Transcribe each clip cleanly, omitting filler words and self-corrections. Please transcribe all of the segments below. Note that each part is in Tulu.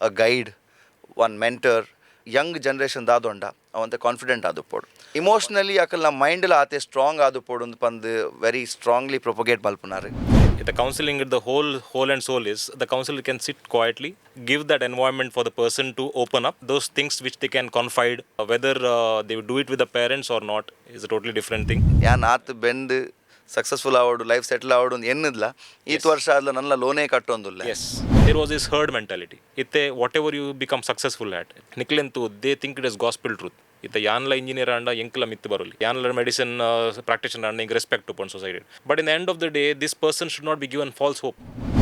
a guide, one mentor. Young generation ದಾದೊಂಡ ಅವಂತೆ confident ಆದುಪ್ಪೊಡು, emotionally ಅಕಲ್ನ ಮೈಂಡ್ಲ ಆತೆ strong ಆದುಪ್ಪೊಡು ಅಂದ್ ಪಂದ್ very strongly propagate ಮಲ್ಪುನಾರು. The counseling, the whole and soul is the counselor can sit quietly, give that environment for the person to open up those things which they can confide. Whether they do it with the parents or not is a totally different thing. ಯಾನ್ ಆತ್ ಬೆಂದ್ successful ಆವಡು, life settle ಆವಡು ಅಂದ್ ಎನ್ನದ್ಲ ಈತ್ ವರ್ಷ ಆದ್ಲ ನನ್ನ ಲೋನೇ ಕಟ್ಟೊಂದುಲ್ಲ. Yes, there was this herd mentality. ಇತ್ತೆ whatever you become successful at, ನಿಕ್ಲೆಂತು they think it is gospel truth. ಇತ್ತೆ ಯಾನ್ಲ ಇಂಜಿನಿಯರ್ ಆಂಡ ಎಂಕ್ಲ ಮಿತ್ತು ಬರೋಲಿ, ಯಾನ್ಲ ಮೆಡಿಸಿನ್ ಪ್ರಾಕ್ಟಿಷನರ್ ಆಂಡ ಎಂಕ್ ರೆಸ್ಪೆಕ್ಟ್ ಉಪ್ಪುಂಡು society. But in the end of the day, this person should not be given false hope.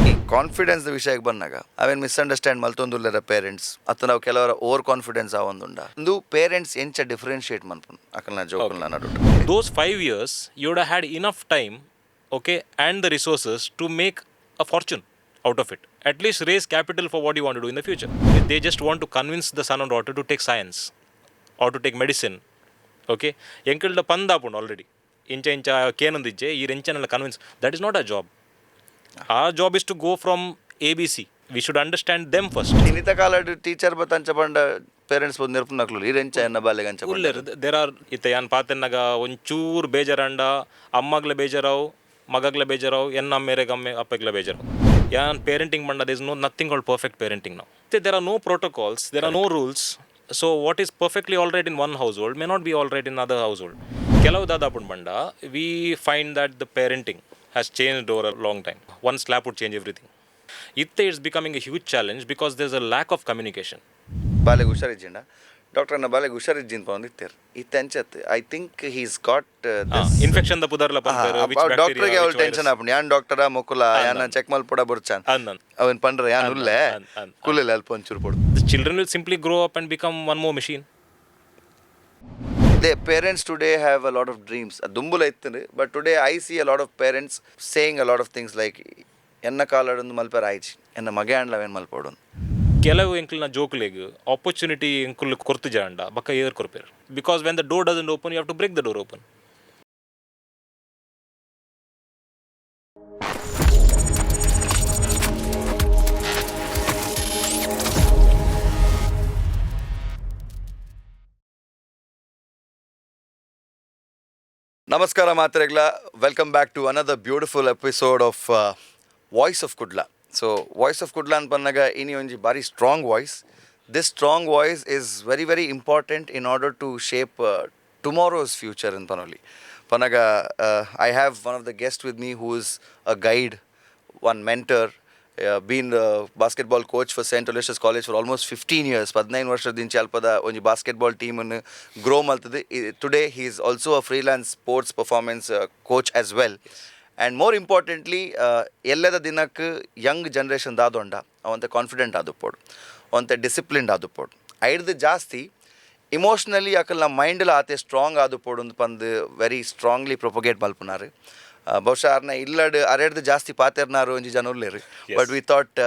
ಈ ಕಾನ್ಫಿಡೆನ್ಸ್ ವಿಷಯಕ್ಕೆ ಬಂದಾಗ ಅವೇನು ಮಿಸ್ಅಂಡರ್ಸ್ಟ್ಯಾಂಡ್ ಮಲ್ತೊಂದುಲ್ಲೆರ ಪೇರೆಂಟ್ಸ್, ಅತ್ತ ನಾವು ಕೆಲವರ ಓವರ್ ಕಾನ್ಫಿಡೆನ್ಸ್ ಆವೊಂದುಂಡ? ಒಂದು ಪೇರೆಂಟ್ಸ್ ಎಂಚ ಡಿಫ್ರೆನ್ಶಿಯೇಟ್ ಮನ್ಪುನು ಅಕಲ್ನ ಜೋಕುಲ್ನ ನಡುಟು? Those 5 years you would have had enough time, okay, and the resources to make a fortune out of it, at least raise capital for what you want to do in the future. They just want to convince the son or daughter to take science or to take medicine, okay? ಎಂಕಲ್ಡ ಪಂದಾಪುಂಡು already ಇಂಚ ಇಂಚ ಕೇನೊಂದಿಜ್ಜೆ ಈ ಎಂಚನೆಲ್ಲ convince. That is not a job. Our job is to go from ABC. We should understand them first. ಇನ್ನಿತ ಕಾಲಡ್ teacher ಬತ್ತಂಚ ಪಂಡ parents ಬಂದು ನೆರ್ಪುನಕ್ಲು ಈರೆಂಚ ಎನ್ನ ಬಾಲೆಗ್ ಅಂಚ ಪಂಡ. ಉಲ್ಲೆರ್. There are ಇತ್ತೆ ಯಾನ್ ಪಾತೆನ್ನಗ ಒಂಚೂರು ಬೇಜಾರಾಂಡ ಅಮ್ಮಗ್ಲ ಬೇಜಾರಾವು, ಮಗಗ್ಲ ಬೇಜಾರಾವು, ಎನ್ನ ಅಮ್ಮೇರೆಗ್ ಅಮ್ಮೆ ಅಪ್ಪಗ್ಲ ಬೇಜಾರಾವು. ಯಾನ್ ಪೇರೆಂಟಿಂಗ್ ಪಂಡ there's no nothing called perfect parenting ನಾವು. There are no protocols, there are no rules. So what is perfectly all right in one household may not be all right in other household. ಕೆಲವು ದಾದಾಪುಂಡು ಪಂಡ we find that the parenting has changed over a long time. One slap would change everything. ಇತ್ತೆ it's becoming a huge challenge because there is a lack of communication. ಬಾಲೆಗ್ ಹುಷಾರಿಜ್ಜಿಂಡ ಡಾಕ್ಟರ್ನ ಬಾಲೆಗ್ ಹುಷಾರಿಜ್ಜಿನ್ ಪಂದ್ ಇತ್ತೆರ್. ಇತ್ತೆ ಅಂಚತ್ I think he's got infection the ಪುದರ್ಲ ಪನ್ಪೆರ್, which bacteria, ಡಾಕ್ಟರ್ಗೆ ಅವ್ಳು which virus. Tension ಆಪುಂಡು. ಯಾನ್ ಡಾಕ್ಟರ ಮೊಕುಲ ಯಾನ್ ಚೆಕ್ ಮಲ್ಪೊಡ ಬೊರ್ಚಾನ್ ಅಂದ್. ಅವನ್ ಪಂಡ್ರ ಯಾನ್ ಉಲ್ಲೆ ಅಂದ್, ಅಂದ್. ಕುಲ್ಲೆಲೆ ಅಲ್ಪ ಒಂಚೂರು ಪೊಡು. The children will simply grow up and become one more machine. The parents today have a lot of dreams. ದುಂಬುಲ ಇತ್ತುಂಡು, but today I see a lot of parents saying a lot of things like ಎನ್ನ ಕಾಲಡೊಂದು ಮಲ್ಪೆರ ಆಯ್ಚಿ, ಎನ್ನ ಮಗೆ ಆಂಡ್ಲ ಅವೇನ್ ಮಲ್ಪೊಡು. ಕೆಲವು ಎಂಕಲ್ನ ಜೋಕುಲೆಗ್ ಆಪರ್ಚುನಿಟಿ ಎಂಕುಲು ಕೊರ್ತು ಜಾಂಡ ಬಕ್ಕ ಏರ್ ಕೊರ್ಪೆರ್, because when the door doesn't open, you have to break the door open. ನಮಸ್ಕಾರ ಮಾತ್ರೆಗಳ, welcome back to another beautiful episode of Voice of Kudla. So Voice of Kudla ಅಂತ ಬಂದಾಗ ಇನಿ ಒಂಜಿ ಬಾರಿ strong voice. This strong voice is very, very important in order to shape tomorrow's future ಅಂತ ಪನೊಲಿ. ಪನಗ I have one of the guest with me who is a guide, one mentor, been basketball coach for Saint Aloysius College for almost 15 years. 15 ವರ್ಷದಿಂಚ ಅಲ್ಪದ ಒಂಜಿ basketball ಟೀಮನ್ನು grow ಮಲ್ತದೆ. Today he is also a freelance sports performance coach as well. And more importantly, ಎಲ್ಲದ ದಿನಕ್ಕೆ Young generation ದಾದೊಂಡ ಅವಂತೆ confident ಆದುಪ್ಪೊಡು, ಅವಂತೆ disciplined ಆದುಪ್ಪೊಡು, ಐಡ್ದು ಜಾಸ್ತಿ emotionally ಅಕಲ್ನ ಮೈಂಡ್ಲ ಆತೆ strong ಆದುಪ್ಪೊಡು ಅಂದ್ ಪಂದ್ very strongly propagate ಮಲ್ಪುನಾರು. ಬಹುಶಃ ಅರ್ನ ಇಲ್ಲಡ್ ಅರೆಡ್ದು ಜಾಸ್ತಿ ಪಾತೆರ್ನಾರು ಒಂಜಿ ಜನ ಉಲ್ಲೆರ್, but we thought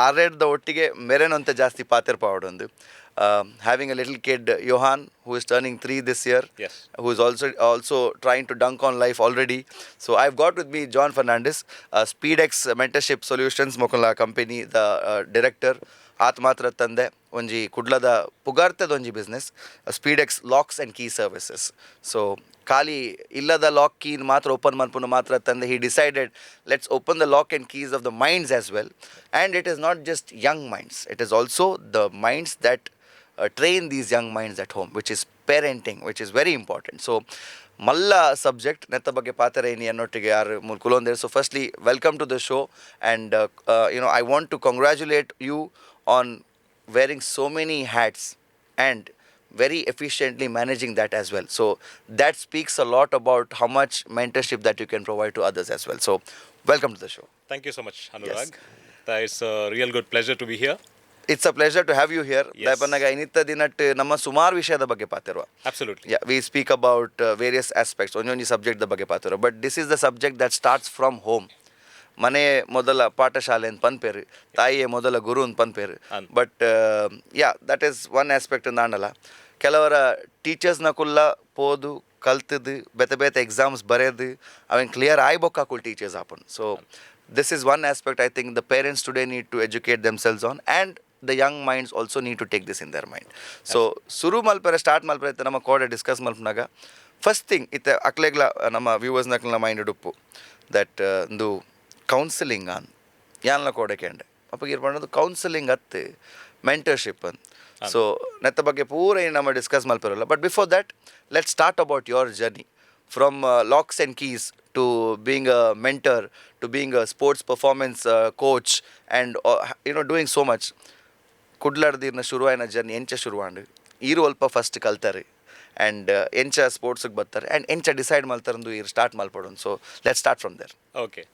ಅರೆಡ್ದ ಒಟ್ಟಿಗೆ ಮೆರೆನಂತೆ ಜಾಸ್ತಿ ಪಾತೆರ್ಪಾವಡೊಂದು. Having a little kid, Yohan, who is turning 3 this year, who is also trying to dunk on life already. So I've got with me John Fernandez, SpeedX Mentorship Solutions ಮೊಕಲ್ನ company the director. ಆತ್ ಮಾತ್ರ ತಂದೆ ಒಂಜಿ ಕುಡ್ಲದ ಪುಗಾರ್ತದ ಒಂಜಿ business SpeedX Locks and Key Services. So ಖಾಲಿ ಇಲ್ಲದ lock key ಮಾತ್ರ ಓಪನ್ ಮನ್ಪುನು ಮಾತ್ರ ತಂದೆ, he decided, let's open the lock and keys of the minds as well. And it is not just young minds, it is also the minds that train these young minds at home, which is parenting, which is very important. So ಮಲ್ಲ subject ನೆತ್ತ ಬಗ್ಗೆ ಪಾತ್ರ ಏನಿ ಅನ್ನೊಟ್ಟಿಗೆ ಯಾರು ಕುಲೊಂದೇರು. So firstly, welcome to the show, and I want to congratulate you on wearing so many hats and very efficiently managing that as well. So that speaks a lot about how much mentorship that you can provide to others as well. So welcome to the show. Thank you so much, Anurag. It's a real good pleasure to be here. It's a pleasure to have you here. ದಾಯಪನ್ನಗ ಇನ್ನಿತ್ತ ದಿನಟ್ ನಮ್ಮ ಸುಮಾರು ವಿಷಯದ ಬಗ್ಗೆ ಪಾತಿರುವ. Absolutely. Yeah, we speak about various aspects, ಒಂದೊಂದು subject ಬಗ್ಗೆ ಪಾತಿರುವ, but this is the subject that starts from home. ಮನೆ ಮೊದಲ ಪಾಠಶಾಲೆ ಅಂತ ಪನ್ಪೇರು, ತಾಯಿಯೇ ಮೊದಲ ಗುರು ಅಂತ ಪನ್ಪೇರು. ಅಂದ್. But yeah, that is one aspect ಅಂತ. ಕೆಲವರ ಟೀಚರ್ಸ್ನ ಕುಲ್ಲ ಪೋದು ಕಲ್ತದ್ದು ಬೇತೆ ಬೇತೆ ಎಕ್ಸಾಮ್ಸ್ ಬರೆದು ಅವೇನು ಕ್ಲಿಯರ್ ಆಯ್ಬೊಕ್ಕಾಕುಲ್ ಟೀಚರ್ಸ್ ಆಪನ್. So this is one aspect I think the parents today need to educate themselves on and the young minds also need to take this in their mind. So ಸುರು ಮಲ್ಪರೆ start ಮಲ್ಪರೆ ಇತ್ತೆ ನಮ್ಮ ಕೋಡೆ ಡಿಸ್ಕಸ್ ಮಲ್ಪನಾಗ ಫಸ್ಟ್ ಥಿಂಗ್ ಇತ್ತೆ ಅಕ್ಲೆಗ್ಲ ನಮ್ಮ ವ್ಯೂವರ್ಸ್ನಕ್ಲೆನ ಮೈಂಡ್ ಉಪ್ಪು that ಒಂದು ಕೌನ್ಸಿಲಿಂಗ್ ಅನ್ ಯಾನ್ಲ ಕೋಡೆ ಕೇಂಡೆ ಅಪ್ಪ ಇರ್ ಪಂಡದು ಕೌನ್ಸಿಲಿಂಗ್ ಅತ್ತು ಮೆಂಟರ್ಶಿಪ್ ಅನ್. ಸೊ ನೆತ್ತ ಬಗ್ಗೆ ಪೂರ ಏನು ನಮ್ಮ discuss ಮಲ್ಪಿರಲ್ಲ, but before that, let's start about your journey from locks and keys to being a mentor to being a sports performance coach and doing so much. ಕುಡ್ಲಾಡ್ದಿರ್ನ ಶುರುವಾಯಿನ journey ಎಂಚ ಶುರುವಾಂಡ್, ಈರು ಅಲ್ಪ ಫಸ್ಟ್ ಕಲ್ತಾರೆ ಆ್ಯಂಡ್ ಎಂಚ ಸ್ಪೋರ್ಟ್ಸಿಗೆ ಬರ್ತಾರೆ ಆ್ಯಂಡ್ ಎಂಚ ಡಿಸೈಡ್ ಮಲ್ತಾರಂದು ಈರು ಸ್ಟಾರ್ಟ್ ಮಲ್ಪಡೋದು. So let's start from there. Okay,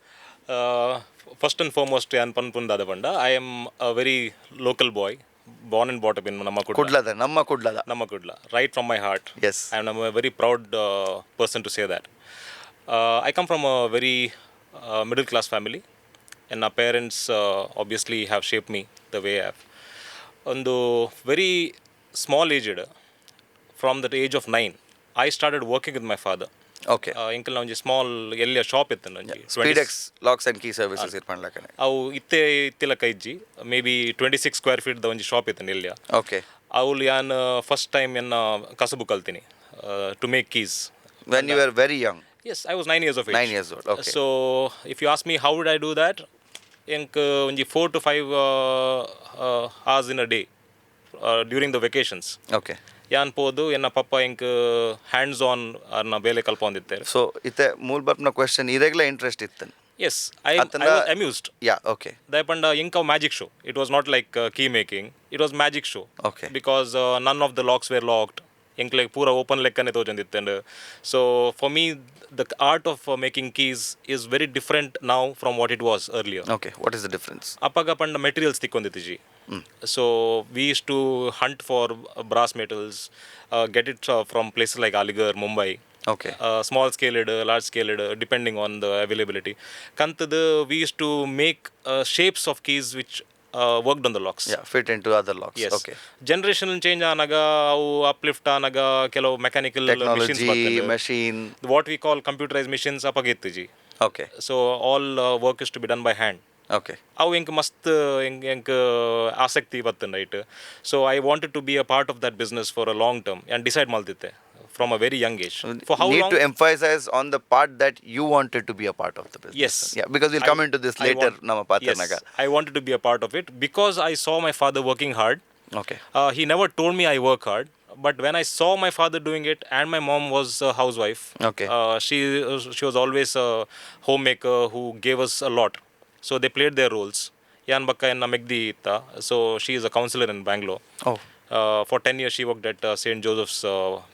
first and foremost ಯಾನ್ ಪನ್ಪುಂದಾದ ಪಂಡ, I am a very local boy, born and brought up in ನಮ್ಮ ಕುಡ್ಲ. ಕುಡ್ಲದ, ನಮ್ಮ ಕುಡ್ಲದ. ನಮ್ಮ Kudla, right from my heart. I am a very proud person to say that. I come from a very middle class family, and our parents obviously have shaped me the way I have. ಒಂದು very small aged, from that age of 9, I started working with my father. Okay ಎಂಕಲ್ನ ಒಂಜಿ small ಎಲ್ಲಿಯ shop ಇತ್ತು ಒಂಜಿ. ಸ್ಪೀಡೆಕ್ಸ್ locks and key services ಇರ್ಪಣ್ಲಕನೆ. ಅವು ಇತ್ತೆ ಇತ್ತಿಲಕ್ಕ ಇಜ್ಜಿ. Maybe 26 square feet the ಒಂಜಿ ಶಾಪ್ ಇತ್ತು ಎಲ್ಲಿಯ. ಅವ್ಲು ಯಾನ್ ಫಸ್ಟ್ ಟೈಮ್ ಎನ್ನ ಕಸಬು ಕಲ್ತೀನಿ, to make keys. When you are very young? Yes, I was 9 years of age. 9 years old, okay. So if you ask me how would I do that, ಎಂಕ್ ಒಂಜಿ 4 to 5 hours in a day during the vacations okay ಯಾನ್ ಪೋದು ಎನ್ನ ಪಪ್ಪ ಎಂಕ್ hands on ಅರ್ನ ಬೇಲೆ ಕಲ್ಪೊಂದಿತ್ತೇರು. ಸೊ ಇತ್ತೆ ಮೂಲ ಬರ್ಪನ ಕ್ವೆಶನ್, ಇರೆಗ್ಲ ಇಂಟ್ರೆಸ್ಟ್ ಇತ್ತು? Yes, I amused. Yeah okay ದಾಯಪಂಡ ಎಂಕ್ ಅವು magic show. It was not like key making, it was magic show. Because none of the locks were locked. ಎಂಕ್ಲೆಗ್ ಪೂರ open ಲೆಕ್ಕನೆ ತೋಜೊಂದಿತ್ತಂಡ್. So for me, the art of making keys is very different now from what it was earlier. Okay, what is the difference? ಅಪಗ ಪಂಡ materials ತಿಕ್ಕೊಂದಿತ್ತಿಜಿ. So we used to hunt for brass metals, get it from places like Aligarh, Mumbai. Okay small scaled, large scaled, depending on the availability. ಕಂತದ we used to make shapes of keys which worked on the locks. Yeah, fit into other locks. S. Okay generation change ಆನಾಗ, ಅವು uplift ಆನಾಗ ಕೆಲವು mechanical machines, technology, machine. What we call computerised machines ಅಪಗ ಇತ್ತಿಜಿ. Okay So all work is to be done by hand. Okay ಅವು ಎಂಕ್ ಮಸ್ತ್ ಎಂಕ್ ಎಂಕ್ ಆಸಕ್ತಿ ಬತ್ತಂಡ right. So I wanted to be a part of that business for a long term and decide ಮಲ್ತಿತ್ತೆ from a very young age. For how need long to emphasize on the part that you wanted to be a part of the business. Yes. Yeah, because we'll come into this I later. ನಮ್ಮ ಪಾತ್ರನಾಗ. Yes, I wanted to be a part of it because I saw my father working hard. Okay He never told me I work hard, but when I saw my father doing it, and my mom was a housewife. She was always a homemaker who gave us a lot. So they played their roles. ಯಾನ್ ಬಕ್ಕ ಎನ್ನ ಮೆಗ್ದಿ ಇತ್ತ. So she is a counsellor in Bangalore. Oh. For 10 years she worked at Saint Joseph's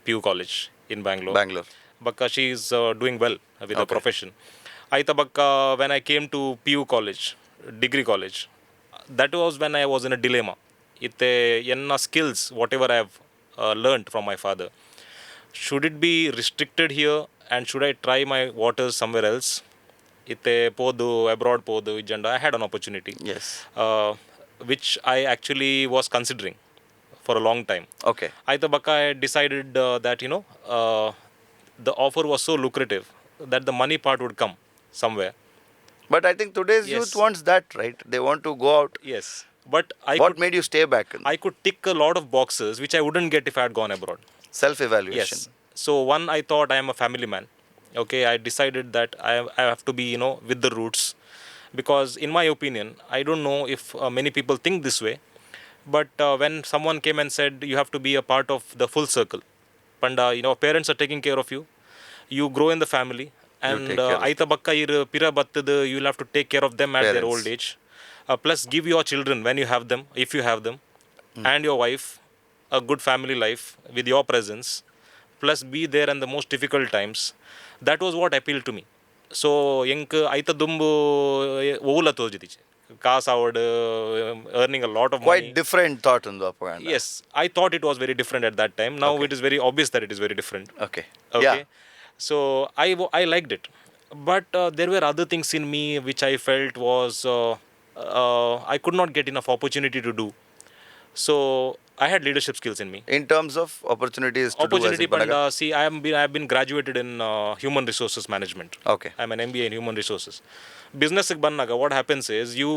PU College in Bangalore. Bangalore. ಬಕ್ಕ she is doing well with the profession. ಆಯ್ತಾ ಬಕ್ಕ when I came to PU college, degree college, that was when I was in a dilemma. ಇತ್ತೆ ಎನ್ನ skills, whatever I have learned from my father, should it be restricted here and should I try my waters somewhere else? ಇತ್ತೆ ಪೋದು abroad ಪೋದು ಇಜ್ಜಂಡ I had an opportunity which I actually was considering for a long time. Okay ಆಯ್ತಾ ಬಕ್ಕ I decided that the offer was so lucrative that the money part would come somewhere. But I think today's youth wants that, right? They want to go out. Yes, but I What made you stay back? I could tick a lot of boxes which I wouldn't get if I had gone abroad. Self evaluation. Yes. So one, I thought I am a family man. Okay, I decided that I have to be with the roots, because in my opinion, I don't know if many people think this way, but when someone came and said you have to be a part of the full circle, ಪಂಡ, parents are taking care of you, you grow in the family, and take care of ಐತ ಬಕ್ಕ ಇರ್ ಪಿರ ಬತ್ತದ you will have to take care of them at their Parents. Old age, plus give your children, when you have them, if you have them, and your wife a good family life with your presence, plus be there in the most difficult times. That was what appealed to me. So ಎಂಕ್ ಐತ ದುಂಬು ಓಲ ತೋಜಿದಿಚೆ ಕಾಸ್ ಆವಡ್ earning a lot of quite different thought ಒಂದು ಅಪ್ಪ. Yes, I thought it was very different at that time. Now it is very obvious that it is very different. Okay Okay. So I liked it, but there were other things in me which I felt was I could not get enough opportunity to do. So I had leadership skills in me. In terms of opportunities? Opportunity ಪಂಡ, see, I have been graduated in human resources management. Okay I'm an MBA in human resources. Business ಬಂದಾಗ what happens is you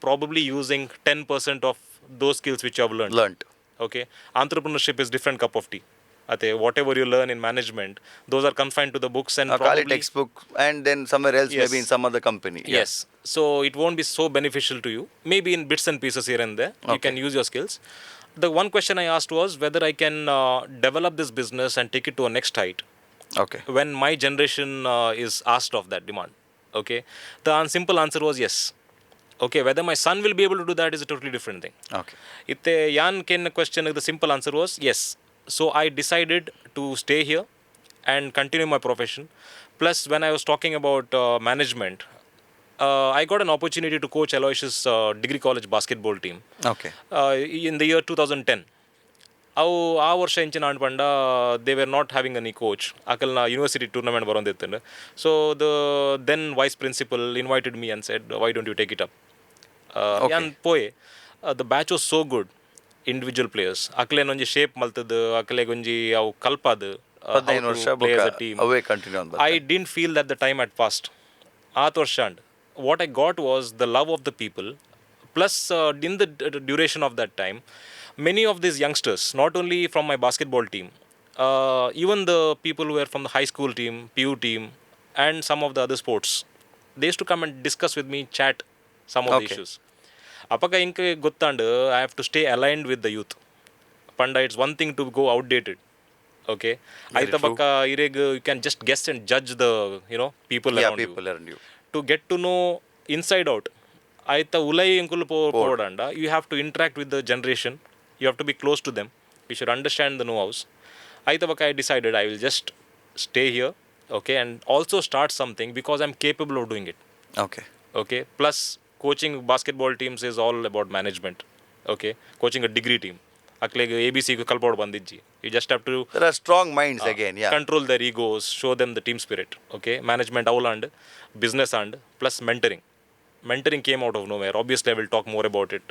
probably using 10% of those skills which have learn. Learned. Okay, entrepreneurship is different cup of tea. ಅತ್ತೆ, whatever you learn in management, those are confined to the books and ಖಾಲಿ text book and then somewhere else, maybe in some other company. Yes. So it won't be so beneficial to you. Maybe in bits and pieces here and there, you can use your skills. The one question I asked was whether I can develop this business and take it to a next height okay when my generation is asked of that demand. Okay. The simple answer was yes. Okay. Whether my son will be able to do that is a totally different thing. Okay ಇತ್ತೆ ಯಾನ್ ಕೆನ್ನ question, the simple answer was yes. So I decided to stay here and continue my profession. Plus, when I was talking about management, I got an opportunity to coach Aloysius Degree College basketball team okay in the year 2010. ಅವು ಆ ವರ್ಷ ಎಂಚಿನ and ಪಂಡ, they were not having any coach. ಅಕಲ್ನ university tournament ಬರೋಂದಿತ್ತು. So the then vice principal invited me and said, "Why don't you take it up?" ಯಾನ್ ಪೋಯೆ. The batch was so good, individual players. ಅಕ್ಲೇನೊಂಜಿ shape ಮಲ್ತದ್ದು, ಅಕ್ಲೆಗೊಂಜಿ ಅವು ಕಲ್ಪಾದು. 15 ವರ್ಷ ಬೊಕ್ಕ team. ಅವೇ continue on. I didn't feel that the time had passed. ಆತ್ ವರ್ಷ and what I got was the love of the people. Plus, in the duration of that time, many of these youngsters, not only from my basketball team, even the people who were from the high school team, PU team, and some of the other sports, they used to come and discuss with me, chat some of the issues. ಅಪಗ ink ಗೊತ್ತಾಂಡ್, I have to stay aligned with the youth. ಪಂಡ it's one thing to go outdated, okay? ಐತ ಬಕ್ಕ ಇರೆಗ್ you can just guess and judge the people people around you. To get to know inside out. ಆಯ್ತ ಉಲೈ ಎಂಕುಲು ಪೋಡಂಡ, you have to interact with the generation, you have to be close to them, you should understand the know house. ಆಯ್ತ ಬಕ್ಕ I decided I will just stay here, okay, and also start something because I am capable of doing it. Okay okay, plus coaching basketball teams is all about management, okay? Coaching a degree team, ಅಕ್ಲೆಗ್ A B C ಕಲ್ಪೋಡ್ ಬಂದಿಜ್ಜಿ. You just have to There are strong minds again, yeah. Control their egos, show them the team spirit, okay? Management ಅವಲ್ and business and plus mentoring. Mentoring came out of nowhere. Obviously, I will talk more about it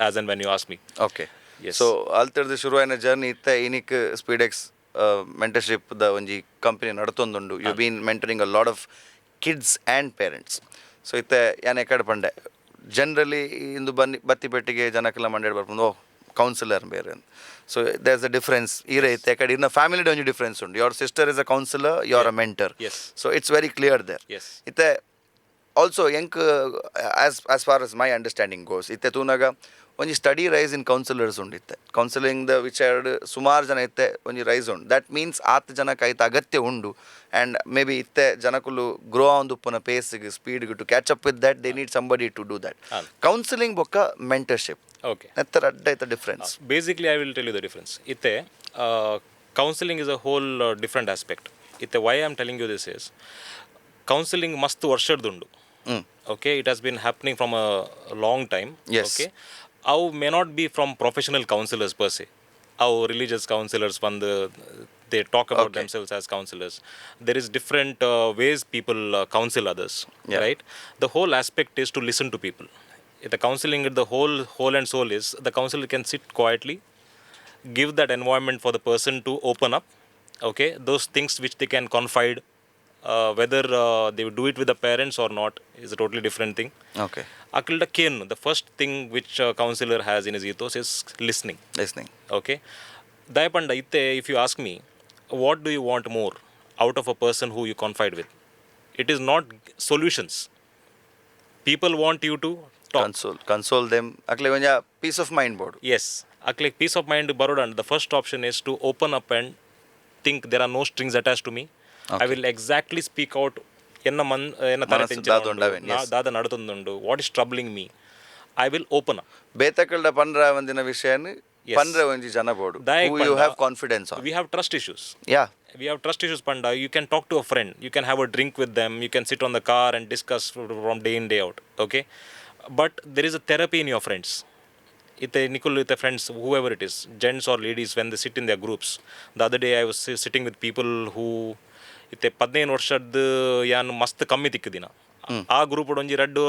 as and when you ask me. Okay. Yes. So ಅಲ್ತರ್ದು ಶುರುವಾಯಿನ journey ಇತ್ತ ಇನಿಕ್ ಸ್ಪೀಡೆಕ್ಸ್ mentorship the ಒಂಜಿ company ನಡತೊಂದುಂಡು. You been mentoring a lot of kids and parents. So ಇತ್ತೆ ಯಾನ್ ಎಕಡೆ ಪಂಡೆ, generally ಇಂದು ಬನ್ನಿ ಬತ್ತಿ ಪೆಟ್ಟಿಗೆ ಜನಕ್ಕೆಲ್ಲ ಮಂಡೇಡ್ ಬರ್ಪುಂಡು, ಓ ಕೌನ್ಸಿಲರ್ ಬೇರೆ. So there is a difference. ಈರೆ ಇತ್ತೆ ಎಕಡೆ ಇನ್ನ ಫ್ಯಾಮಿಲಿ ಒಂಜಿ ಡಿಫ್ರೆನ್ಸ್ ಉಂಡು. Your sister is a counsellor, you are a mentor. Yes. So it's very clear there. ಇತ್ತೆ ಆಲ್ಸೋ ಎಂಕ್ as far as my understanding goes, ಇತ್ತೆ ತೂನಾಗ ಒಂಜಿ ಸ್ಟಡಿ ರೈಸ್ ಇನ್ ಕೌನ್ಸಿಲರ್ಸ್ ಉಂಡು. ಇತ್ತೆ ಕೌನ್ಸಿಲಿಂಗ್ the ವಿಚಾರ ಸುಮಾರು ಜನ ಇತ್ತೆ ಒಂಜಿ ರೈಸ್ ಉಂಡು. That means ಆತ್ ಜನಕ್ಕೆ ಐತ ಅಗತ್ಯ ಉಂಡು. And may be ಇತ್ತೆ ಜನಕುಲು ಗ್ರೋ ಆನ್ ಉಪ್ಪುನ ಪೇಸ್ಗೆ, ಸ್ಪೀಡ್ಗೆ, to catch up with that, they need somebody to do that. Counselling ಬೊಕ್ಕ ಮೆಂಟರ್ಶಿಪ್ ನೆತ್ತರ ಅಡ್ಡ ಐತ difference. Basically, I will tell you the difference. ಇತ್ತೆ counselling is a whole different aspect. ಇತ್ತೆ why I am telling you this is, counselling ಮಸ್ತ್ ವರ್ಷದ್ದುಂಡು, okay? It has been happening from a long time. Okay, ಅವು may not be from professional counsellors per se. ಅವು religious counsellors ಬಂದು they talk about themselves as counsellors. There is different ways people counsel others, right? The whole aspect is to listen to people. The counseling, the whole and soul is the counselor can sit quietly, give that environment for the person to open up, okay? Those things which they can confide, whether they do it with the parents or not is a totally different thing. Okay ಅಕ್ಲ್ಡ Kane, the first thing which counsellor has in his ethos is listening. Listening. Okay, ದಯಪಂಡ ಇತ್ತೆ if you ask me, what do you want more out of a person who you confide with, it is not solutions. People want you to talk. Console console them. ಅಕ್ಲೆ ಒಂಜ piece of mind board. S, ಅಕ್ಲೆಗ್ piece of mind ಬರೋಡಂಡ್ the first option is to open up and think there are no strings attach to me. I will exactly speak out ಎನ್ನ Mann ಎನ್ನ ತಲೆ ಮನಸ್ಸು tension ದಾದ ಉಂಡವೇನ್, yes. ದಾದ ನಡತೊಂದುಂಡು, what is troubling me, I will open up. ಬೇತಕಲ್ಡ ಪಂಡ್ರ ಒಂದಿನ ವಿಷಯನ್ ಪಂಡ್ರ ಒಂಜಿ ಜನ ಬೋಡು ದಾಯೆಗ್ you ಪಂಡ have confidence on. We have trust issues. Yeah We have trust issues panda, you can talk to a friend, you can have a drink with them, you can sit on the car and discuss from day in, day out, okay? But there is a therapy in your friends. ಇತ್ತೆ ನಿಕುಲ್ with friends, whoever it is, gents or ladies, when they sit in their groups. The other day I was sitting with people who ಇತ್ತೆ 15 ವರ್ಷದ ಯಾನ್ ಮಸ್ತ್ ಕಮ್ಮಿ ತಿಕ್ಕದಿನ. ಆ group ಒಂಜಿ ರಡ್ಡು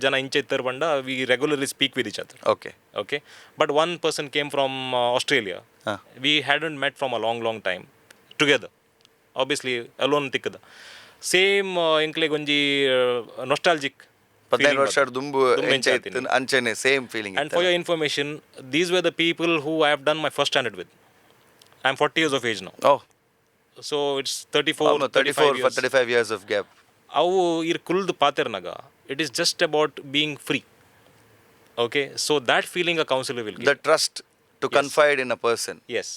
ಜನ ಇಂಚ ಇತ್ತರ್ ಪಂಡ, we regularly speak with each other. Okay okay, but one person came from Australia. We hadn't met from a long, long time together. Obviously alone ತಿಕ್ಕದ same ಎಂಕ್ಲೆಗ್ ಒಂಜಿ nostalgic 15 ವರ್ಷ ದುಂಬು ಎಂಚ ಇತ್ತು ಅಂಚೆನೆ same feeling. And for your information, these were the people who I have done my first standard with. I am 40 years of age now. Oh. So it's 34, 34, 35 years. 35 years of gap. ಅವು ಇರ್ ಕುಲ್ದು ಪಾತೆರ್ನಾಗ it is just about being free, okay? So that feeling a counsellor will The trust to confide in a person. S.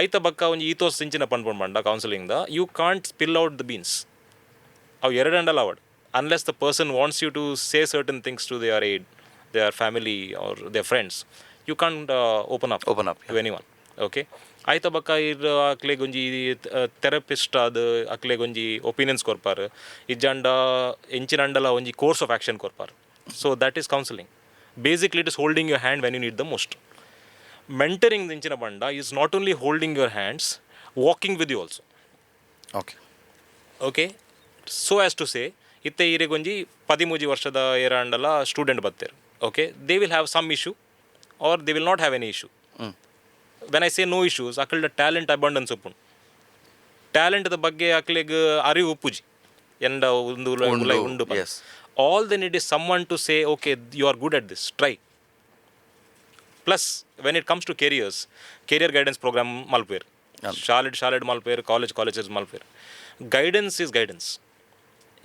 ಐತ ಬಕ್ಕ ಒಂಜಿ ಈತೋಸ್ ಸಿಂಚಿನ ಪನ್ಪುಂಡು ಪಂಡ counselling the you can't spill out the beans. ಅವು ಎರಡಂಡಲ ಅವಾಡ್ unless the person wants you to say certain things to their aid, their family are their friends, you can't open up Open up. To any one, okay? ಆಯ್ತ ಬಕ್ಕ ಇರ್ ಅಕ್ಲೆಗ್ ಒಂಜಿ therapist ಆದ್ ಅಕ್ಲೆಗ್ ಒಂಜಿ ಒಪಿನಿಯನ್ಸ್ ಕೊರ್ಪಾರ್, ಇಜ್ಜಾಂಡ ಎಂಚಿನಂಡಲ ಒಂಜಿ course of action ಕೊರ್ಪಾರ್. So that is counselling. Basically, it is holding your hand when you need the most. Mentoring ಎಂಚಿನ ಪಂಡ is not only holding your hands, walking with you also. Okay. Okay, so as to say, ಇತ್ತೆ ಈರೆಗೊಂಜಿ ಪದಿಮೂಜಿ ವರ್ಷದ ಏರಾಂಡಲ student ಬತ್ತೇರು, okay? They will have some issue or they will not have any issue. When I say no issues, ಅಕಲ್ಡ talent abundance ಉಪ್ಪುಂಡು. ಟ್ಯಾಲೆಂಟ್ದ ಬಗ್ಗೆ ಅಕ್ಲೆಗ್ ಅರಿವು ಉಪ್ಪುಜಿ ಎಂಡ ಒಂದು ಉಂಡು, ಉಂಡು. All they need is someone to say, "Okay, you are good at this, try." Plus, when it comes to careers, career guidance program ಮಲ್ಪೇರ್, ಶಾಲೆಡ್ ಶಾಲೆಡ್ ಮಲ್ಪೇರ್, ಕಾಲೇಜ್ ಕಾಲೇಜಸ್ ಮಲ್ಪೇರ್. Guidance is guidance.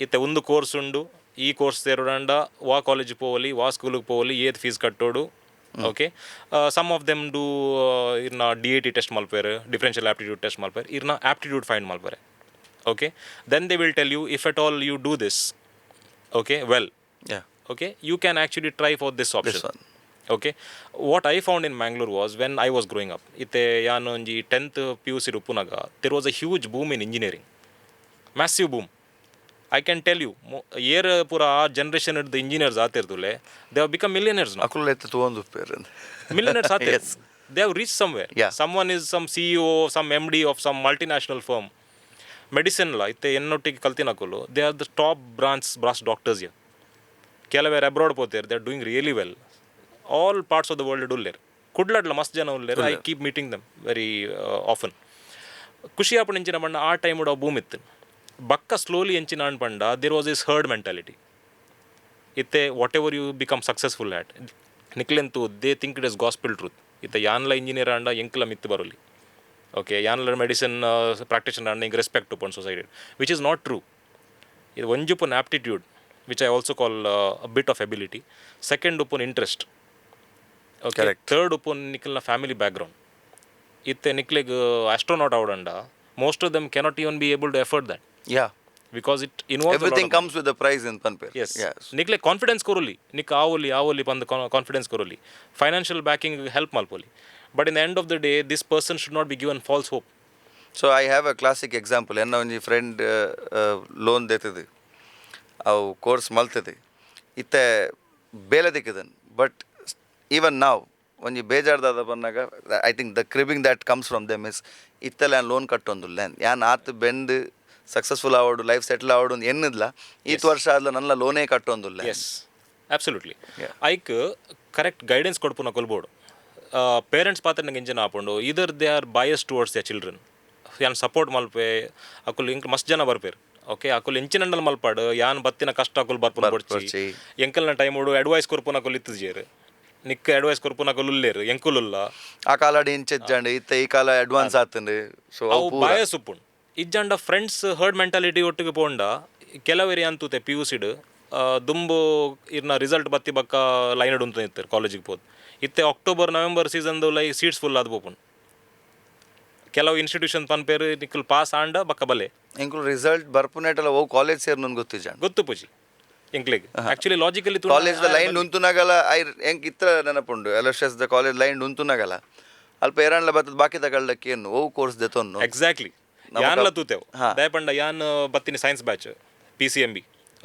ಇತ್ತೆ ಒಂದು ಕೋರ್ಸ್ ಉಂಡು, ಈ ಕೋರ್ಸ್ ಸೇರೋಡಂಡ ವಾ ಕಾಲೇಜ್ ಪೋವಲಿ, ವಾ ಸ್ಕೂಲಿಗೆ ಪೋವಲಿ, ಏತ್ ಫೀಸ್ ಕಟ್ಟೋಡು, okay? Some of them do ಇರ್ನ DAT test ಮಲ್ಪೇರ್, differential aptitude test ಮಲ್ಪೇರ್, ಇರ್ನ ಆಪ್ಟಿಟ್ಯೂಡ್ ಫೈಂಡ್ ಮಲ್ಪೇರೆ, okay? Then they will tell you, if at all you do this, okay, well, okay, you can actually try for this option. One. Okay, what I found in Mangalore was, when I was growing up, ಇತ್ತೆ ಯಾನ್ ಒಂಜಿ tenth PUC ಉಪ್ಪುನಾಗ there was a huge boom in engineering, massive boom. I can tell you, ಏರ್ ಪೂರ ಆ generation ಹಿಡ್ದು engineers ಆತಿರ್ತುಲೆ, they have become millionaires. ಅಕುಲು ಎತ್ತು ತೂವೊಂದು ಉಪ್ಪೇರ್. Millionaires ಆತೆ. They have reached somewhere. Someone is some CEO, some MD of some multinational firm. Medicine ಲ ಇತ್ತೆ ಎನ್ನೊಟ್ಟಿಗೆ ಕಲ್ತಿನಕುಲು, they are the top branch brass doctors. ಯ ಕೆಲವೇರು abroad ಪೋತೇರ್. They are doing really well. All parts of the world ಉಲ್ಲೇರ್. ಕುಡ್ಲಡ್ಲ ಮಸ್ತ್ ಜನ ಉಲ್ಲೇರ್. I keep meeting them very often. ಖುಷಿ ಆಪುಂಡು ಎಂಚಿನ ಪಂಡ ಆ ಟೈಮ್ ಅವು ಬೂಮ್ ಇತ್ತು. ಬಕ್ಕ ಸ್ಲೋಲಿ ಎಂಚಿನ ಪಂಡ there was this herd mentality. ಇತ್ತೆ whatever you become successful at, ನಿಕ್ಲೆಂತು they think it is gospel truth. ಇತ್ತೆ ಯಾನ್ಲ ಇಂಜಿನಿಯರ್ ಆಂಡ ಎಂಕ್ಲ ಮಿತ್ತು ಬರೋಲಿ, ಓಕೆ? ಯಾನ್ಲ ಮೆಡಿಸಿನ್ ಪ್ರಾಕ್ಟಿಷನರ್ ಆಂಡ ಎಂಕ್ ರೆಸ್ಪೆಕ್ಟ್ ಉಪ್ಪುಂಡು society, which is not true. ಇದು ಒಂಜಿ ಉಪ್ಪುನ aptitude, which I also call bit of ability. Second ಉಪ್ಪುನ interest, okay? Correct. Third ಉಪ್ಪುನ ನಿಕ್ಲ್ನ ಫ್ಯಾಮಿಲಿ ಬ್ಯಾಕ್ಗ್ರೌಂಡ್. ಇತ್ತೆ ನಿಕ್ಲೆಗ್ astronaut ಆವಡಂಡ most of them cannot even be able to afford that because it involves Everything comes with the price in ಪನ್ಪೇರ್. S. ನಿಕ್ಲೆ confidence ಕೊರೊಲಿ, Nick ಆವೊಲಿ ಆವೊಲಿ ಪಂದ್ confidence ಕೊರೊಲಿ, financial backing help ಮಲ್ಪೊಲಿ, but in the end of the day, this person should not be given false hope. So I have a classic example. ಎನ್ನ ಒಂಜಿ friend loan ದೇತದೆ, ಅವು course ಮಲ್ತದೆ, ಇತ್ತೆ ಬೇಲೆ ದಿಕ್ಕದನ್. But even ನಾವು ಒಂಜಿ ಬೇಜಾರ್ದಾದ ಬಂದಾಗ, I think the cribbing that comes from them is, ಇತ್ತೆಲ್ಲ ಲೋನ್ ಕಟ್ಟೊಂದುಲ್ಲ, ಯಾನ್ ಆತ್ ಬೆಂದ್ ಸಕ್ಸಸ್ಫುಲ್ ಆವಡು, ಲೈಫ್ ಸೆಟ್ಲ್ ಆವಡು ಅಂತ ಎನ್ನದ್ಲ, ಈತ್ ವರ್ಷ ಆದ್ಲ ನನ್ನ ಲೋನೇ ಕಟ್ಟೊಂದುಲ್ಲ. Yes, absolutely. ಐಕ್ correct guidance ಕೊಡ್ಪುನ ಕೊಲ್ಬೋಡು. Parents ಪಾತ್ರ ನಂಗೆ ಇಂಜಿನ್ ಆಪುಂಡು, either they are biased towards the children. ಯಾನ್ ಸಪೋರ್ಟ್ ಮಲ್ಪೆ, ಅಕುಲು ಇಂಕ್ ಮಸ್ತ್ ಜನ ಬರ್ಪೇರು, ಓಕೆ? ಅಕುಲು ಎಂಚಿನಂಡಲ್ ಮಲ್ಪಾಡು, ಯಾನ್ ಬತ್ತಿನ ಕಷ್ಟ ಅಕುಲು ಬರ್ಪುನ ಬೊಡ್ಚಿ. ಬೊಡ್ಚಿ. ಎಂಕಲ್ನ ಟೈಮ್ ಅಡ್ವೈಸ್ ಕೊರ್ಪುನ ಅಕುಲು ಇತ್ತುಜೇರು, ನಿಕ್ ಅಡ್ವೈಸ್ ಕೊರ್ಪುನ ಅಕುಲು ಉಲ್ಲೇರು, ಎಂಕುಲುಲ್ಲ. ಆ ಕಾಲಡ್ ಇಂಚೆಜ್ಜಂಡ್, ಇತ್ತೆ ಈ ಕಾಲ ಅಡ್ವಾನ್ಸ್ ಆತಂಡ್, ಸೊ ಅವು ಬಾಯಸ್ ಉಪ್ಪುಂಡು. ಇಜ್ಜಂಡ friends heard mentality ಒಟ್ಟಿಗೆ ಪೋಂಡ ಕೆಲವೇರಿ ಅಂತೂತೆ ಪಿ ಯು ಸಿಡ್ ದುಂಬು ಇರ್ನ ರಿಸಲ್ಟ್ ಬತ್ತಿ ಬಕ್ಕ ಲೈನ್ ಉಂತು ಇತ್ತಾರೆ ಕಾಲೇಜಿಗೆ ಪೋದು. ಇತ್ತೆ ಅಕ್ಟೋಬರ್ ನವೆಂಬರ್ ಸೀಸನ್ದು ಲೈ ಸೀಟ್ಸ್ ಫುಲ್ ಆದ್ ಪೋಪುಂಡು. ಕೆಲವು ಇನ್ಸ್ಟಿಟ್ಯೂಷನ್ ಪನ್ಪೇರು, ನಿಕ್ಕುಲ್ ಪಾಸ್ ಆಂಡ ಬಕ್ಕ ಬಲೆ. ಎಂಕುಲು ರಿಸಲ್ಟ್ ಬರ್ಪುನೇಟಲ ಓ ಕಾಲೇಜ್ ಸೇರ್ ನನ್ ಗೊತ್ತಿಜ್ಜಂಡ್. ಗೊತ್ತು ಪೂಜಿ ಎಂಕ್ಲೆಗ್ actually logically. College the line ಉಂತುನಾಗಲ I ಎಂಕ್ ಇತ್ರ ನೆನಪುಂಡು, ಅಲೋಶಿಯಸ್ the college line ಉಂತುನಾಗಲ ಅಲ್ಪ ಏರಾಂಡ್ಲ ಬತ್ತದ ಬಾಕಿ ತಗೊಳ್ಳಕ್ಕೆ ಏನು ಓ ಕೋರ್ಸ್ ದೆತೊನ್ನು. ಎಕ್ಸಾಕ್ಟ್ಲಿ, ಯಾನ್ಲ ತೂತೆವು. ದಯಪಂಡ ಯಾನ್ ಬತ್ತಿನಿ science batch, PCMB,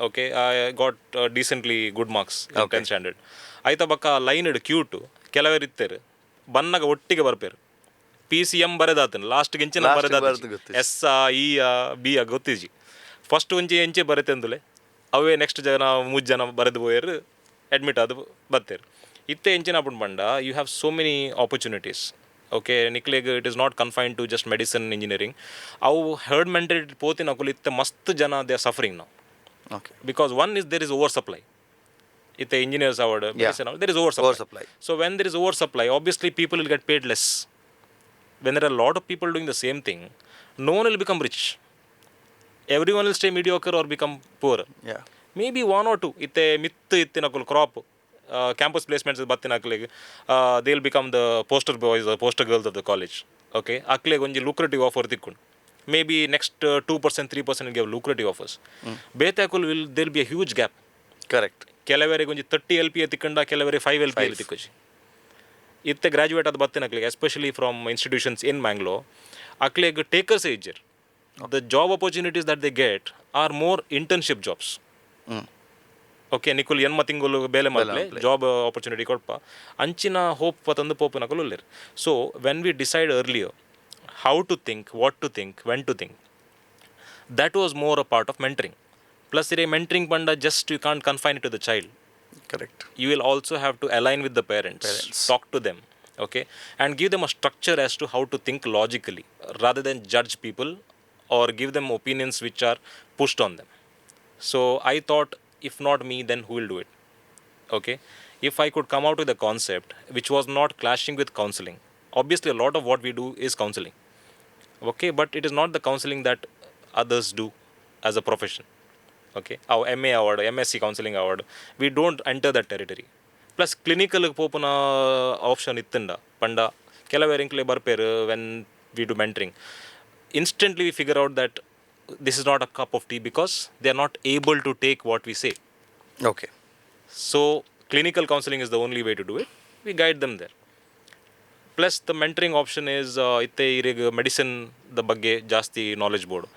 okay? I got decently good marks 10th standard. ಆಯ್ತಾ ಬಕ್ಕ ಲೈನ್ ಇಡು ಕ್ಯೂಟ್ ಕೆಲವರು ಇತ್ತೇರು, ಬನ್ನಗ ಒಟ್ಟಿಗೆ ಬರ್ಪೇರು. ಪಿಸಿಎಂ ಬರೆದಾತನ ಲಾಸ್ಟ್ ಗಿಂಚಿನ Last ಬರೆದಾತ. ಬರ್ದು ಗೊತ್ತಿಜ್ಜಿ. ಎಸ್ ಆ ಇ ಆ ಬಿ ಆ ಗೊತ್ತಿಜ್ಜಿ. ಫಸ್ಟ್ ಒಂಜಿ ಎಂಚೆ ಬರೆತೆಂದುಲೆ, ಅವೇ ನೆಕ್ಸ್ಟ್ ಜನ ಮೂಜ್ ಜನ ಬರೆದು ಪೋಯರು, ಅಡ್ಮಿಟ್ ಆದ್ ಬತ್ತೇರು. ಇತ್ತೆ ಎಂಚಿನ ಆಪುಂಡು ಪಂಡ you have so many opportunities, okay? ನಿಕ್ಲೆಗ್ it is not confined to just medicine, engineering. ಅವು ಹರ್ಡ್ ಮೆಂಟಾಲಿಟಿ ಪೋತಿನ ಅಕುಲು ಇತ್ತೆ ಮಸ್ತ್ ಜನ they are suffering ನಾವು. Okay because one is there is over supply. ಇತ್ತೆ ಇಂಜಿನಿಯರ್ಸ್ ಆವಡ್, medicine, there is over over supply. So when there is over supply, obviously people will get paid less. When there are lot of people doing the same thing, no one will become rich. Everyone will stay mediocre or become poor. Maybe one or two ಇತ್ತೆ ಮಿತ್ತು ಇತ್ತಿನಕುಲು crop campus placements ಬತ್ತಿನಕ್ಲೆಗ್, they will become the poster boys, poster girls of the college, okay? ಅಕ್ಲೆಗ್ ಒಂಜಿ lucrative offer ತಿಕ್ಕುಂಡು. Maybe next 2%, 3% give lucrative offers. ಬೇತೆ ಅಕುಲು will there be a huge gap. Correct. ಕೆಲವರಿಗೆ ಒಂಜಿ ತರ್ಟಿ L P A ತಿಕ್ಕಂಡ, ಕೆಲವರಿಗೆ five L P A ತಿಕ್ಕುಜಿ. ಇತ್ತೆ ಗ್ರಾಜುಯೇಟ್ ಆದ ಬತ್ತಿನಕ್ಲೆಗ್, especially from institutions in Mangalore, ಅಕ್ಲೆಗ್ ಟೇಕರ್ಸೇ ಇಜ್ಜೆರ್. The job opportunities that they get are more internship jobs, okay? ನಿಕುಲ್ ಎನ್ಮ ತಿಂಗಳು ಬೇಲೆ ಮಲ್ಲೆ ಜಾಬ್ ಆಪರ್ಚುನಿಟಿ ಕೊಡ್ಪ ಅಂಚಿನ ಹೋಪ್ ಪತಂದು ಪೋಪುನಕುಲು ಉಲ್ಲೆರ್. So when we decide earlier how to think, what to think, when to think, that was more a part of mentoring. Plus ಇರೆ mentoring ಪಂಡ just you can't confine to the child. Correct. You will also have to align with the parents, talk to them, okay, and give them a structure as to how to think logically rather than judge people or give them opinions which are pushed on them. So I thought, if not me, then who will do it? Okay, if I could come out with a concept which was not clashing with counseling. Obviously, a lot of what we do is counseling, okay, but it is not the counseling that others do as a profession, okay? Our MA award, MSc counseling award, we don't enter that territory. Plus clinical ಪೋಪುನ option ಇತ್ತಂಡ ಪಂಡ ಕೆಲವೆರ್ ಎಂಕ್ಲೆ ಬರ್ಪೇರು. When we do mentoring, instantly we figure out that this is not a cup of tea because they are not able to take what we say. Okay. So clinical counseling is the only way to do it. We guide them there. Plus the mentoring option is ಇತ್ತೆ ಇರೆಗ್ medicine the ಬಗ್ಗೆ ಜಾಸ್ತಿ knowledge board.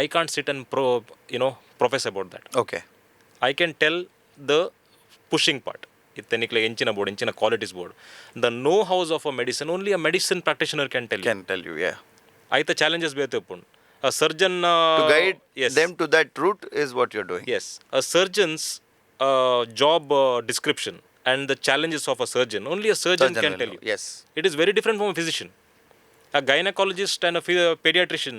I can't sit and pro you know profess about that. Okay. I can tell the pushing part. ಇತ್ತೆ ನಿಕ್ಲೆ ಎಂಚಿನ board, ಎಂಚಿನ qualities board, the know hows of a medicine only a medicine practitioner can tell. Can tell you, yeah. ಐತ challenges ಬೇತೆ ಉಪ್ಪುಂಡು. A surgeon to guide S. Them to that route is what you're doing. Yes, a surgeon's job description and the challenges of a surgeon, only a surgeon Surgeon can will tell know. You. It is very different from a physician. A gynecologist and a pediatrician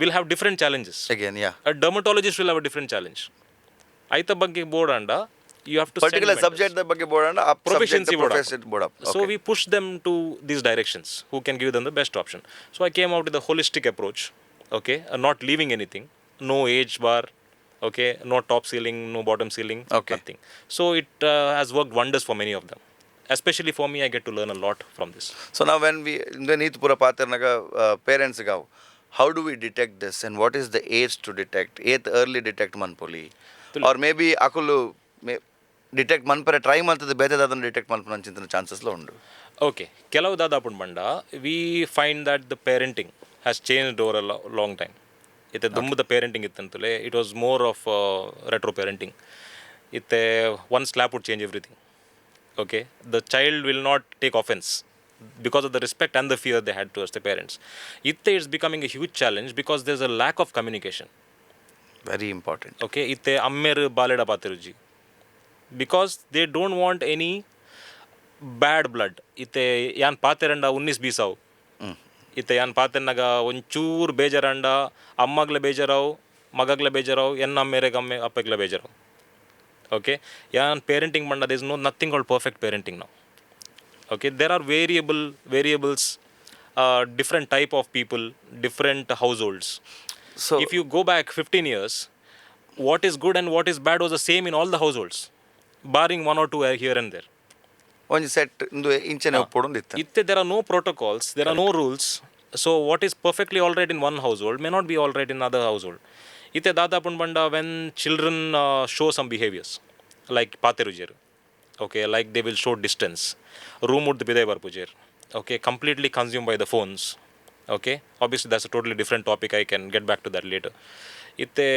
will have different challenges. Again, yeah. A dermatologist will have a different challenge. ಐತ ಬಗ್ಗೆ board and you have to particular subject the ಬಗ್ಗೆ board ಆ proficiency board. Proficiency board. So we push them to these directions, who can give them the best option. So I came out with a holistic approach, okay, not leaving anything, no age bar, okay, no top ceiling, no bottom ceiling, nothing. So it has worked wonders for many of them. Especially for me, I get to learn a lot from this. So ನಾವು when we ನೀತ್ ಪೂರ ಪಾತೆರ್ನಾಗ parents Gao how do we detect this and what is the age to detect? ಏತ್ early detect ಮನ್ಪೊಲಿ? Or may be ಅಕುಲು ಮೇ detect ಮನ್ಪರೆ try ಮಲ್ತದ ಬೇತೆ ಅದನ್ನು ಡಿಟೆಕ್ಟ್ ಮನ್ಪುನ ಅಂಚಿನ ಚಾನ್ಸಸ್ಲ ಉಂಡು. ಓಕೆ, ಕೆಲವು ದಾದಾಪುಂಡು ಪಂಡ we find that the parenting has changed over a long time. ಇತ್ತೆ ದುಂಬುದ parenting ಇತ್ತಂತಲೇ, it was more of retro parenting. ಇತ್ತೆ one slap would change everything, okay? The child will not take offense because of the respect and the fear they had towards the parents. ಇತ್ತೆ it's becoming a huge challenge because there's a lack of communication. Very important. Okay, ಇತ್ತೆ ಅಮ್ಮೆರ್ ಬಾಲೆಡ ಪಾತೆರುಜಿ because they don't want any bad blood. ಇತ್ತೆ ಯಾನ್ ಪಾತೆರಂಡ ಉನ್ನಿಸ್ ಬೀಸಾವು. ಇತ್ತೆ ಯಾನ್ ಪಾತೆರ್ನಾಗ ಒಂಚೂರು ಬೇಜಾರಂಡ ಅಮ್ಮಗ್ಲ ಬೇಜಾರಾವು, ಮಗಗ್ಲ ಬೇಜಾರಾವು, ಎನ್ನ ಅಮ್ಮೇರೆಗ್ ಅಮ್ಮೆ ಅಪ್ಪಗ್ಲ ಬೇಜಾರಾವು. ಓಕೆ, ಯಾನ್ ಪೇರೆಂಟಿಂಗ್ ಪಂಡ is no nothing called perfect parenting ನಾವು. Okay, there are variables, different type of people, different households. So if you go back 15 years, what is good and what is bad was the same in all the households, barring one or two here and there. ಒಂಜಿ ಸೆಟ್ ಇಂದು ಇಂಚನೆ ಒಪ್ಪೊಡೊಂದು ಇತ್ತು. ಇತ್ತೆ there are no protocols, there are no rules. So what is perfectly all right in one household may not be all right in other household. ಇತ್ತೆ ದಾದಾಪುಂಡು ಪಂಡ when children show some behaviors, like ಪಾತೆರುಜೆರ್, okay, like they will show distance, room ಉಡ್ದು ಪಿದೈ ಬರ್ಪುಜೆರ್, okay, completely consumed by the phones, okay? Obviously, that's a totally different topic. I can get back to that later. ಇತ್ತೆ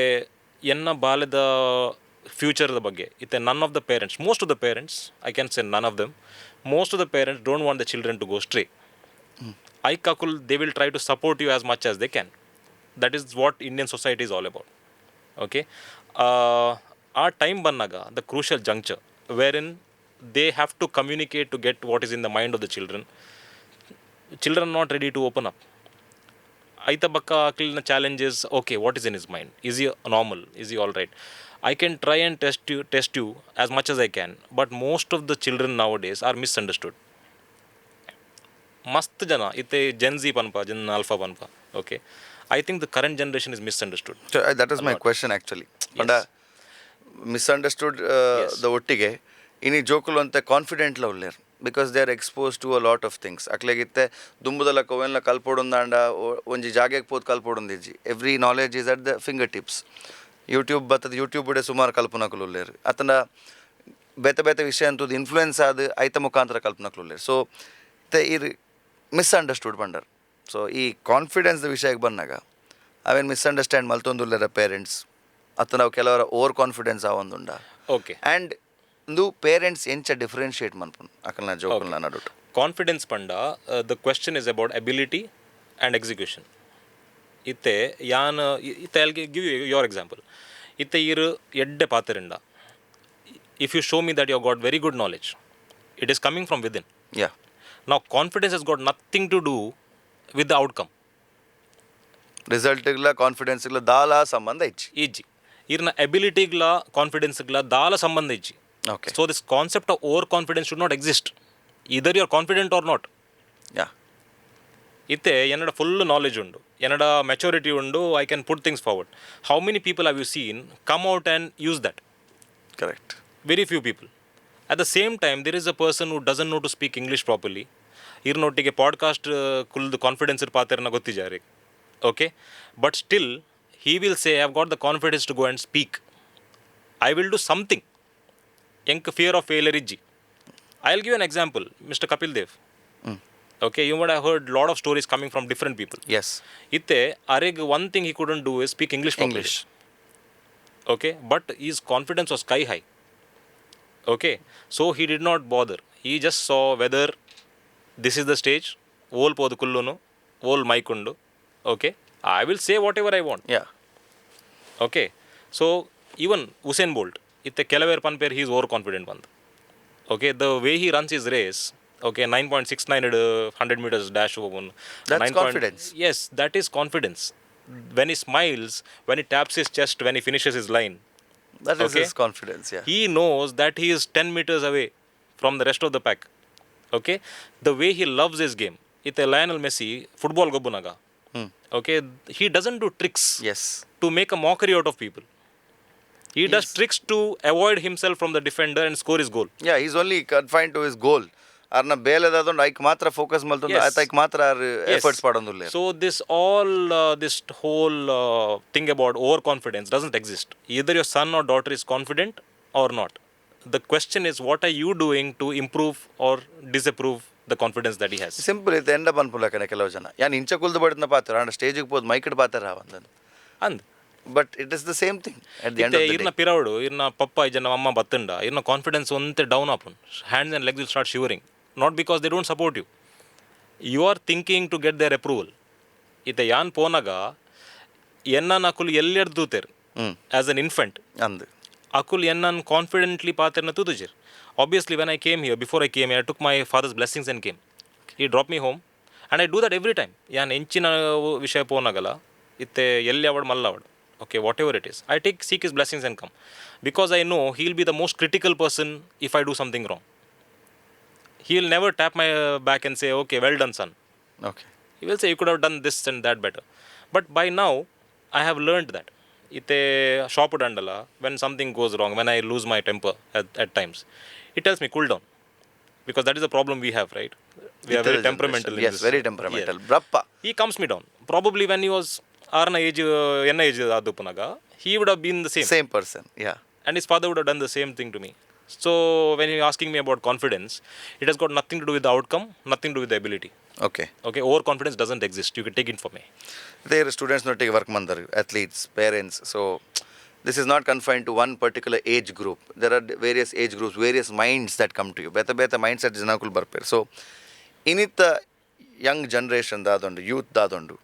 ಎನ್ನ ಬಾಲ್ಯದ ಫ್ಯೂಚರ್ದ ಬಗ್ಗೆ ಇತ್ತೆ none of the parents, most of the parents, I can say none of them, most of the parents don't want the children to go stray. ಐಕ್ ಅಕುಲ್ they will try to support you as much as they can. That is what Indian society is all about, okay? ಆ ಟೈಮ್ ಬಂದಾಗ, the crucial juncture wherein they have to communicate to get what is in the mind of the children, children not ready to open up. ಐತ ಬಕ್ಕ ಅಕ್ಲಿನ challenges, okay, what is in his mind? Is he normal? Is he all right? I can try and test you as much as I can, but most of the children nowadays are misunderstood. ಮಸ್ತ್ ಜನ ಇತ್ತೆ ಜೆನ್ ಜಿ ಪನ್ಪ, ಜೆನ್ ಆಲ್ಫಾ ಪನ್ಪ. Okay, I think the current generation is misunderstood. That is my question, actually. ಪಂಡ ಮಿಸ್ಅಂಡರ್ಸ್ಟುಡ್ ದ ಒಟ್ಟಿಗೆ ಇನಿ ಜೋಕುಲು ಅಂತ ಕಾನ್ಫಿಡೆಂಟ್ಲ ಉಲ್ಲೇರ್, because they are exposed to a lot of things. ಅಕ್ಲೆಗಿತ್ತೆ ದುಂಬುದಲ ಕೊವೆನ್ಲ ಕಲ್ಪೊಡುಂದಾಂಡ ಒಂಜಿ ಜಾಗೆಗ್ ಪೋದು ಕಲ್ಪೊಡುಂದಿಜ್ಜಿ. Every knowledge is at the fingertips. YouTube ಬತ್ತದ, ಯೂಟ್ಯೂಬ್ ಸುಮಾರು ಕಲ್ಪುನಕುಲು ಉಲ್ಲೇರ್, ಅತ್ತಂಡ ಬೇತೆ ಬೇತೆ ವಿಷಯ ಅಂತದ್ದು ಇನ್ಫ್ಲೂಯೆನ್ಸ್ ಆದ್ ಐತ ಮುಖಾಂತರ ಕಲ್ಪುನಕುಲು ಉಲ್ಲೇರ್. ಸೊ ಇತ್ತೆ ಇರ್ ಮಿಸ್ಅಂಡರ್ಸ್ಟುಡ್ ಪಂಡರ್. ಸೊ ಈ ಕಾನ್ಫಿಡೆನ್ಸ್ ವಿಷಯಕ್ಕೆ ಬಂದಾಗ ಅವೇನು ಮಿಸ್ಅಂಡರ್ಸ್ಟ್ಯಾಂಡ್ ಮಲ್ತೊಂದುಲ್ಲೆರ ಪೇರೆಂಟ್ಸ್, ಅತ್ತ ನಾವು ಕೆಲವರ ಓವರ್ ಕಾನ್ಫಿಡೆನ್ಸ್ ಆವೊಂದುಂಡ? ಓಕೆ. ಆ್ಯಂಡ್ ಇಂದು ಪೇರೆಂಟ್ಸ್ ಎಂಚ ಡಿಫ್ರೆನ್ಶಿಯೇಟ್ ಮನ್ಪುನು ಅಕಲ್ನ ಜೋಕುಲ್ನ ನಡುಟು? ಕಾನ್ಫಿಡೆನ್ಸ್ ಪಂಡ, the question is about ability and execution. ಇತ್ತೆ ಯಾನ್ ಇತ್ತೆ I'll give you your example. ಇತ್ತೆ ಈರ್ ಎಡ್ಡೆ ಪಾತೆರಿಂಡ, if you show me that you got very good knowledge, it is coming from within. ಯಾ ನಾವು, confidence has got nothing to do with the outcome. ರಿಸಲ್ಟ್ಗ್ಲ ಕಾನ್ಫಿಡೆನ್ಸ್ಗ್ಲ ದಾಲ ಸಂಬಂಧ ಇಜ್ಜಿ. ಇಜ್ಜಿ. ಇರ್ನ ಎಬಿಲಿಟಿಗ್ಲ ಕಾನ್ಫಿಡೆನ್ಸ್ಗ್ಲ ದಾಲ ಸಂಬಂಧ ಇಜ್ಜಿ. Okay So this concept of overconfidence should not exist. Either you are confident or not. ಯಾ ಇತ್ತೆ ಎನ್ನಡ ಫುಲ್ ನಾಲೆಜ್ ಉಂಡು, ಎನ್ನಡ ಮೆಚುರಿಟಿ ಉಂಡು, I can put things forward. How many people have you seen come out and use that? Correct. Very few people. At the same time, there is a person who doesn't know to speak English properly. ಇರ್ನೊಟ್ಟಿಗೆ podcast ಕುಲ್ದು confidence ಪಾತೆರ್ನ ಗೊತ್ತಿಜಾರಿ. Okay, but still he will say, "Have got the confidence to go and speak. I will do something. ಎಂಕ್ ಫಿಯರ್ ಆಫ್ ಫೇಲಿಯರ್ ಇಜ್ಜಿ." I will give an example, Mister Kapil Dev. Okay, you would I heard lot of stories coming from different people. S ಇತ್ತೆ ಅರೆಗ್ one thing he couldn't do is speak English. English. Okay, but his confidence was sky high. Okay, so he did not bother. He just saw whether this is the stage, ಓಲ್ ಪೋದು ಕುಲ್ಲುನು, ಓಲ್ ಮೈಕ್ ಉಂಡು, okay, I will say whatever I want. Yeah okay, so even Usain Bolt, ಇತ್ತೆ ಕೆಲವೇರ್ ಪನ್ಪೇರ್ ಹೀಸ್ ಓವರ್ ಕಾನ್ಫಿಡೆಂಟ್ ಬಂದು. Okay, the way he runs his race, okay, 9.69 100 meters dash. That's confidence. Yes, that is confidence. When he smiles, when he taps his chest, when he finishes his line, that is Okay. His confidence, yeah. He knows that he is 10 meters away from the rest of the pack. Okay, the way he loves his game. ಇತ್ತೆ Lionel Messi football ಗೊಬ್ಬುನಾಗ, okay, he doesn't do tricks S to make a mockery out of people. He does tricks to avoid himself from the defender and score his goal. Yeah, he's only confined to his goal. ಅರ್ನ ಬೇಲೆದಾದೊಂಡು ಐಕ್ ಮಾತ್ರ focus ಮಲ್ತೊಂದು Yes. ಆತ ಐಕ್ ಮಾತ್ರ efforts ಪಾಡೊಂದುಲ್ಲೆ. So this whole thing about overconfidence doesn't exist. Either your son or daughter is confident or not. The question is, what are you doing to improve or disapprove the confidence that he has? Simple. ಇತ್ತು ಎಂಡ ಪನ್ಪುಲಕನೆ ಕೆಲವು ಜನ ಯಾನ್ ಇಂಚ ಕುಲ್ದು ಬಡಿದ್ನ ಪಾತ್ರ ಅಂಡ ಸ್ಟೇಜಿಗೆ ಪೋದು ಮೈಕಡ್ ಪಾತ್ರ ಅಂದನ್. ಅಂದ್. But it is the same thing at the end ಇತ್ತೆ ಆಫ್ the ಇರ್ನ ಪಿರವಡು ಇರ್ನ ಪಪ್ಪ ಇಜ್ಜ ಅಮ್ಮ ಬತ್ತಂಡ ಇರ್ನ ಕಾನ್ಫಿಡೆನ್ಸ್ ಒಂತೆ down ಆಪುನ್. Hands and legs will start shivering, not because they don't support you. You are thinking to get their approval. ಇತ್ತೆ ಯಾನ್ ಪೋನಾಗ ಎನ್ನ ಅಕುಲು ಎಲ್ಲೆಡ್ದು ತೂತೆರ್ ಆಸ್ ಅನ್ ಇನ್ಫೆಂಟ್. ಅಂದ್. ಅಕುಲ್ ಎನ್ನನ್ confidently ಪಾತೆರ್ನ ತೂತುಜೆರ್. Obviously, when I came here, before I came, I took my father's blessings and came. He drop me home, and I do that every time. ಯಾನ್ ಎಂಚಿನ ವಿಷಯ ಪೋನಾಗಲ್ಲ, ಇತ್ತೆ ಎಲ್ಲಿ ಅವಡ್ ಮಲ್ಲ ಅವಡ್, okay, whatever it is, I take seek his blessings and come, because I know he will be the most critical person if I do something wrong. He will never tap my back and say, "Okay, well done, son." Okay He will say, "You could have done this and that better." But by now, I have learned that. ಇತ್ತೆ shop ಅಂಡಲ್ಲ, when something goes wrong, when I lose my temper at times, it tells me, "Cool down," because that is a problem we have, right? We are very temperamental. Yes, very temperamental ಬ್ರಪ್ಪ. He calms me down. Probably when he was ಆರ್ನ age, ಎನ್ನ age ಆದುಪ್ಪನಾಗ, he would have been the same. Same person, yeah. And his father would have done the same thing to me. So when you're asking me about confidence, it has got nothing to do with the outcome, nothing to do with the ability. Okay Okay, overconfidence doesn't exist. You can take it from me. There ಸ್ಟೂಡೆಂಟ್ಸ್ನೊಟ್ಟಿಗೆ work ಬಂದರು, athletes, parents. So this is not confined to one particular age group. There are various age groups, various minds that come to you. ಬೇತೆ ಬೇತೆ ಮೈಂಡ್ ಸೆಟ್ ಜನಕ್ಕೂ ಬರ್ಪೇರು. ಸೊ ಇನ್ನಿತ್ತ ಯಂಗ್ ಜನ್ರೇಷನ್ ದಾದೊಂಡು, ಯೂತ್ ದಾದೊಂಡು,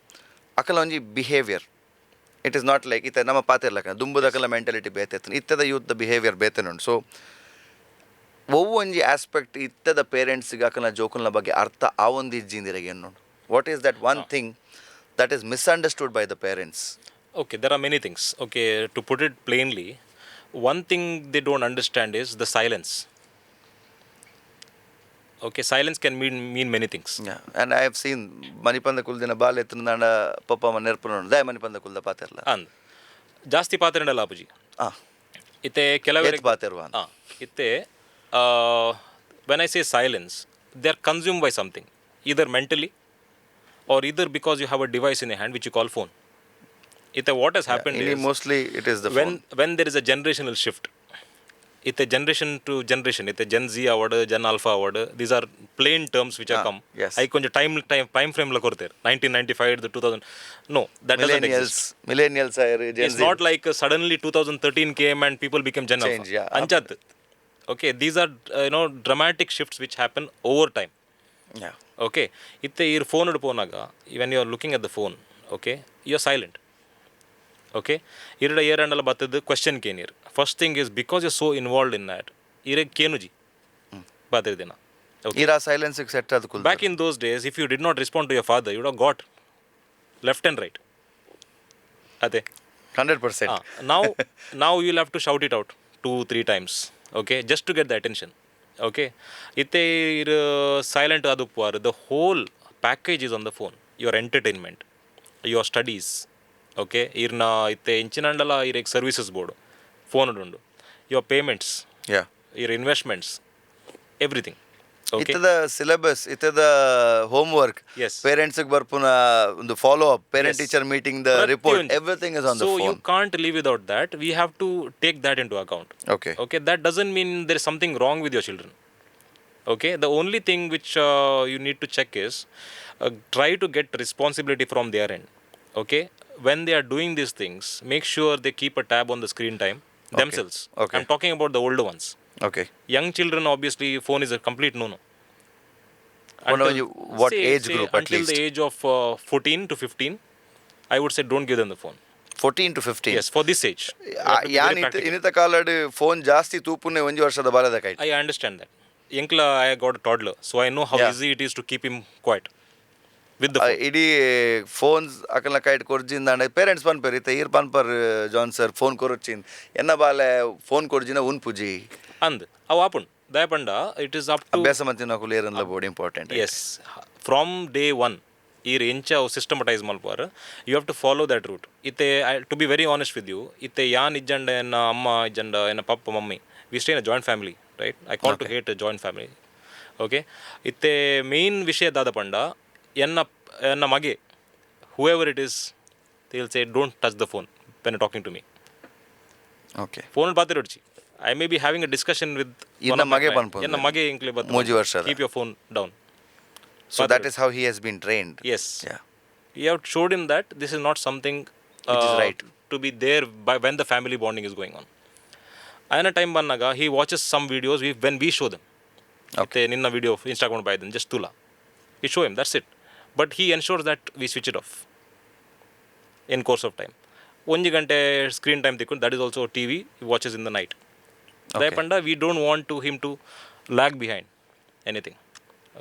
ಅಕಲ ಒಂಜಿ behaviour, it is not like ಇತ್ತ ನಮ್ಮ ಪಾತಿರ್ಲಕ ದುಂಬುದಕಲ ಮೆಂಟಾಲಿಟಿ ಬೇತೆ ಇತ್ತು, ಇತ್ತದ ಯೂತ್ the behaviour ಬೇತೆನುಂಡು. ಸೊ ಒವ್ವೊಂಜಿ ಆಸ್ಪೆಕ್ಟ್ ಇತ್ತದ ಪೇರೆಂಟ್ಸ್ಗೆ ಅಕಲ್ನ ಜೋಕುಲ್ನ ಬಗ್ಗೆ ಅರ್ಥ ಆವೊಂದು ಇಜ್ಜಿಂದಿರಗೆ ನೋಡು, what is that one thing that is misunderstood by the parents? Okay, there are many things. Okay, to put it plainly, One thing they don't understand is the silence. Okay, silence can mean many things. And I have seen ಮನಿಪಂದ ಕುಲ್ದಿನ ಬಾಲ್ ಎತ್ತುಂದಾಂಡ ಪಪ್ಪ ಅಮ್ಮ ನೆರ್ಪುನ ದಾಯ ಮನಿಪಂದ ಕುಲ್ದ ಪಾತೆರ್ಲ. ಅಂದ್, ಜಾಸ್ತಿ ಪಾತೆರಂಡಲ್ಲ ಆಪುಜಿ. ಇತ್ತೆ ಕೆಲವರಿಗೆ ಏತ್ ಪಾತೆರುವ ಅಂತ. ಹಾಂ, ಇತ್ತೆ when I say silence, they are consumed by something, either mentally or either because you have a device in hand which you call phone. ಇತ್ತೆ what has happen ಇಲ್ಲಿ mostly it is the when when there is a generational shift, ಇತ್ತೆ generation to generation, ಇತ್ತೆ Zen G award, Zen alpha award, these are plain terms which are come. ಐಕ್ ಕೊಂಚ time ಫ್ರೇಮ್ಲ ಕೊಡ್ತೇವೆ, 1995, 2000. No, that millennials, millennials ಆಯರ್. It's not like suddenly 2013 came and people became Gen Change, Alpha. Yeah. ಅಂಚಾತ್. Okay, these are dramatic shifts which happen over time. Okay, ಇತ್ತೆ ಈರ್ phone ಪೋನಾಗ, when you are looking at the phone, okay, you are silent. Okay, ಇರಡ ಏರಂಡಲ ಬತ್ತದ question ಕೇನಿರ್. First thing is, because you so involved in that, ಇರೆ ಕೇನುಜಿ ಬಾತಿರ್ ದಿನ. Okay. ಈರ silence set ಅದು ಕುಲ್. Back in those days, if you did not respond to your father, you would got left and right ಅದೇ. Hundred percent. Now you'll have to shout it out two three times, okay, just to get the attention, okay? ಇತ್ತೆ ಇರ್ silent ಅದು the whole package is on the phone: your entertainment, your studies, okay? ಇರ್ನ ಇತ್ತೆ ಇಂಚಿನಂಡಲ ಇರೆಗ್ services board phone ಉಂಡು, your payments, your investments, everything, okay? ಇತ್ತದ syllabus, ಇತ್ತದ home work, parents ಬರ್ಪುನ ಒಂದು follow up, parent teacher meeting the report, everything is on the so you phone. Can't live without that. We have to take that into account. Okay. Okay, that doesn't mean there is something wrong with your children. Okay, the only thing which you need to check is try to get responsibility from their end. Okay, when they are doing these things, make sure they keep a tab on the screen time themselves. I'm talking about the older ones. Okay. Young children, obviously phone is a complete no no. What age group at Until least? The age of 14 to 15, I would say don't give them the phone. 14 to 15? Yes, for this age you have to be very ಯಾನ್ practical. ಇನ್ನಿತ ಕಾಲಡ್ phone ಜಾಸ್ತಿ ತೂಪುನೆ ಒಂಜಿ ವರ್ಷದ ಬಾಲದ ಕೈ. I understand that. ಎಂಕ್ಲ, I got a toddler, so I know how easy it is to keep him quiet with the phone. ಇಡೀ phones ಅಕಲ್ನ kite ಕೊರ್ಜಿಂದ parents ಪನ್ಪೆರ್, ಇತ್ತೆ ಈರ್ ಪನ್ಪರ್ John sir phone ಕೊರೊಚ್ಚಿನ್ ಎನ್ನ ಬಾಲೆ ಫೋನ್ ಕೊರ್ಜಿನ ಉನ್ಪುಜಿ. ಅಂದ್, ಅವು ಆಪುಂಡು. ದಯಪಂಡ it is up to ಅಭ್ಯಾಸ ಮಂತಿನ ಅಕುಲು ಏರನ್ಲ board important. S, from day one ಈರ್ ಎಂಚ ಅವು ಸಿಸ್ಟಮಟೈಸ್ ಮಲ್ಪಾರ್, you have to follow that route. ಇತ್ತೆ, to be very honest with you, ಇತ್ತೆ ಯಾನ್ ಇಜ್ಜಂಡ, ಎನ್ನ ಅಮ್ಮ ಇಜ್ಜಂಡ, ಎನ್ನ papa mummy, we stay in a joint family, right? I call to hate joint family, okay? ಇತ್ತೆ ಮೇನ್ ವಿಷಯ ದಾದ ಪಂಡ, ಎನ್ನ ಮಗೆ, whoever it is, will say, "Don't touch the phone when talking to me." Okay. Phone ಪಾತೆರೊಡ್ಚಿ. I may be having a discussion with ಇನ್ನ ಮಗೆ ಪನ್ಪುಂಡು. ಎನ್ನ ಮಗೆ ಎಂಕ್ಲೆ ಬತ್ತು ಮೂಜಿ ವರ್ಷದ. Keep your phone down. So that is how he has been trained. Yes. You have showed him that this is not something Which is right. to be there by when the family bonding is going on. ಆಯನ time ಬಂದಾಗ he watches some videos when we show them. ಮತ್ತೆ ನಿನ್ನ video Instagram ಬಾಯ್ದನ್ just Tula, we show him, that's it. But he ensures that we switch it off in course of time. ಒಂಜಿ ಗಂಟೆ screen time ತಿಕ್ಕೊಂಡು, that is also TV watches in the night. ದಯಪಂಡ we don't want to him to lag behind anything,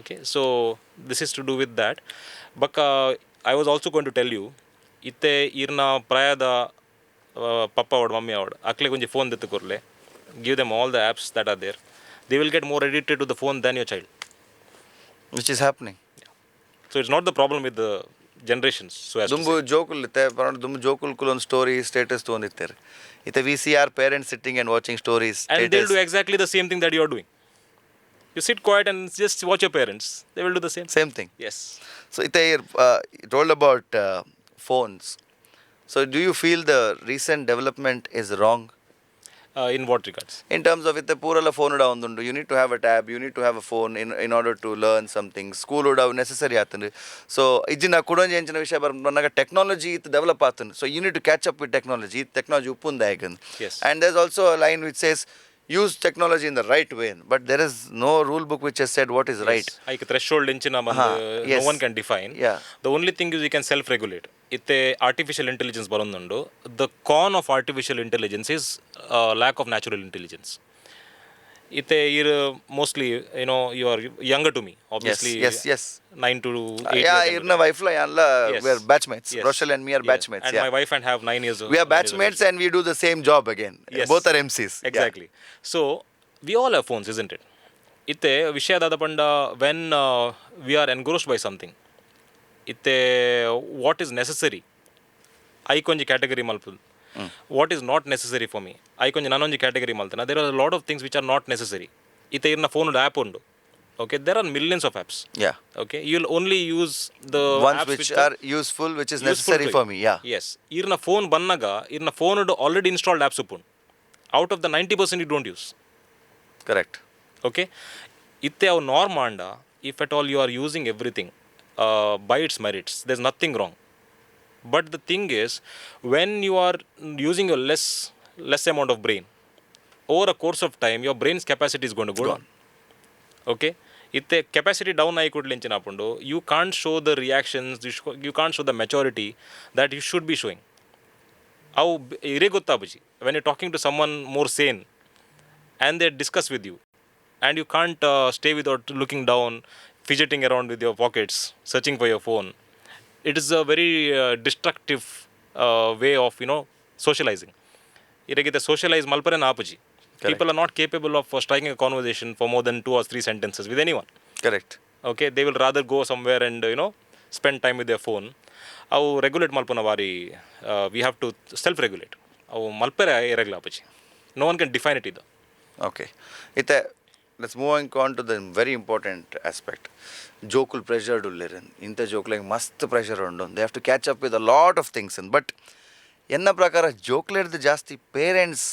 okay? So this is to do with that. ಬಕ್ಕ I was also going to tell you, ಇತ್ತೆ ಈರ್ನ ಪ್ರಾಯದ ಪಪ್ಪ ಅವಡ್ mummy ಅವಡ್ ಅಕ್ಲೆಗ್ ಒಂಜಿ phone ದೆತ್ತು ಕೊರ್ಲೆ. Give them all the apps that are there. They will get more addicted to the phone than your child. Which is happening. So it's not the problem with the generations, so ದುಂಬು ಜೋಕುಲ್ ಇತ್ತೆ ಪರಂಡ ದುಂಬು ಜೋಕುಲ್ ಕುಲ್ ಒಂದು story status ತೊಗೊಂಡಿತ್ತಾರೆ. ಇತ್ತೆ we see our parents sitting and watching stories. And they'll do exactly the same thing that you are doing. You sit quiet and just watch your parents. They will do the same. Same thing. Yes. So ಇತ್ತೆ told about phones. So do you feel the recent development is wrong? In what regards? In terms of ಇತ್ತೆ ಪೂರೆಲ್ಲ phone ಉಡ ಒಂದುಂಡು, you need to have a tab, you need to have a phone in order to learn something. School ಉಡ necessary ಆತಂಡು. So ಇಜ್ಜಿನ ಕುಡೊಂಜಿ ಎಂಚಿನ ವಿಷಯ ಬಂದಾಗ technology ಇತ್ತು develop ಆತಂಡು. So you need to catch up with technology. Technology Uppunda. And there is also a line which says use technology in the right way, but there is no rule book which has said what is right. Like threshold ಇಂಚಿನ ಬಂದು no one can define. The only thing is we can self regulate. ಇತ್ತೆ artificial intelligence ಬರೋದುಂಡು. The con of artificial intelligence is lack of natural intelligence. ಇತ್ತೆ ಈರ್ mostly you are younger to me, obviously. Yes. 9 to 8. Yeah, ಇರ್ನ wife ಲ ಯಾನ್ಲ we are batchmates. Rochelle and me are batchmates. And my wife and have 9 years. We are batchmates and we do the same job again. Yes. Both are MCs. Exactly. So we all have phones, isn't it? ಇತ್ತೆ ವಿಷಯ ದಾದ ಪಂಡ, when we are engrossed by something, ಇತ್ತೆ what is necessary ಐಕೊಂಜಿ category ಮಲ್ಪುದು, what is not necessary for me ಐಕೊಂಜಿ ನಾನೊಂಜಿ category ಮಲ್ತನ. There are lot of things which are not necessary. ಇತ್ತೆ ಇರ್ನ phone app ಉಂಡು, okay? There are millions of apps. Okay, you will only use the Ones which are useful, which is necessary for me. Yeah. S, ಇರ್ನ phone ಬನ್ನಾಗ ಇರ್ನ phone already installed apps ಉಪ್ಪುಂಡು. Out of the 90% you don't use. Correct. Okay, ಇತ್ತೆ ಅವು norm ಆಂಡ, if at all you are using everything by its merits, there is nothing wrong. But the thing is, when you are using your less amount of brain, over a course of time your brain's capacity is gonna go down, okay? ಇತ್ತೆ capacity down ಆಗಿ ಕೂಡ್ಲೆ ಆಪುಂಡು, you can't show the reactions, you can't show the maturity that you should be showing. ಅವು ಇರೇ ಗೊತ್ತಾಪುಜಿ when you talking to someone more sane and they discuss with you, and you can't stay without looking down, fidgeting around with your pockets, searching for your phone. It is a very destructive way of socializing. ಇರಗಿತ socialise ಮಲ್ಪರೆ ಆಪುಜಿ. People are not capable of striking a conversation for more than two or three sentences with anyone. Correct. Okay, they will rather go somewhere and spend time with their phone. ಅವು regulate ಮಲ್ಪುನ ಬಾರಿ, we have to self regulate. ಅವು ಮಲ್ಪರೆ ಇರಗ್ಲ ಆಪುಜಿ. No one can define it ಇದು. Okay. ಇತ್ತೆ let's move on to the very important aspect. ಜೋಕುಲ್ pressured ಉಲ್ಲೆರ್, ಇಂಥ ಜೋಕ್ಲೆಗ್ ಮಸ್ತ್ ಪ್ರೆಷರ್ ಉಂಡು. They have to catch up with a lot of things. But ಎನ್ನ ಪ್ರಕಾರ ಜೋಕ್ಲೆರ್ದು ಜಾಸ್ತಿ ಪೇರೆಂಟ್ಸ್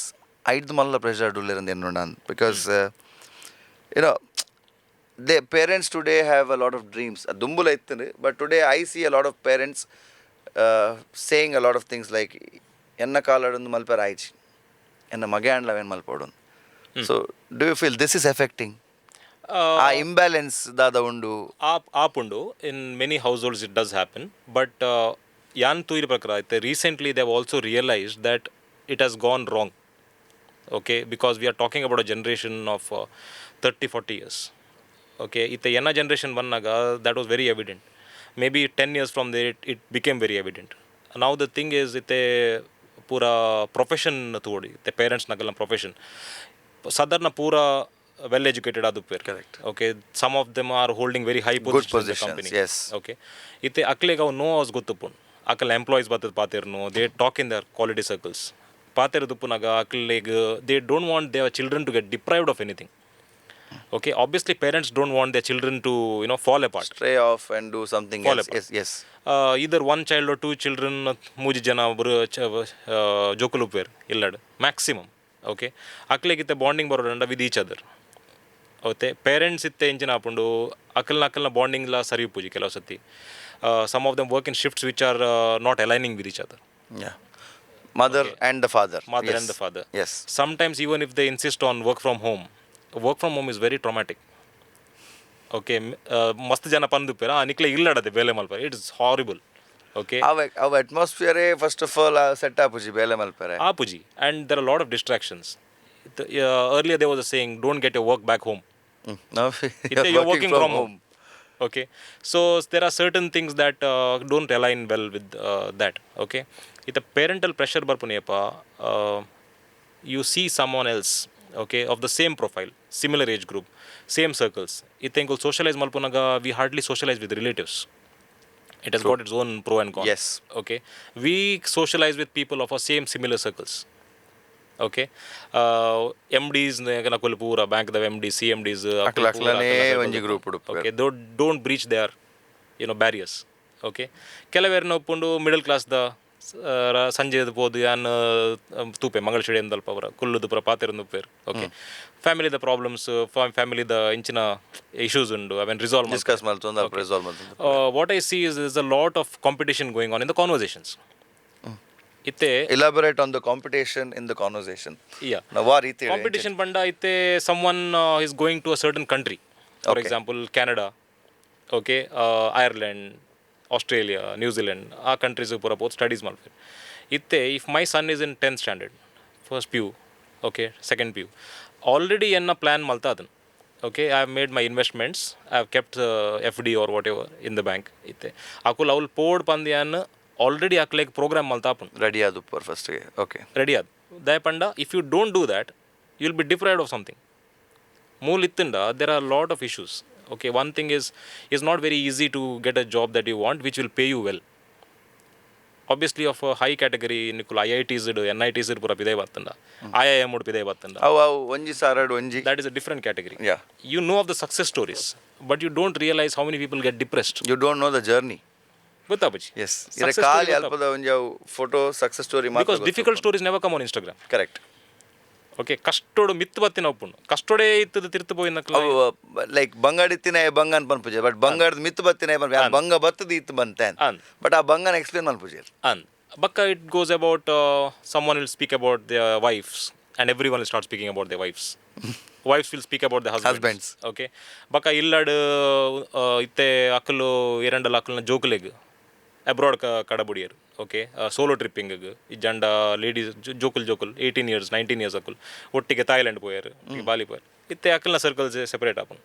ಐದು ಮಲ್ಲ ಪ್ರೆಷರ್ಡ್ ಉಲ್ಲೆರ್ ಎನ್ನುಂಡು ನಾನು, because they parents today have a lot of dreams. ದುಂಬುಲ ಇತ್ತು, but today I see a lot of parents saying a lot of things like, ಎನ್ನ ಕಾಲಡೊಂದು ಮಲ್ಪೆರ ಆಯ್ಚಿ, ಎನ್ನ ಮಗೆ ಆಂಡ್ಲವೇನು ಮಲ್ಪೋಡು. So do you feel this is affecting, ಆ ಇಂಬ್ಯಾಲೆನ್ಸ್ ದಾದ ಉಂಡು? ಆಪುಂಡು. In many households it does happen, but ಯಾನ್ ತೂಯಿನ ಪ್ರಕಾರ ಇತ್ತೆ recently they also realise that it has gone wrong, okay? Because we are talking about a generation of 30-40 years, okay? ಇತ್ತೆ ಎನ್ನ generation ಬಂದಾಗ that was very evident. Maybe 10 years from there it became very evident. ನಾವು the thing is, ಇತ್ತೆ ಪೂರ profession ತೂವೊಡು. ಇತ್ತೆ parents ನಗಲ್ನ profession ಸಾಧಾರಣ ಪೂರ ವೆಲ್ ಎಜುಕೇಟೆಡ್ ಆದುಪ್ಪೇರ್. Correct. Okay, some of them are holding very high Good position positions, company. Yes. Okay, ಇತ್ತೆ ಅಕ್ಲೆಗ್ ಅವು ನೋ ಅವಸ್ ಗೊತ್ತುಪ್ಪುಂಡು. ಅಕಲ್ ಎಂಪ್ಲಾಯೀಸ್ ಬತ್ತದ ಪಾತೆರ್ನು, they talk in their quality circles. ಪಾತೆರದುಪ್ಪುನಾಗ ಅಕ್ಲೆಗ್ they don't want their children to get deprived of anything, okay? Obviously parents don't want their children to fall apart. Stray off and do something. Fall apart. S S Either one child, two children, ಮೂಜಿ ಜನ ಒಬ್ಬರು ಜೋಕುಲು ಉಪ್ಪೇರ್ ಇಲ್ಲಡ್ maximum, okay? ಅಕ್ಲೆಗಿತ್ತೆ bonding ಬರೋದಂಡ with each other. Okay, parents ಇತ್ತೆ ಎಂಚಿನ ಆಪುಂಡು, ಅಕಲ್ನ ಅಕಲ್ನ ಬಾಂಡಿಂಗ್ಲ ಸರಿ ಉಪ್ಪುಜಿ. ಕೆಲವು ಸತಿ some of them work in shifts which are not aligning with each other. Mother and the father. Mother and the father. S Sometimes even if they insist on work from home, work from home is very traumatic, okay? ಮಸ್ತ್ ಜನ ಪಂದುಪ್ಪೇರ ನಿಕ್ಲೆ ಇಲ್ಲಡದೆ ಬೇಲೆ ಮಲ್ಪರೆ. It is horrible, okay? ಅವ ಅವ ಅಟ್ಮಾಸ್ಫಿಯರೇ first of all set ಆಪುಜಿ ಬೇಲೆ ಮಲ್ಪರೆ. ಆಪುಜಿ, and there are lot of distractions. Earlier there was a saying, "Don't get your work back home." ಇತ್ತೆ you're working from home, okay? So there are certain things that don't align well with that, okay? ಇತ್ತ parental pressure ಬರ್ಪುನಿಯಪ್ಪ, you see someone else, okay, of the same profile, similar age group, same circles. ಇತ್ತೆ ಎಂಕುಲು socialise ಮಲ್ಪುನಾಗ we hardly socialize with relatives. It has got its own pro and con. Okay, we socialize with people of our same similar circles, okay? MDs ನಕುಲ್ ಪೂರ ಬ್ಯಾಂಕ್ದ M D, C M Ds. ಅಕ್ಲ ಅಕ್ಲನೇ ಒಂಜಿ group ಉಡುಪ್ಪುವೆರ್. Okay, don't breach their barriers, okay? ಕೆಲವೇರ್ನ ಉಪ್ಪುಂಡು middle ಕ್ಲಾಸ್ದ. ಸಂಜೆ ಪೋದು ಯಾನ್ ತೂಪೆ ಮಂಗಳ ಸ್ಟೇಡಿಯಂದಲ್ಪ ಅವರ ಕುಲ್ಲುದು ಪೂರ ಪಾತೆರೊಂದು ಉಪ್ಪೇರ್, ಓಕೆ? ಫ್ಯಾಮಿಲಿದ ಪ್ರಾಬ್ಲಮ್ಸ್, ಫ್ಯಾಮಿಲಿದ ಇಂಚಿನ ಇಶ್ಯೂಸ್ ಉಂಡು, ಅವೆನ್ ರಿಸಾಲ್ವ್ ಡಿಸ್ಕಸ್ ಮಲ್ತೊಂದು ಅಲ್ಪ ರಿಸಾಲ್ವ್ ಮಲ್ತೊಂದು. What I see is a lot of competition going on in the conversations ಇತ್ತೆ. Elaborate on the competition in the conversation. ನಾವು ಆ ರೀತಿ ಕಾಂಪಿಟೇಷನ್ ಪಂಡ ಇತ್ತೆ someone is going to a certain country, for example Canada, okay, Ireland, Australia, New Zealand, ಆ countries ಪೂರ ಪೋದು studies ಮಲ್ಪೆರ್. ಇತ್ತೆ if my son is in 10th standard, first PU, okay, second PU, Already ಎನ್ನ ಪ್ಲ್ಯಾನ್ ಮಲ್ತ ಅದನ್ನು. Okay, I have made my investments, I have kept FD or whatever in the bank. ಇತ್ತೆ ಅಕುಲ್ ಅವ್ಲು ಪೋಡ್ ಪಂದ್ಯಾನ್ ಆಲ್ರೆಡಿ ಅಕ್ಲೆಗ್ ಪ್ರೋಗ್ರಾಮ್ ಮಲ್ತಾಪುಂಡು. ರೆಡಿ ಆದುಪ್ಪರ್ ಫಸ್ಟ್ಗೆ, ಓಕೆ. ರೆಡಿ ಆದ್. ದಾಯ ಪಂಡ, if you don't do that, you will be deprived of something. ಮೂಲ್ ಇತ್ತಂಡ there are lot of issues, okay? One thing is not very easy to get a job that you want, which will pay you well. Obviously of high category ನಿಕುಲು I I Ts, N I ಟಿಸ್ ಪೂರ ಪಿದೈ ಬತ್ತಂಡ, I I M ಪಿದೈ ಬತ್ತಂಡ, ಅವು ಅವು ಒಂಜಿ ಸಾರಡ್ ಒಂಜಿ. That is a different category. You know of the success stories, but you don't realize how many people get depressed. You don't know the journey. ಗೊತ್ತಾಪುಜಿ. S, ಇರ ಖಾಲಿ ಅಲ್ಪದ ಒಂಜಿ ಅವು photo, success story. Because difficult stories never come on Instagram. Correct. Okay, ಕಷ್ಟೋಡು ಮಿತ್ತು ಬತ್ತಿನ ಒಪ್ಪುಂಡು, ಕಷ್ಟೋಡೇ ಇತ್ತದ ತಿರ್ತು ಪೋಯಿನ. ಅವು ಲೈಕ್ ಬಂಗಾಡಿತ್ತಿನ ಬಂಗ ಅಂತ ಪನ್ಪುಜೆ, ಬಟ್ ಬಂಗಾರದ ಮಿತ್ತು ಬತ್ತಿನ ಪನ್ಪು, ಬಂಗ ಬತ್ತದ ಇತ್ತು ಬಂತೆ. ಅಂದ್. ಬಟ್ ಆ ಬಂಗನ ಎಕ್ಸ್ಪ್ಲೇನ್ ಮನ್ಪುಜೆ. And ಬಕ್ಕ it goes about, someone will speak about the wives and everyone will start speaking about the wives. Wives will speak about the husbands. Husbands, okay? ಬಕ್ಕ ಇಲ್ಲಡ್ ಇತ್ತೆ ಅಕ್ಕಲು ಎರಡಲ್ಲ ಅಕ್ಕಲ್ನ ಜೋಕುಲೆಗ್ ಅಬ್ರಾಡ್ ಕಡಬುಡಿಯರ್, okay? Solo tripping ಇಜ್ಜಂಡ ladies ಜೋಕುಲ್ ಜೋಕುಲ್ 18 years, 19 years ಅಕ್ಕುಲ್ ಒಟ್ಟಿಗೆ Thailand ಪೋಯರ್, ಬಾಲಿ ಪೋಯರ್. ಇತ್ತೆ ಅಕ್ಕಲ್ನ ಸರ್ಕಲ್ಸ್ ಸೆಪರೇಟ್ ಆಪುಂಡು,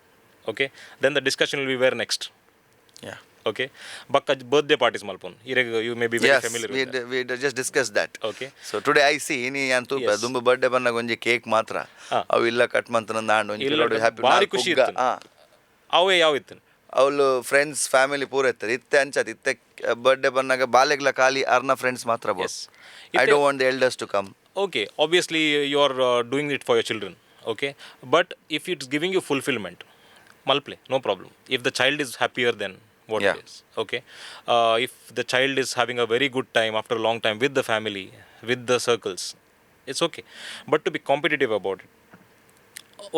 okay? Then the discussion will be where next. Yeah. Okay, ಬಕ್ಕ ಬರ್ತ್ಡೇ ಪಾರ್ಟೀಸ್ ಮಲ್ಪೊನ್ ಇರೆಗ್ you may be very S familiar. We just discuss that. Okay. So today I see ಇನಿ ಯಾನ್ ತೂಪ ದುಂಬು ಬರ್ಡೇ ಬಂದಾಗ ಒಂಜಿ ಕೇಕ್ ಮಾತ್ರ ಅವು ಇಲ್ಲ ಕಟ್ ಮಂತನ ಆಂಡ್ ಒಂಜಿ ಹ್ಯಾಪಿ. ಬಾರಿ ಖುಷಿ ಇತ್ತು. ಅವೇ ಯಾವ ಇತ್ತು. ಅವಳು ಫ್ರೆಂಡ್ಸ್ ಫ್ಯಾಮಿಲಿ ಪೂರ ಇರ್ತಾರೆ. ಇತ್ತೆ ಅಂಚತ್ ಇತ್ತೆ ಬರ್ಡೇ ಬಂದಾಗ ಬಾಲೆಗ್ಲ ಖಾಲಿ ಅರ್ನ ಫ್ರೆಂಡ್ಸ್ ಮಾತ್ರ. I don't want the elders to come. Okay, obviously you are doing it for your children, okay? But if it's giving you fulfillment, ಮಲ್ಪ್ಲೆ, no problem. If the child is happier than what it is, okay? If the child is having a very good time after a long time with the family, with the circles, it's okay. But to be competitive about it,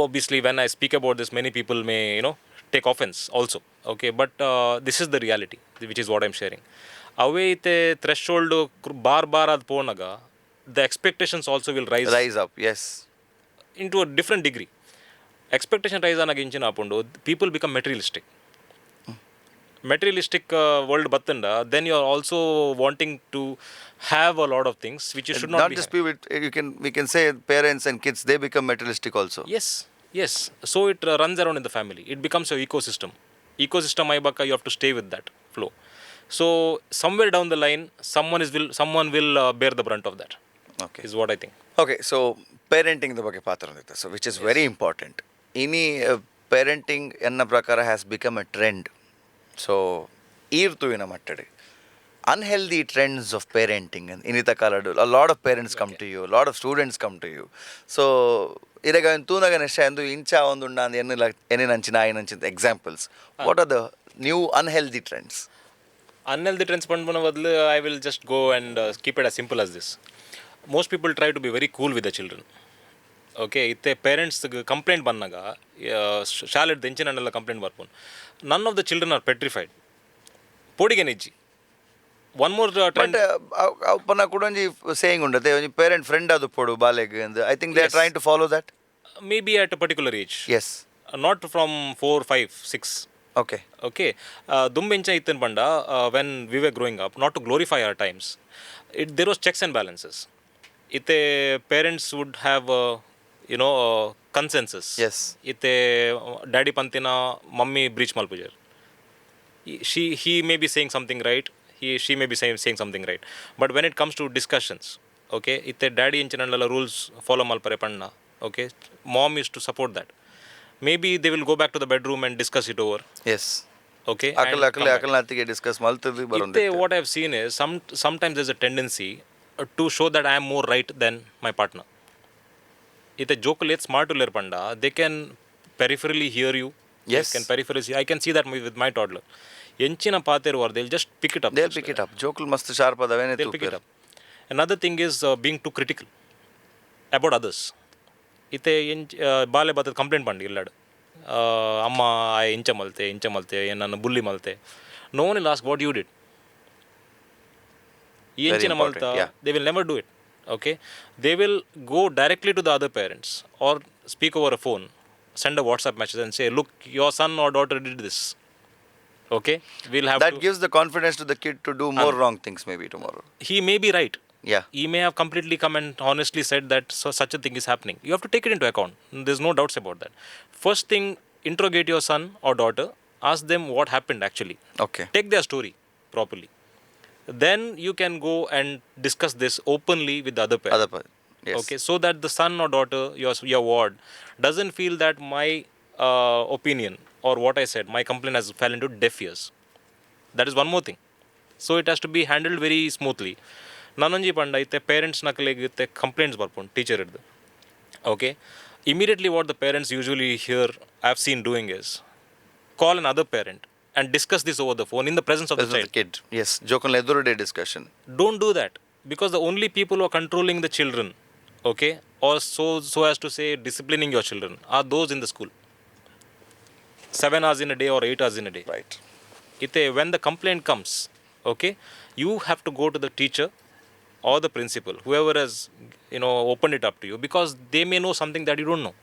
obviously when I speak about this, many people may take offense also, okay? But this is the reality, which is what I'm sharing. ಅವೇ ಇತ್ತೆ threshold bar bar ಅದು ಪೋನಾಗ the expectations also will rise. Rise up, yes. Into a different degree. Expectation rise ಆನಾಗ ಇಂಚಿನ ಆಪುಂಡು, people become materialistic. Materialistic world ಬತ್ತಂಡ, then you are also wanting to have a lot of things which you should not not. Just be, you can we can say parents and kids, they become materialistic also. Yes. So it runs around in the family. It becomes your ecosystem. Ecosystem ಆಯ್ಬಕ್ಕ you have to stay with that flow. So somewhere down the line, someone will bear the brunt of that. Okay. Is what I think. Okay, so parenting ಬಗ್ಗೆ ಪಾತ್ರ ಇರುತ್ತೆ, so which is very important. ಇನಿ parenting ಎನ್ನ ಪ್ರಕಾರ has become a trend. So ಈರ್ ತೂವಿನ ಮಟ್ಟಡೆ unhealthy trends of parenting ಇನ್ನಿತ ಕಾಲಡು, a lot of parents come to you, lot of students come to you. So ಇರೆಗ ತೂನಗ ನೆಶ ಎಂದು ಇಂಚ ಒಂದು ಉಂಡ ಎನ್ನಿಲ ಎನ್ನಿನಂಚಿನ ಆಯಿನಂಚಿನ examples, what are the new unhealthy trends? Unhealthy trends ಪಂಡ್ಪುನ ಬದಲು I will just go and keep it as simple as this. Most people try to be very cool with the children, okay? ಇತ್ತೆ parents complaint ಬಂದಾಗ, ಶಾಲೆಡ್ ಎಂಚಿನಂಡೆಲ್ಲ complaint ಬರ್ಪುನ್, none of the children are petrified. ಪೋಡಿಗೆ ನಿಜ್ಜಿ. One more trend. But ಅಪ್ಪನ ಕೂಡ ಒಂಜಿ saying ಉಂಡತೆ, ಒಂಜಿ parent friend ಅದು ಪೋಡು ಬಾಲೆಗ್ ಅಂದ್. I think they are trying to follow that. Maybe at a particular age. S. Not from 4, 5, 6. Okay. Okay, ದುಂಬೆಂಚ ಇತ್ತನ್ ಪಂಡ, when we were growing up, not to glorify our times, it there was checks and balances. ಇತ್ತೆ parents would have consensus. ಇತ್ತೆ daddy ಪಂತಿನ mummy breach ಮಲ್ಪುಜರ್. She he may be saying something right, he she may be saying something right, but when it comes to discussions, okay, ಇತ್ತೆ daddy ಇಂಚಿನಲ್ಲ rules follow ಮಲ್ಪರೆ ಪಣ್ಣ, okay, mom is to support that. Maybe they will go back to the bedroom and discuss it over. S. Okay. Akal Akal ಅಕಲ್ನಾತಿಗೆ discuss ಮಲ್ತದ್ದು ಬರೋದು. ಇತ್ತೆ what I have seen is sometimes there's a tendency to show that I am more right than my partner. ಇತ್ತೆ ಜೋಕುಲ್ ಏತ್ smart ಉಲ್ಲೇರ್ ಪಂಡ, they can peripherally hear you. Can peripherally, I can see that with my toddler. ಎಂಚಿನ ಪಾತೆರುವಾರ್ they just pick it up. They pick it up. ಜೋಕುಲ್ ಮಸ್ತ್ sharp ಅದಾವೇನೆ. They'll pick it up. Another thing is being too critical about others. ಇತ್ತೆ ಎಂಚ ಬಾಲೆ ಬತ್ತದ complaint ಪಂಡಿ ಇಲ್ಲಡ್, ಅಮ್ಮ ಆಯ್ ಇಂಚ ಮಲ್ತೆ, ಇಂಚ ಮಲ್ತೆ, ನನ್ನ ಬುಲ್ಲಿ ಮಲ್ತೆ. No one will ask what you did. ಈ ಎಂಚಿನ ಮಲ್ತ. Important, yeah. They will never do it, okay? They will go directly to the other parents or speak over a phone, send a WhatsApp message and say, "Look, your son or daughter did this." Okay, we'll have that gives the confidence to the kid to do more wrong things maybe tomorrow. He may be right. Yeah. He may have completely come and honestly said that so such a thing is happening. You have to take it into account. There's no doubts about that. First thing, interrogate your son or daughter. Ask them what happened actually. Okay. Take their story properly. Then you can go and discuss this openly with the other parent. Other yes. Okay, so that the son or daughter, your ward, doesn't feel that my opinion or what I said, my complaint has fell into deaf ears. That is one more thing. So it has to be handled very smoothly. ನನೊಂಜಿ ಪಂಡ ಇತ್ತೆ parents ನಕಲೆಗ್ ಇತ್ತೆ complaints ಬರ್ಪುಂಡು teacher ಹಿಡ್ದು. Okay, immediately what the parents usually here I have seen doing is call another parent and discuss this over the phone in the presence of the child. Kid, yes, ಜೋಕನ್ ಎದುರುಡೆ discussion. Don't do that, because the only people who are controlling the children, okay, or so as to say disciplining your children, are those in the school, 7 hours in a day or 8 hours in a day. Right. ಇತ್ತೆ when the complaint comes, okay, you have to go to the teacher or the principal, whoever has opened it up to you, because they may know something that you don't know.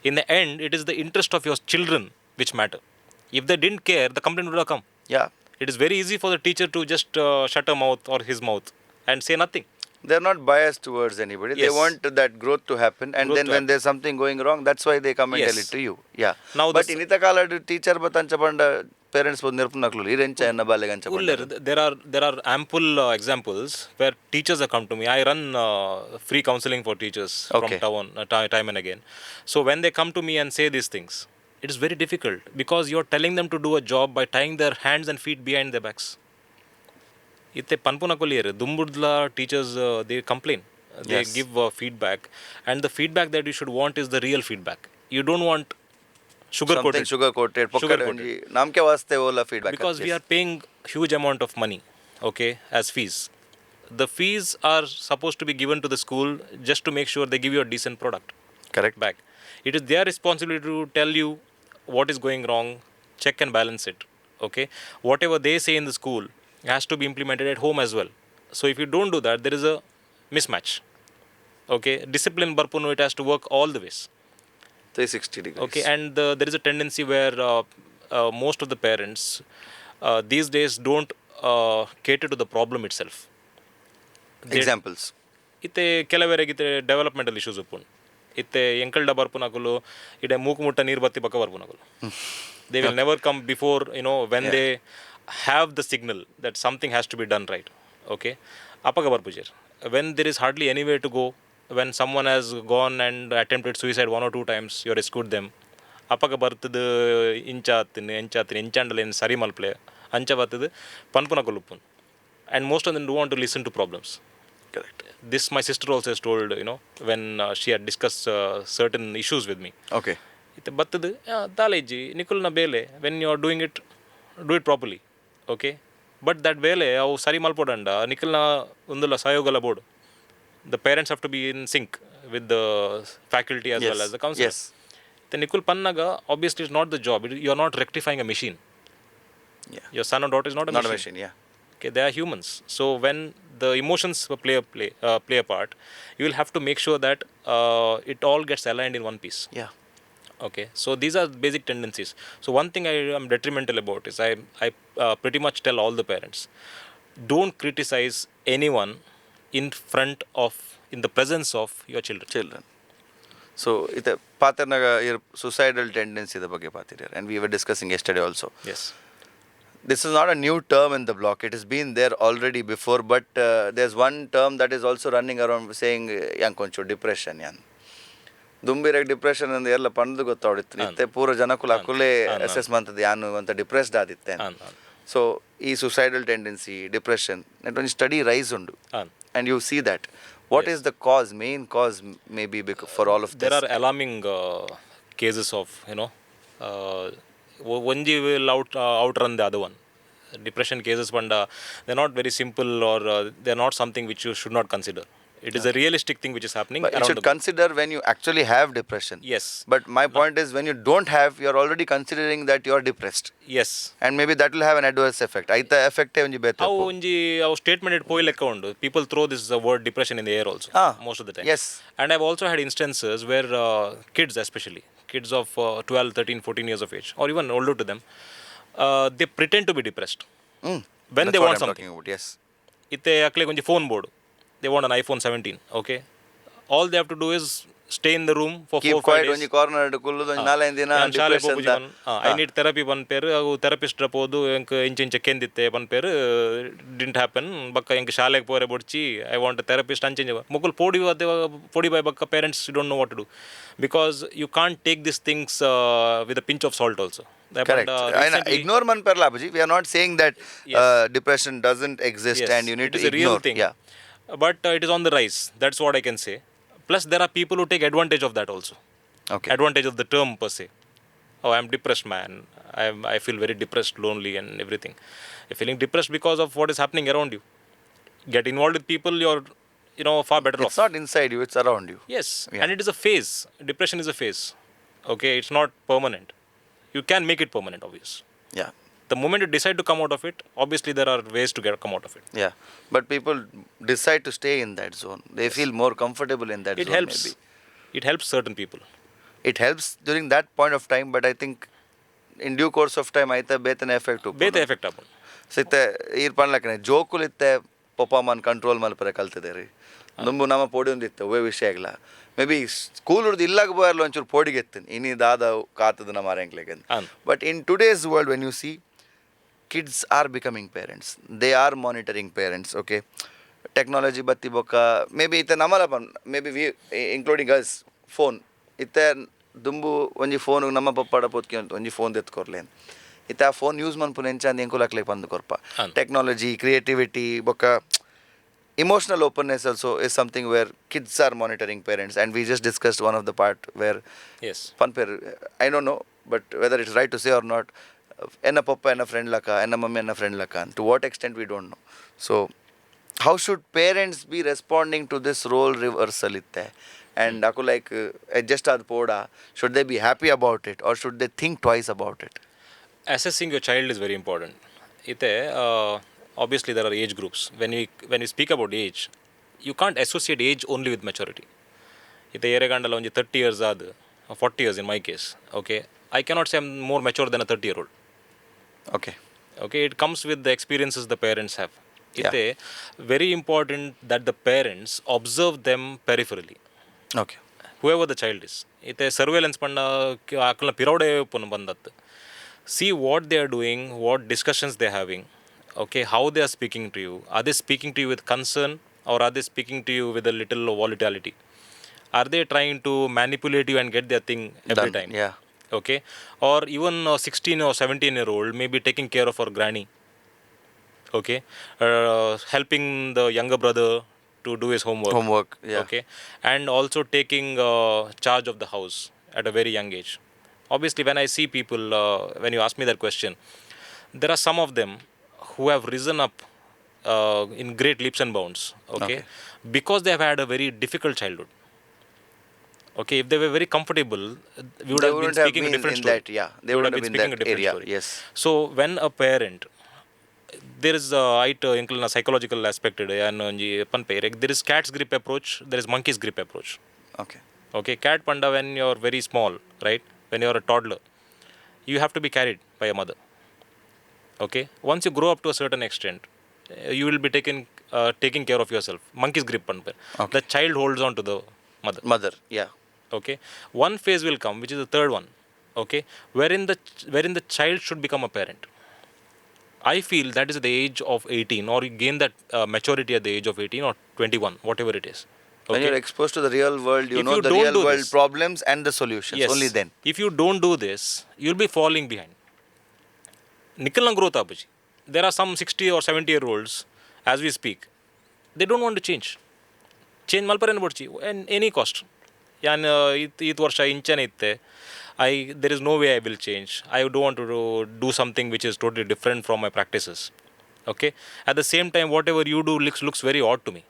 In the end, it is the interest of your children which matter. If they didn't care, the complaint would have come. Yeah. It is very easy for the teacher to just shut her mouth or his mouth and say nothing. They're not biased towards anybody. They Yes. want that growth to happen, and Growth then to when there's something going wrong, that's why they come and tell it to you. Yeah. Now but the ಇನಿತ ಕಾಲಡ್ teacher ಬತ್ತ ಅಂಚ ಪಂಡ parents ಬಂದು ನೆರ್ಪುನಕ್ಲು ಇರೆಂಚ ಎನ್ನ ಬಾಲೆಗ್ ಅಂಚ ಪಂಡ. ಉಲ್ಲೆರ್. There are ample examples where teachers have come to me. I run free counseling for teachers from town time and again. So when they come to me and say these things, it is very difficult because you're telling them to do a job by tying their hands and feet behind their backs. ಇತ್ತೆ ಪನ್ಪುನಕೊಲಿಯರ್ ದುಂಬುಡ್ಲ teachers, they complain, they give feedback, and the feedback that you should want is the real feedback. You don't want sugar something coated. Sugar coated. Sugar. ಪೊಕ್ಕಡೆ ಒಂಜಿ ನಾಮ್ಕೆ ವಾಸ್ತೆ ಓಲ feedback. Because we are paying huge amount of money, okay, as fees. The fees are supposed to be given to the school just to make sure they give you a decent product correct back. It is their responsibility to tell you what is going wrong, check and balance it. Okay, whatever they say in the school has to be implemented at home as well. So if you don't do that, there is a mismatch. Okay, discipline ಬರ್ಪುನು, it has to work all the ways. 360 degree. Okay, and there is a tendency where most of the parents these days don't cater to the problem itself. Examples? ಇತ್ತೆ ಕೆಲವರೆಗೆ ಇತ್ತೆ developmental issues ಉಪ್ಪುಂಡು. ಇತ್ತೆ ಎಂಕಲ್ಡ ಬರ್ಪುನಕುಲು ಇಡೆ ಮೂಕು ಮುಟ್ಟ ನೀರು ಬತ್ತಿ ಬಕ್ಕ ಬರ್ಪುನಕುಲು. They will never come before when they have the signal that something has to be done, right? Okay, ಅಪಗ ಬರ್ಪುಜೆರ್, when there is hardly anywhere to go, when someone has gone and attempted suicide one or two times, you rescued them, ಅಪಗ ಬರ್ತದ ಇಂಚ ಆತಿನ ಎಂಚ ಆತಿನ ಎಂಚಾಂಡಲ ಏನು ಸರಿ ಮಲ್ಪ್ಲೆ ಅಂಚ ಬರ್ತದ ಪನ್ಪುನಕುಲು ಉಪ್ಪುನು, and most of them don't want to listen to problems. Correct. This my sister also has told when she had discussed certain issues with me. Okay. ಇತ್ತೆ ಬತ್ತದ ದಾಲ ಇಜ್ಜಿ ನಿಕುಲ್ನ ಬೇಲೆ. When you are doing it, do it properly, okay? But that ಬೇಲೆ ಅವು ಸರಿ ಮಲ್ಪೊಡಂಡ ನಿಕಲ್ನ ಒಂದುಲ ಸಹಯೋಗಲ ಬೋಡು. The parents have to be in sync with the faculty as well as the counsellor. ನಿಕುಲ್ ಪನ್ನಾಗ, obviously it's not the job. You are not rectifying a machine. Your son or daughter is not a not machine. Machine, yeah. Okay, they are humans. So when the emotions play a part, you will have to make sure that it all gets aligned in one piece. Yeah. Okay, so these are basic tendencies. So one thing I am detrimental about is I pretty much tell all the parents, don't criticize anyone in front of in the presence of your children. Children. So ಇತ್ತೆ ಪಾತೆರ್ನಾಗ ಇರ್ suicidal ಟೆಂಡೆನ್ಸಿದ ಬಗ್ಗೆ ಪಾತಿರ್ಯಾರ, and we were discussing yesterday also. Yes. This is not a new term in the block. It has been there already before, but there's one term that is also running around saying ಯಾನ್ ಕೊಂಚು depression ಯಾನ್ ದುಂಬಿರಾಗ depression ಅಂದ್ ಎಲ್ಲ ಪಂಡ್ದು ಗೊತ್ತಾಡಿತ್ತು. ಇತ್ತೆ ಪೂರ ಜನಕುಲ ಅಕುಲೇ ಅಸೆಸ್ ಮಂತದ ಯಾನು ಅಂತ ಡಿಪ್ರೆಸ್ಡ್ ಆದಿತ್ತೆ. ಆನ್ ಆನ್. ಸೊ ಈ suicidal tendency, depression net ಒಂಜಿ ಸ್ಟಡಿ ರೈಸ್ ಉಂಡು. ಆನ್. And you see that what is the cause, main cause maybe for all of there are alarming cases of ಒಂಜಿ will outrun the other one. Depression cases ಪಂಡ, they're not very simple or they're not something which you should not consider. It is a realistic thing which is happening But you around should the globe. Consider when you actually have depression. Yes. But my point is, when you don't have, you're already considering that you're depressed. Yes. And maybe that will have an adverse effect. ಐತ effect ಒಂಜಿ ಬೇತೆ. ಅವು ಒಂಜಿ ಅವು statement it ಪೋಯಿ ಲೆಕ್ಕ ಉಂಡು. People throw this word depression in the air also most of the time. And I've also had instances where kids, especially kids of 12, 13, 14 years of age, or even older to them, they pretend to be depressed when That's they what want I'm something. Talking about. Yes. ಇತ್ತೆ ಅಕ್ಲೆಗ್ ಒಂಜಿ phone ಬೋಡು. They want an iPhone 17, okay? All they have to do is stay in the room for keep 4 5 quiet days. ಒಂಜಿ corner ಕುಲ್ಲುದು ಒಂಜಿ ನಾಲೈದು ದಿನ ಯಾನ್ ಶಾಲೆ ಡಿಪ್ರೆಷನ್. I need therapy ಪನ್ಪೇರು. ಅವು ಥೆರಪಿಸ್ಟ್ ಪೋದು ಎಂಕ್ ಇಂಚ ಇಂಚ ಕೆಂದಿತ್ತೆ ಪನ್ಪೇರು. Didn't happen. ಬಕ್ಕ ಎಂಕ್ ಶಾಲೆಗೆ ಪೋರೆ ಬೊಡ್ಚಿ, I want therapist, ಅಂಚ ಇಂಚ ಮೊಕುಲು ಪೋಡಿ ಪೋಡಿ ಬಾಯ್. ಬಕ್ಕ parents don't know what to do because you can't take this things with a pinch of salt also. Correct. Ignore ಮನ್ಪೆರ್ಲ ಅಬುಜಿ. We are not saying that depression doesn't exist and you need It to is a real ignore. Thing. Yeah. But it is on the rise. That's what I can say. Plus, there are people who take advantage of that also. Okay. Advantage of the term per se. "Oh, I'm depressed, man. I feel very depressed, lonely, and everything." You're feeling depressed because of what is happening around you. Get involved with people, you're far better off. It's not inside you, it's around you. Yes, and it is a phase. Depression is a phase. Okay, it's not permanent. You can make it permanent, obvious. The moment you decide to come out of it, obviously there are ways to get come out of it. Yeah, but people decide to stay in that zone. They feel more comfortable in that It zone. Helps. Maybe. It helps certain people. It helps during that point of time, but I think in due course of time ಐತ ಬೇತನೆ effect. ಬೇತೆ effect ಆಪುಂಡು. So ಇತ್ತೆ ಈರ್ ಪನ್ಲಕ್ಕನೆ ಜೋಕುಲು ಇತ್ತೆ ಪೊಪ್ಪ control ಮಲ್ಪರೆ ಕಲ್ತದೆ ರೀ. ದುಂಬು ನಮ್ಮ ಪೋಡಿ ಒಂದಿತ್ತು ಒವ್ವೇ ವಿಷಯ ಆಗಲ may be school ಹುಡ್ದು ಇಲ್ಲಾಗ ಬೋಯರ್ಲ ಒಂಚೂರು ಪೋಡಿಗೆ ಎತ್ತಿನ ಇನಿ ದಾದ ಕಾತದ ನಮ್ಮ ಎಂಕ್ಲೆಗೆ. ಹಾನ್. But in today's world, when you see, kids are becoming parents, they are monitoring parents, okay? Technology ಬತ್ತಿ ಬೊಕ್ಕ ಮೇ ಬಿ ಇತ್ತೆ ನಮ್ಮಲ maybe we, including us, phone ಇತ್ತೆ ದುಂಬು ಒಂಜಿ ಫೋನ್ ನಮ್ಮ ಪಪ್ಪಾಡ ಪೊತ್ಕೆ ಅಂತ ಒಂಜಿ ಫೋನ್ ದೆತ್ಕೊರ್ಲೇನ್. ಇತ್ತೆ ಆ ಫೋನ್ ಯೂಸ್ ಮನ್ಪುನ ಎಂಚ ಅಂದ್ ಎಂಕುಲು ಅಕ್ಲೆಗ್ ಪಂದ್ ಕೊರ್ಪ. ಹಾನ್. ಟೆಕ್ನಾಲಜಿ, ಕ್ರಿಯೇಟಿವಿಟಿ ಬೊಕ್ಕ emotional openness also is something where kids are monitoring parents, and we just discussed one of the part where ಪನ್ಪೇರ್, I don't know, but whether it's right to say or not, ಎನ್ನ ಪಪ್ಪ ಎನ್ನ friend ಲಕ್ಕ, ಎನ್ನ mummy ಎನ್ನ friend ಲಕ್ಕ. To what extent, we don't know. So how should parents be responding to this role reversal ಇತ್ತೆ? And ಅಕು like adjust ಆದ ಪೋಡ, should they be happy about it or should they think twice about it? Assessing your child is very important. ಇತ್ತೆ obviously there are age groups. When you speak about age, you can't associate age only with maturity. ಇತ್ತೆ ಏರೆಗಂಡಲ ಒಂಜಿ thirty years ಆದ್, 40 years in my case, okay, I cannot say I'm more mature then a 30 year old. Okay. Okay, it comes with the experiences the parents have. ಇತ್ತೆ very important that the parents observe them peripherally, okay. Whoever the child is. ಇತ್ತೆ surveillance ಪಂಡ ಅಕಲ್ನ ಪಿರೌಡೆ ಪುನ ಬಂದತ್ತು. See what they are doing, what discussions they having, okay, how they are speaking to you. Are they speaking to you with concern or are they speaking to you with a little volatility? Are they trying to manipulate you and get their thing every Done, time? Yeah. Okay, or even a 16 or 17-year-old may be taking care of her granny, okay, helping the younger brother to do his homework. Homework, yeah. Okay, and also taking charge of the house at a very young age. Obviously, when I see people, when you ask me that question, there are some of them who have risen up in great leaps and bounds, okay, because they have had a very difficult childhood. Okay, if they were very comfortable, we would They have been wouldn't have speaking a been different in story. That, yeah, they We would wouldn't have have been been speaking a that different area, story. Yes. So when a parent, there is ಐಟ್ ಎಂಕಲ್ನ psychological aspect ಯಾನ್ ಒಂಜಿ ಪನ್ಪೆ, there is cat's grip approach, there is monkey's grip approach. Okay. Okay, cat panda, when you're very small, right, when you're a toddler, you have to be carried by a mother. Okay, once you grow up to a certain extent, you will be taking care of yourself. Monkey's grip ಪನ್ಪೆ. The child holds on to the mother. Mother, yeah. Okay, one phase will come, which is the third one, okay, wherein the child should become a parent. I feel that is at the age of 18, or you gain that maturity at the age of 18 or 21, whatever it is. When Okay, you're exposed to the real world, you If know you the don't real do world this- problems and the solutions. Yes. Only then. If you don't do this, you'll be falling behind. ನಿಕಲ್ನ growth ಆಪುಜಿ. There are some 60 or 70-year-olds as we speak, they don't want to change. Change ಮಲ್ಪರೇನು ಬೊಡ್ಚಿ any cost. ಯಾನ್ ಇತ್ ಈತ್ ವರ್ಷ ಇಂಚನೆ ಇತ್ತೆ, I there is no way I will change. I don't want to do something which is totally different from my practices, okay? At the same time, whatever you do looks very odd to me.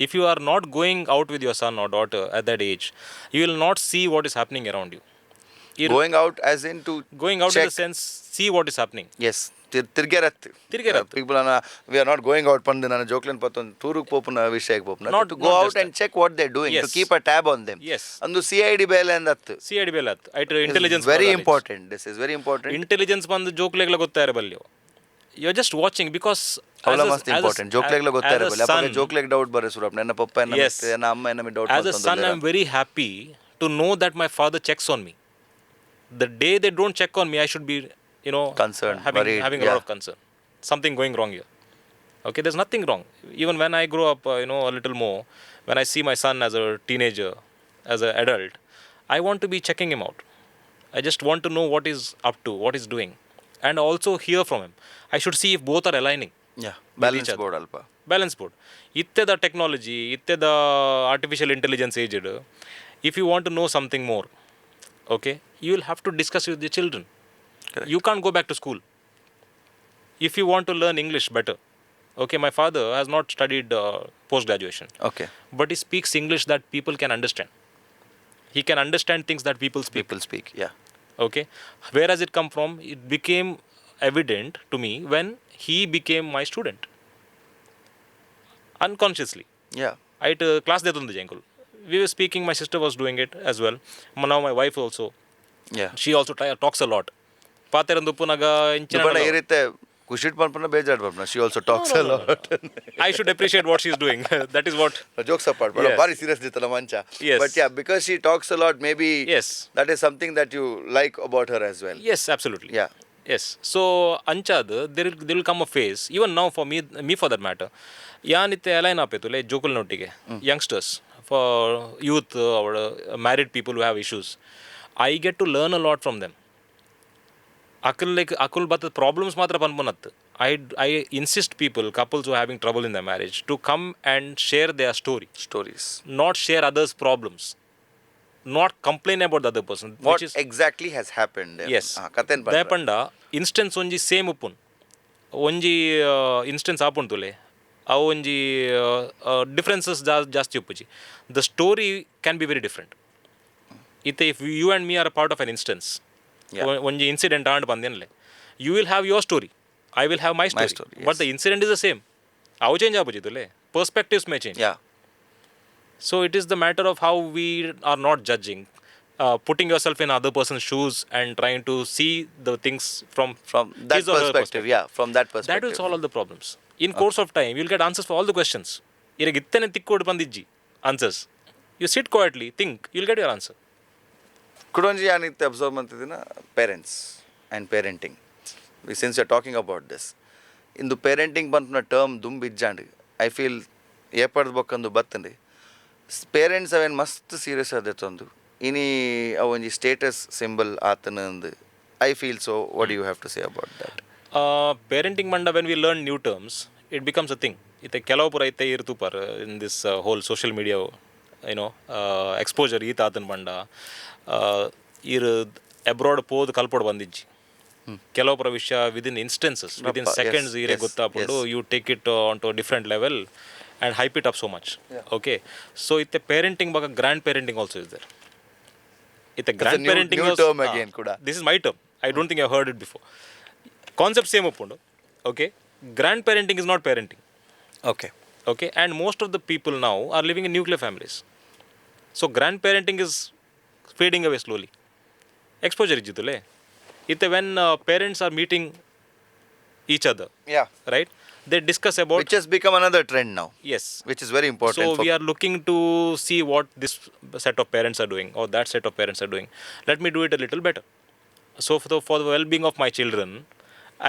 If you are not going out with your son or daughter at that age, you will not see what is happening around you. Going out as in to Going out in check. The sense, see what is happening. Yes. ತಿರ್ಗೆರತ್. ತಿರ್ಗೆರತ್. People ಅನ್ನ we are not going out ಪಂದ್ ನಾನು ಜೋಕ್ಲೆನ್ ಪತ್ತೊಂದು ಟೂರಿಗೆ ಪೋಪುನ ವಿಷಯಕ್ಕೆ ಪೋಪುನ Not- to go not out just and check what they doing, to Yes. Keep a tab on them. Yes. ಅಂದು C I D ಬೇಲೆ ಅಂದತ್ತು. C I D ಬೇಲೆ ಐಟ್ intelligence. Very important, this is very important. Intelligence ಬಂದು ಜೋಕ್ಲೆಗ್ಲ ಗೊತ್ತಾರ ಬಲ್ಯೋ. You are just watching because ಅವೆಲ್ಲ ಮಸ್ತ್ ಇಂಪಾರ್ಟೆಂಟ್. ಜೋಕ್ಲೆಗ್ಲ ಗೊತ್ತಾಯಿರಲ್ಲ. ಅಪ್ಪಗೆ ಜೋಕ್ಲೆಗ್ ಡೌಟ್ ಬರೆ ಸುರಪ್, ನನ್ನ ಪಪ್ಪ ಎನ್ನ ಮತ್ತೆ ನನ್ನ ಅಮ್ಮ ಎನ್ನ doubt. As a son, I'm very happy to know that my father checks on me. The day they don't check on me, I should be Concerned, having, worried, having a lot of concern. Something going wrong here. Okay, there's nothing wrong. Even when I grow up, a little more, when I see my son as a teenager, as an adult, I want to be checking him out. I just want to know what he's up to, what he's doing, and also hear from him. I should see if both are aligning. Yeah, balance board ಅಲ್ಪ. Balance board. ಇತ್ತೆದ technology, ಇತ್ತೆದ artificial intelligence aged, if you want to know something more, okay, you will have to discuss with the children. You can't go back to school. If you want to learn English better, okay, my father has not studied post graduation, okay but he speaks English that people can understand. He can understand things that people speak. People speak, yeah. Okay, where has it come from? It became evident to me when he became my student unconsciously. Yeah ಐಟ್ class ದೇತೊಂದು ಜಂಕುಲ್, we were speaking, my sister was doing it as well. Now my wife also, yeah she also talks a lot. ಪಾತೆರಂದು ಉಪ್ಪುನಾಗ ಇಂಚಿನ ಪಂಡ ಈ ರೀತಿ ಖುಷಿಟ್ ಪನ್ಪುನ, ಬೇಜಾರ್ ಪನ್ಪುನ? She also talks a lot. I should appreciate what she is doing. That is what jokes apart, but Yes. ಬಾರಿ serious ಇತ್ತಲ್ಲ ಮಂಚ. Yes. But yeah, because she talks a lot, maybe Yes. that is something that you like about her as well. Yes, absolutely. Yes. So ಅಂಚಾದ್ there will come a phase, even now for me for that matter, ಯಾನಿತ್ತೆ align ಆಪೇತುಲೆ ಜೋಕುಲ್ನೊಟ್ಟಿಗೆ, youngsters, for youth, ಅವಳ married people who have issues, I get to learn a lot from them. ಅಕುಲ್ like Akul ಬತ್ತ problems ಮಾತ್ರ ಪನ್ಪುನತ್ತು. I insist people, couples who having trouble in the marriage, to come and share their story. Stories. Not share others' problems, not complain about the other person. What exactly has happened? S. ಕತೆನ್. ದಾಯೆ ಪಂಡ instance ಒಂಜಿ same ಉಪ್ಪುನ್. ಒಂಜಿ instance ಆಪುಂಡು ತುಲೆ, ಅವು ಒಂಜಿ differences ಜಾಸ್ತಿ ಉಪ್ಪುಜಿ. The story can be very different. ಇತ್ತೆ if you and me are a part of an instance, ಒಂಜಿ ಇನ್ಸಿಡೆಂಟ್ ಆಂಡ್ ಬಂದೇನ್ಲೆ, you will have your story, I will have my story, story. But the incident is the same. ಅವು change ಆಪುಜಿ ತುಲೆ, perspectives may change. Yeah So it is the matter of how we are not judging, putting yourself in other person's shoes and trying to see the things from from that his or her. Perspective, yeah, from that That will perspective. Solve all the problems. In course of time, you'll get answers for all the questions. ಇರಗ ಇತ್ತನೆ ತಿಕ್ಕೋಡು ಬಂದಿಜ್ಜಿ answers. You sit quietly, think, you'll get your answer. ಕುಡೊಂಜಿ ಏನಿತ್ತು observe ಮಾಡ್ತಿದ್ದೀನ, parents and parenting, since you talking about this, into parenting ಪನ್ಪುನ term ದುಂಬು ಇಜ್ಜಾಂಡ್. I feel ಏಪಡ್ದು ಬೊಕ್ಕಂದು ಬತ್ತಂಡು. Parents ಅವೇನು ಮಸ್ತ್ ಸೀರಿಯಸ್ ಆದೆತ್ತೊಂದು ಇನಿ ಅವೊಂಜಿ ಸ್ಟೇಟಸ್ ಸಿಂಬಲ್ ಆತನ ಅಂದು I feel. So what you have to say about that? Parenting ಮಂಡ, when we learn new terms, it becomes a thing. ಇತ್ತೆ ಕೆಲವು ಪುರ ಇತ್ತೆ ಇರ್ ತೂಪರ್ in this whole social media exposure ಈತ ಆತನ ಬಂಡ ಇರ್ ಅಬ್ರಾಡ್ ಪೋದು ಕಲ್ಪೋಡ್ ಬಂದಿಜ್ಜಿ. ಕೆಲವು ಪುರ ವಿಷಯ within instances, within seconds ಈರೆ ಗೊತ್ತಾಪುಂಡು. You take it on to different level and hype it up so much, okay? So ಇತ್ತೆ ಪೇರೆಂಟಿಂಗ್ ಬಗ grand parenting also is there. ಇತ್ತೆ grand parenting new term again ಕೂಡ. This is my term. I don't think I heard it before. Concept same ಉಪ್ಪುಂಡು, okay? Grand parenting is not parenting. Okay Okay, and most of the people now are living in nuclear families, so grandparenting is fading away slowly. Exposure ಇಜ್ಜಿತ್ತುಲೆ. ಇತ್ತೆ when parents are meeting each other, right, they discuss about which has become another trend now, yes which is very important. So we are looking to see what this set of parents are doing or that set of parents are doing. Let me do it a little better. So for the well-being of my children,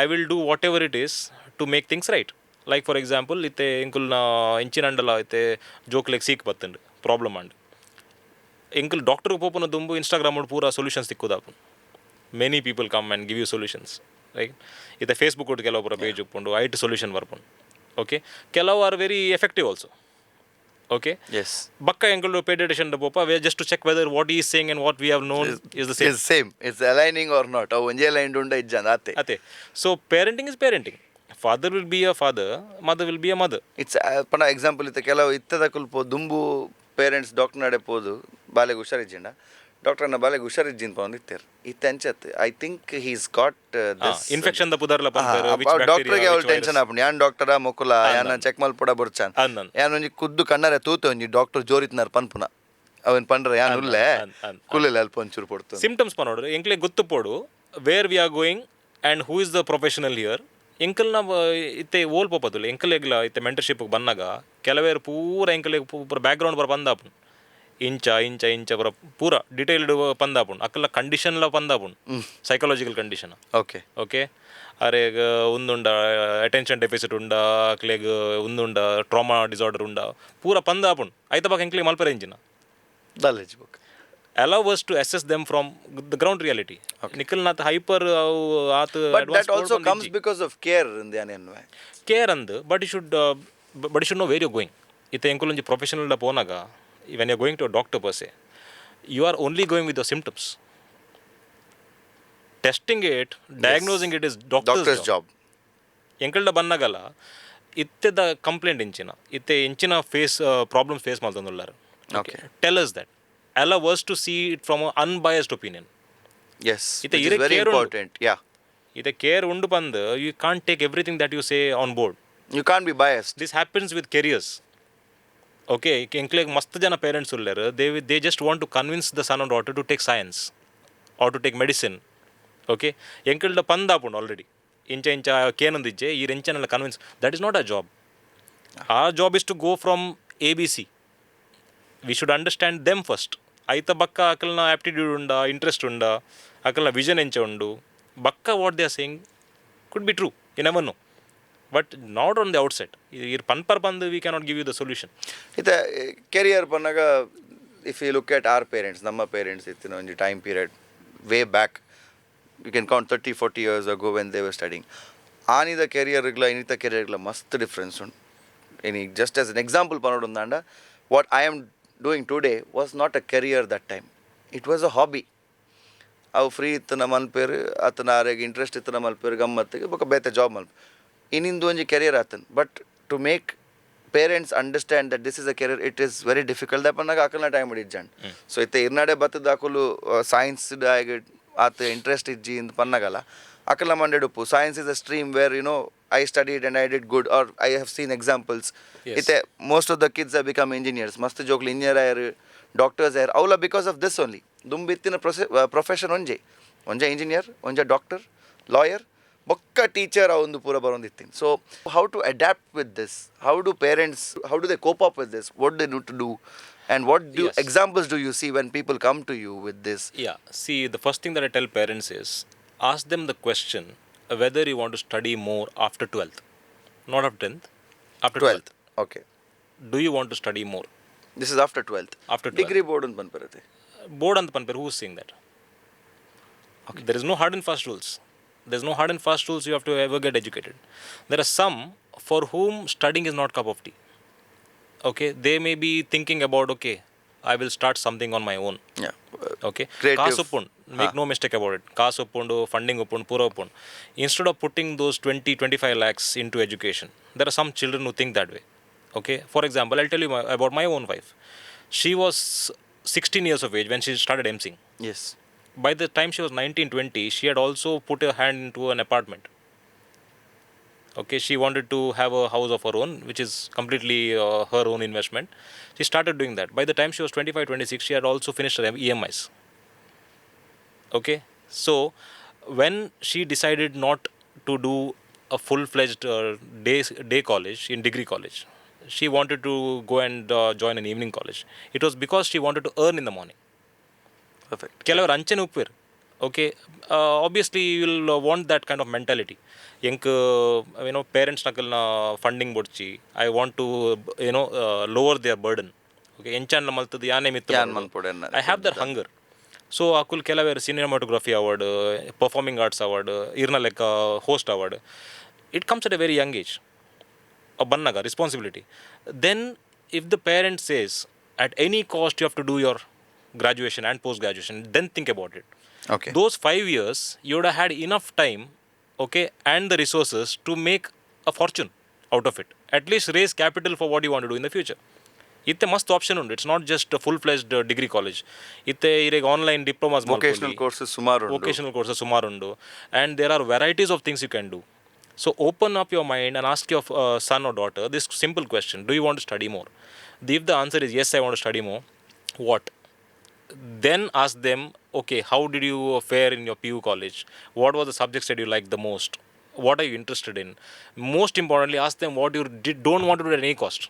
I will do whatever it is to make things right. Like, for example, ಇತ್ತೆ ಎಂಕುಲ್ನ ಇಂಚಿನಂಡಲ ಇತ್ತೆ ಜೋಕ್ಲೆಗ್ seek ಬತ್ತಂಡು, problem and ಎಂಕುಲ್ doctor ಪೋಪುನ ದುಂಬು Instagram ಪೂರ solutions ತಿಕ್ಕುದಾಪುಂಡು. Many people come and give you solutions, right? ಇತ್ತೆ Facebook ಒಟ್ಟು ಕೆಲವು ಪೂರ ಪೇಜ್ ಉಪ್ಪುಂಡು, ಐಟ್ ಸೊಲ್ಯೂಷನ್ ಬರ್ಪುಂಡು, ಓಕೆ? ಕೆಲವು are very effective also, okay? S ಬಕ್ಕ ಎಂಕುಲು paediatrician ಪೋಪ, we just to check whether what he's saying and what we have known is the same. Is same, it's aligning or not. ಅವು ಒಂಜೇ line ಉಂಡ ಇಜ್ಜಂದ ಆತೆ. ಅತೆ. So parenting is parenting. Father will be a father, mother will be a mother. It's ಪಂಡ example ಇತ್ತೆ ಕೆಲವು ಇತ್ತದ ಕುಲ್ಪ ದುಂಬು ಪೇರೆಂಟ್ಸ್ ಡಾಕ್ಟರ್ ನಡೆ ಪೋದು ಬಾಲೆಗೆ ಹುಷಾರಿಜ್ಜಿಂಡ, ಡಾಕ್ಟರ್ನ ಬಾಲೆಗೆ ಹುಷಾರಿಜ್ಜಿನ್ ಪಂದು ಇತ್ತೇರ್. ಇತ್ತೆ ಅಂಚತ್ I think he's got this infection the ಪುದರ್ಲ ಪಂಪೆರ್, which bacteria, ಡಾಕ್ಟರ್ಗೆ ಅವಳು which virus. Tension ಆಪುಂಡು. ಯಾನ್ ಡಾಕ್ಟರ ಮೊಕುಲ ಯಾನ್ ಚೆಕ್ ಮಲ್ಪೊಡ ಬೊರ್ಚಾನ್. ಅಂದನ್. ಯಾನ್ ಒಂಜಿ ಖುದ್ದು ಕಣ್ಣರೆ ತೂತೆ ಒಂಜಿ ಡಾಕ್ಟರ್ ಜೋರಿತ್ನಾರ್ ಪನ್ಪುನ ಅವನ್ ಪಂಡ್ರೆ ಯಾನ್ ಉಲ್ಲೆ ಅಂದ್, ಅಂದ್. ಕುಲ್ಲೆಲ್ಲ ಅಲ್ಪ ಒಂಚೂರು ಪೊಡ್ತು. ಸಿಂಪ್ಟಮ್ಸ್ ಪನೋಡು, ಎಂಕ್ಲೆ ಗೊತ್ತು ಪೋಡು where we are going and who is the professional here. ಎಂಕಲ್ನ ಇತ್ತೆ ಓಲ್ ಪೋಪದುಲ್ಲ ಎಂಕಲೆಗ್ಲ. ಇತ್ತೆ ಮೆಂಟರ್ಶಿಪ್ ಬನ್ನಗ ಕೆಲವೇರು ಪೂರ ಎಂಕಲೆಗ್ ಪೂರ ಬ್ಯಾಕ್ಗ್ರೌಂಡ್ ಪೂರ ಪಂದಾಪುಂಡು. ಇಂಚ ಇಂಚ ಇಂಚ ಪೂರ ಪೂರ detailed ಪಂದಾಪುಂಡು. ಅಕ್ಕಲ ಕಂಡೀಷನ್ಲ ಪಂದಾಪುಂಡು, psychological condition. Okay okay, ಅರೆಗ್ ಉಂದುಂಡ, attention deficit ಉಂಡ, ಅಕ್ಲೆಗ್ ಉಂದುಂಡ, ಟ್ರಾಮಾ ಡಿಸಾರ್ಡರ್ ಉಂಡ, ಪೂರ ಪಂದಾಪುಂಡು. ಐತ ಬೊಕ್ಕ ಎಂಕ್ಲೆಗ್ ಮಲ್ಪರೆ ಎಂಚಿನ? ದಾಲೇಜ್ book. Allow us to assess them from the ground reality. ನಿಕಲ್ನಾತ್ hyper ಅವು ಆತ್. But that also comes because of care ಇಂದ ಯಾನೇನ್ವೆ. ಕೇರ್ ಅಂದ್, but you should know where you going. ಇತ್ತೆ ಎಂಕುಲೊಂಜಿ professional ಪೋನಾಗ, when you going to doctor per se, you are only going with the symptoms. Testing it, diagnosing it is doctor's doctor's job. ಎಂಕಲ್ಡ ಬನ್ನಗಲ ಇತ್ತೆದ complaint ಇಂಚಿನ, ಇತ್ತೆ ಇಂಚಿನ face problem face ಮಲ್ತೊಂದುಲ್ಲಾರ. Okay Tell us that. Allow us to see it from unbiased opinion. S ಇತ್ತೆ is ಇರೆ very care ಉಂಡು. Important, ಯಾ. ಇತ್ತೆ care ಉಂಡು ಪಂದ್ you can't take everything that you say on board. You can't be biased. This happens with careers, okay? ಎಂಕ್ಲೆಗ್ ಮಸ್ತ್ ಜನ parents ಉಲ್ಲೆರ್, they just want to convince the son and daughter to take science or to take medicine, okay? ಎಂಕಲ್ಡ ಪಂದಾಪುಂಡು already, ಇಂಚ ಇಂಚ ಕೇನೊಂದಿಜ್ಜೆ ಈ ಎಂಚನೆಲ್ಲ convince. That is not a job. Our job is to go from A, B, C. We should understand them first. ಐತ ಬಕ್ಕ ಅಕಲ್ನ aptitude ಉಂಡ, interest ಉಂಡ, ಅಕಲ್ನ ವಿಷನ್ ಎಂಚ ಉಂಡು, ಬಕ್ಕ what they are saying could be true, you never know, but not on the outset. ಇರ್ ಪನ್ಪರ್ ಬಂದು we cannot give you the solution. ಇತ್ತೆ career Pannaga, if you look at our parents, ನಮ್ಮ ಪೇರೆಂಟ್ಸ್ ಇತ್ತಿನ ಒಂಜಿ time period, way back, you can count 30-40 years ago when they were studying, ಆನಿದ ಕೆರಿಯರ್ಗ್ಲ ಇನ್ನಿತ ಕೆರಿಯರ್ಗ್ಲ ಮಸ್ತ್ ಡಿಫ್ರೆನ್ಸ್ ಉಂಡು. ಇನಿ just as an example ಪನೊಡು ಅಂಡ, what I am doing today was not a career that time. It was a hobby. ಅವು free ಇತ್ತನ ಮಲ್ಪೇರು, ಆತನ ಆರೆಗ್ ಇಂಟ್ರೆಸ್ಟ್ ಇತ್ತನ ಮಲ್ಪೇರು, ಗಮ್ಮತ್ತಿಗೆ. ಬೊಕ ಬೇತೆ ಜಾಬ್ ಮಲ್ಪ ಇನ್ನಿಂದು ಒಂಜಿ career ಆತನ್. But to make parents understand that this is a career, it is very difficult. ಪನ್ನಾಗ ಅಕಲ್ನ time ಇಜ್ಜಂಡ್. So ಇತ್ತೆ ಇರ್ನಾಡೆ ಬತ್ತದ ಅಕುಲು ಸೈನ್ಸ್ ಆತ ಇಂಟ್ರೆಸ್ಟ್ ಇಜ್ಜಿ ಇಂದ್ ಪನ್ನಗಲ, ಅಕಲ್ನ ಮಂಡೆಡ್ ಉಪ್ಪು science is a stream where I studied and I did good, or I have seen examples. ಇತ್ತೆ most of the kids have become engineers. ಮಸ್ತ್ ಜೋಕ್ಲು ಇಂಜಿನಿಯರ್ ಆಯರ್, ಡಾಕ್ಟರ್ಸ್ ಆಯರ್. ಅವಲ because of this only. ದುಂಬಿತ್ತಿನ ಪ್ರೊಸೆ profession ಒಂಜೆ ಒಂಜೆ engineer, ಒಂಜೆ doctor, lawyer, ಬೊಕ್ಕ teacher ಒಂದು ಪೂರ ಬರೊಂದಿತ್ತೀನಿ. So how to adapt with this? How do parents, how do they cope up with this? What they need to do and what do examples do you see when people come to you with this? Yeah, see, the first thing that I tell parents is ask them the question whether you want to study more after 12th, not after 10th, after 12th. 12th, okay. Do you want to study more? This is after 12th? After 12th. Degree board ಅಂತ ಬಂದ್ಬರುತ್ತೆ. Board ಅಂತ ಪನ್ಪೇರು. Who's saying that? There is no hard and fast rules. There's no hard and fast rules you have to ever get educated. There are some for whom studying is not cup of tea. Okay, they may be thinking about, okay, I will start something on my own. Okay. Creative. ಕಾಸು ಉಪ್ಪುಂಡು, make no mistake about it. ಕಾಸು ಉಪ್ಪುಂಡು, funding ಉಪ್ಪುಂಡು, ಪೂರ ಉಪ್ಪುಂಡು. Instead of putting those 20-25 lakhs into education, there are some children who think that way, okay? For example, I tell you about my own wife. She was 16 years of age when she started emceeing. S By the time she was 19, 20, she had also put her hand into an apartment. Okay, she wanted to have a house of her own, which is completely her own investment. She started doing that. By the time she was 25, 26, she had also finished her EMIs. Okay, so when she decided not to do a full-fledged day college in degree college, she wanted to go and join an evening college. It was because she wanted to earn in the morning. Perfect. ಕೆಲವರು ಅಂಚನೆ ಉಪ್ಪೇರು. Okay, obviously you will want that kind of mentality. ಎಂಕ್ ಏನೋ parents ನಕಲ್ನ funding ಬೊಡ್ಚಿ, I want to lower their burden, okay? ಎಂಚಾನ್ಲ ಮಲ್ತದ್ದು ಯಾನೇ ಮಿತ್ತು. ಯಾನ್ ಮನ್ಪೊಡು ಎನ್ನ. I have their hunger. So ಅಕುಲ್ ಕೆಲವೇರು cinematography award, performing arts award, ಇರ್ನ ಲೆಕ್ಕ host award, it comes at a very young age ಬನ್ನಾಗ responsibility. Then if the parent says at any cost you have to do your graduation and post graduation, then think about it. Okay Those 5 years you would have had enough time, okay, and the resources to make a fortune out of it, at least raise capital for what you want to do in the future. ಇತ್ತೆ ಮಸ್ತ್ option ಉಂಟು. It's not just full fledged degree college. ಇತ್ತೆ ಇರೆಗ್ online diplomas, vocational courses ಸುಮಾರು ಉಂಟು. Vocational courses ಸುಮಾರು ಉಂಡು, and there are varieties of things you can do. So open up your mind and ask your son or daughter this simple question: do you want to study more? If the answer is yes, I want to study more, what then? Ask them, okay, how did you fare in your PU college? What were the subjects that you liked the most? What are you interested in? Most importantly, ask them what you don't want to do at any cost.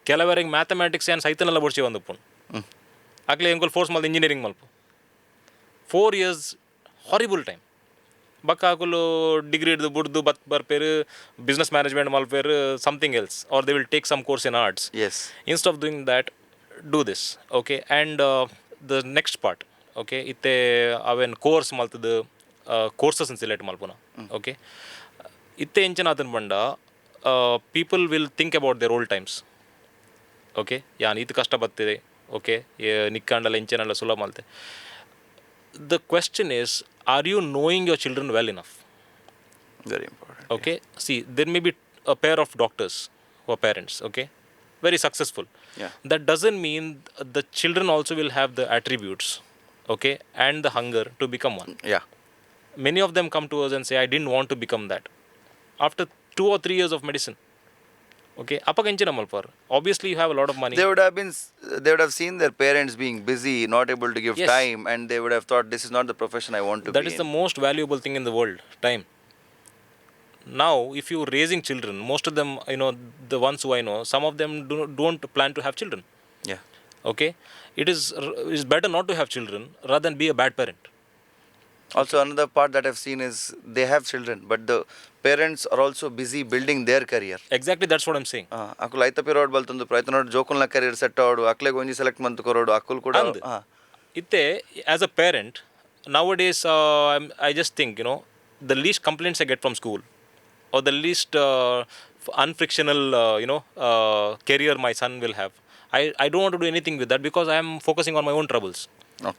ಕೆಲವರಿಗೆ mathematics ಏನು ಸೈತನೆಲ್ಲ ಬೊಡ್ಚಿ ಬಂದಪ್ಪು ಅಕ್ಲೆ ಎಂಕುಲು force ಮಲ್ತು engineering ಮಲ್ಪ. 4 years horrible time. ಬೊಕ್ಕ ಅಕುಲು ಡಿಗ್ರಿ ಹಿಡ್ದು ಬುಡ್ದು ಬತ್ ಬರ್ಪೇರು, ಬಿಸ್ನೆಸ್ ಮ್ಯಾನೇಜ್ಮೆಂಟ್ ಮಲ್ಪೇರು, something else, or they will take some course in arts. S Instead of doing that, do this, okay? And the next part, okay, ಇತ್ತೆ ಅವೇನು ಕೋರ್ಸ್ ಮಲ್ತದು, ಕೋರ್ಸಸ್ ಸೆಲೆಕ್ಟ್ ಮಲ್ಪುನ, ಓಕೆ? ಇತ್ತೆ ಎಂಚಿನ ಆತನ ಪಂಡ, people will think about their old times, okay? ಯಾನ್ ಈತ್ ಕಷ್ಟ ಬತ್ತಿದೆ, ಓಕೆ, ನಿಕ್ಕಾಂಡಲ ಇಂಚೆನೆಲ್ಲ ಸುಲಭ ಮಲ್ತೆ. The question is, are you knowing your children well enough? Very important. Okay, see, there may be a pair of doctors who are parents, okay, very successful. That doesn't mean the children also will have the attributes, okay, and the hunger to become one. Yeah Many of them come to us and say, "I didn't want to become that," after 2 or 3 years of medicine, okay? ಅಪ್ಪಗ ಎಂಚಿನ ಮಲ್ಪರ್? Obviously you have a lot of money. They would have seen their parents being busy, not able to give time, and they would have thought, "This is not the profession I want to That be is in." the most valuable thing in the world, time. Now, if you're raising children, most of them, the ones who I know, some of them don't plan to have children. Okay, it is better not to have children rather than be a bad parent. Also, another part that I've seen is they have children, but the parents are also busy building their career. Exactly, that's what I'm saying. ಅಕುಲು ಐತ ಪಿರೋಡ್ ಬಲ್ತೊಂದು ಪ್ರಯತ್ನ ನೋಡಿ ಜೋಕುಲ್ನ career set ಆವಡು, ಅಕ್ಲೆಗ್ ಒಂಜಿ select ಮಂತ್ ಕೊರೋಡು ಅಕುಲ್ ಕೂಡ. ಅಂದ್. ಇತ್ತೆ as a parent nowadays, I just think the least complaints I get from school or the least unfrictional career my son will have, I don't want to do anything with that because I am focusing on my own troubles.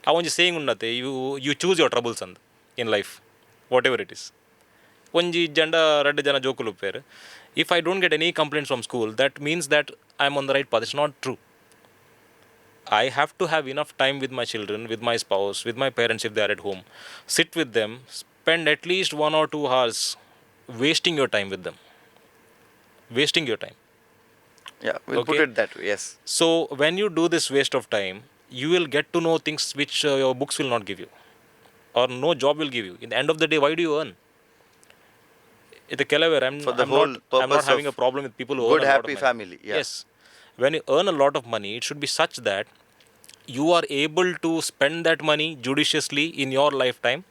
ಆ ಒಂಜಿ saying ಉಂಡತೆ, you choose your troubles ಅಂದ್ in life, whatever it is. ಒಂಜಿ ಜಂಡ ರಡ್ಡ್ ಜನ ಜೋಕುಲು ಉಪ್ಪೇರು. If I don't get any complaints from school, that means that I am on the right path. It's not true. I have to have enough time with my children, with my spouse, with my parents if they are at home. Sit with them, spend at least 1 or 2 hours wasting your time with them. Wasting your time. Yeah, we'll put it that way, yes. So, when you do this waste of time, you will get to know things which your books will not give you or no job will give you. In the end of the day, why do you earn? ಇದು ಕೆಲವರು I'm, For the I'm whole not, I'm not purpose having of a problem with people who good, earn a lot of happy money. Family, yeah. Yes. When you earn a lot of money, it should be such that you are able to spend that money judiciously in your lifetime,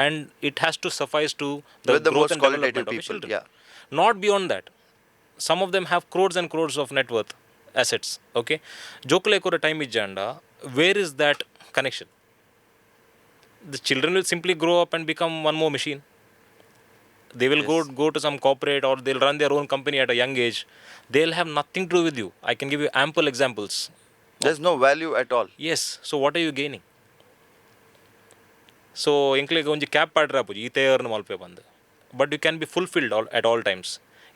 and it has to suffice to the With the growth most and qualitative development of your people, children. Yeah. Not beyond that. Some of them have crores and crores of net worth assets. Okay. ಜೋಕುಲೆ ಕೊರ time ಇಜ್ಜಾಂಡ, where is that connection? The children will simply grow up and become one more machine. They will go to some corporate or they'll run their own company at a young age. They'll have nothing to do with you. I can give you ample examples. There's no value at all. Yes. So what are you gaining? So ಎಂಕ್ಲೆಗ್ ಒಂಜಿ cap ಪಾಡ್ರೆ ಆಪುಜಿ ಈತೆ earn ಮಲ್ಪೆ ಬಂದು, but you can be fulfilled all at all times.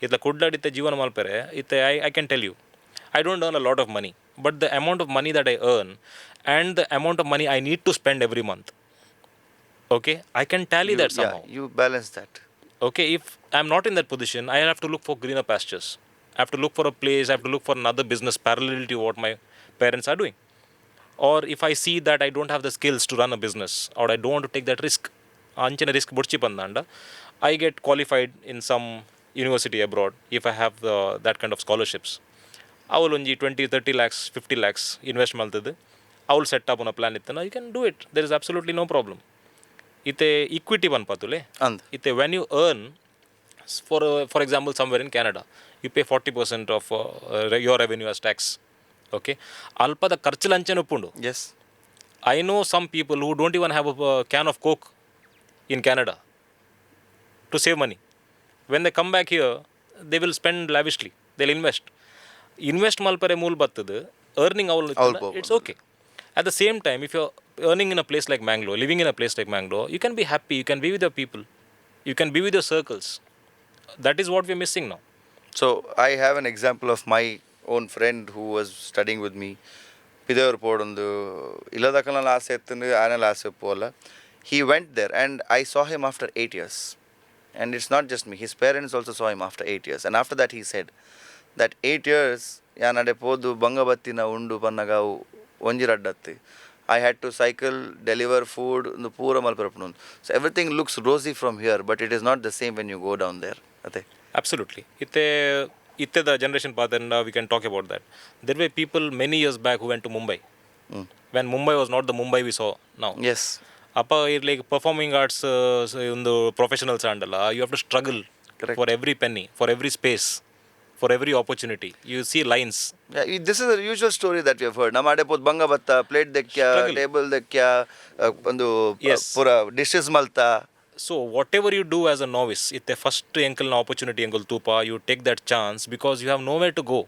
ಇತ್ಲ ಕುಡ್ಲಾಡಿತ್ತೆ ಜೀವನ ಮಲ್ಪೆರೆ. ಇತ್ತೆ I can tell you, I don't earn a lot of money, but the amount of money that I earn and the amount of money I need to spend every month, okay, I can tally that somehow. You balance that. Okay, if I'm not in that position, I have to look for greener pastures. I have to look for a place, I have to look for another business parallel to what my parents are doing. Or if I see that I don't have the skills to run a business or I don't want to take that risk, ಅಂಚಿನ risk ಬುಡ್ಚಿ ಬಂದಾಂಡ, I get qualified in some university abroad if I have that kind of scholarships. ಅವಳು ಒಂಜಿ 20-30 lakhs, 50 lakhs invest ಮಲ್ತದ್ದು ಅವಳು set ಆಪುನ plan ಇತ್ತನ, you can do it. There is absolutely no problem. ಇತ್ತೆ equity ಪನ್ಪತ್ತುಲೆ. ಅಂದ್. ಇತ್ತೆ when you earn, for example, somewhere in Canada, you pay 40% of your revenue as tax, okay? ಅಲ್ಪದ ಖರ್ಚು ಅಂಚನೆ ಉಪ್ಪುಂಡು. S I know some people who don't even have a can of Coke in Canada to save money. When they come back here, they will spend lavishly. They'll invest. Invest ಮಲ್ಪರೆ ಮೂಲ ಬರ್ತದೆ, earning ಅವಲ್. ಅವ್ಲು. It's okay. At the same time, if you earning in a place like Mangalore, living in a place like Mangalore, you can be happy, you can be with your people, you can be with your circles. That is what we missing ನಾವು. So I have an example of my own friend who was studying with me. ಪಿದೆಯವರು ಪೋಡೊಂದು ಇಲ್ಲದಕ್ಕನೆಲ್ಲ ಆಸೆ ಎತ್ತಂದು ಆನೆಲ್ಲ ಆಸೆ ಒಪ್ಪುವಲ್ಲ. He went there and I saw him after 8 years, and it's not just me, his parents also saw him after 8 years, and after that he said that 8 years ಯಾನಡೆ ಪೋದು ಬಂಗ ಬತ್ತಿನ ಉಂಡು ಪನ್ನಗ ಅವು ಒಂಜಿ ರಡ್ಡತ್ತಿ. I had to cycle, deliver food, ಉಂದು ಪೂರ ಮಲ್ಪರಪ್ಪುನು. So everything looks rosy from here, but it is not the same when you go down there ಅದೇ. Absolutely. ಇತ್ತೆ ಇತ್ತೆದ generation ಪಾತೆರ್ಂಡ we can talk about that. There were people many years back who went to Mumbai when Mumbai was not the Mumbai we saw now. S. ಅಪ್ಪ like performing arts ಒಂದು professionals ಆಂಡಲ್ಲ, you have to struggle Correct. For every penny, for every space, for every opportunity. You see lines. This is usual story that we have heard. ನಮ್ಮ ಅಡೆ ಪೋತ್ ಬಂಗ ಬತ್ತ, plate ದೆಕ್ಯ, Struggle. Table ದೆಕ್ಯ, ಒಂದು ಪೂರ dishes ಮಲ್ತ. So whatever you do as a novice, ಇತ್ತೆ first ಎಂಕಲ್ನ opportunity ಎಂಕಲ್ ತೂಪ, you take that chance because you have nowhere to go.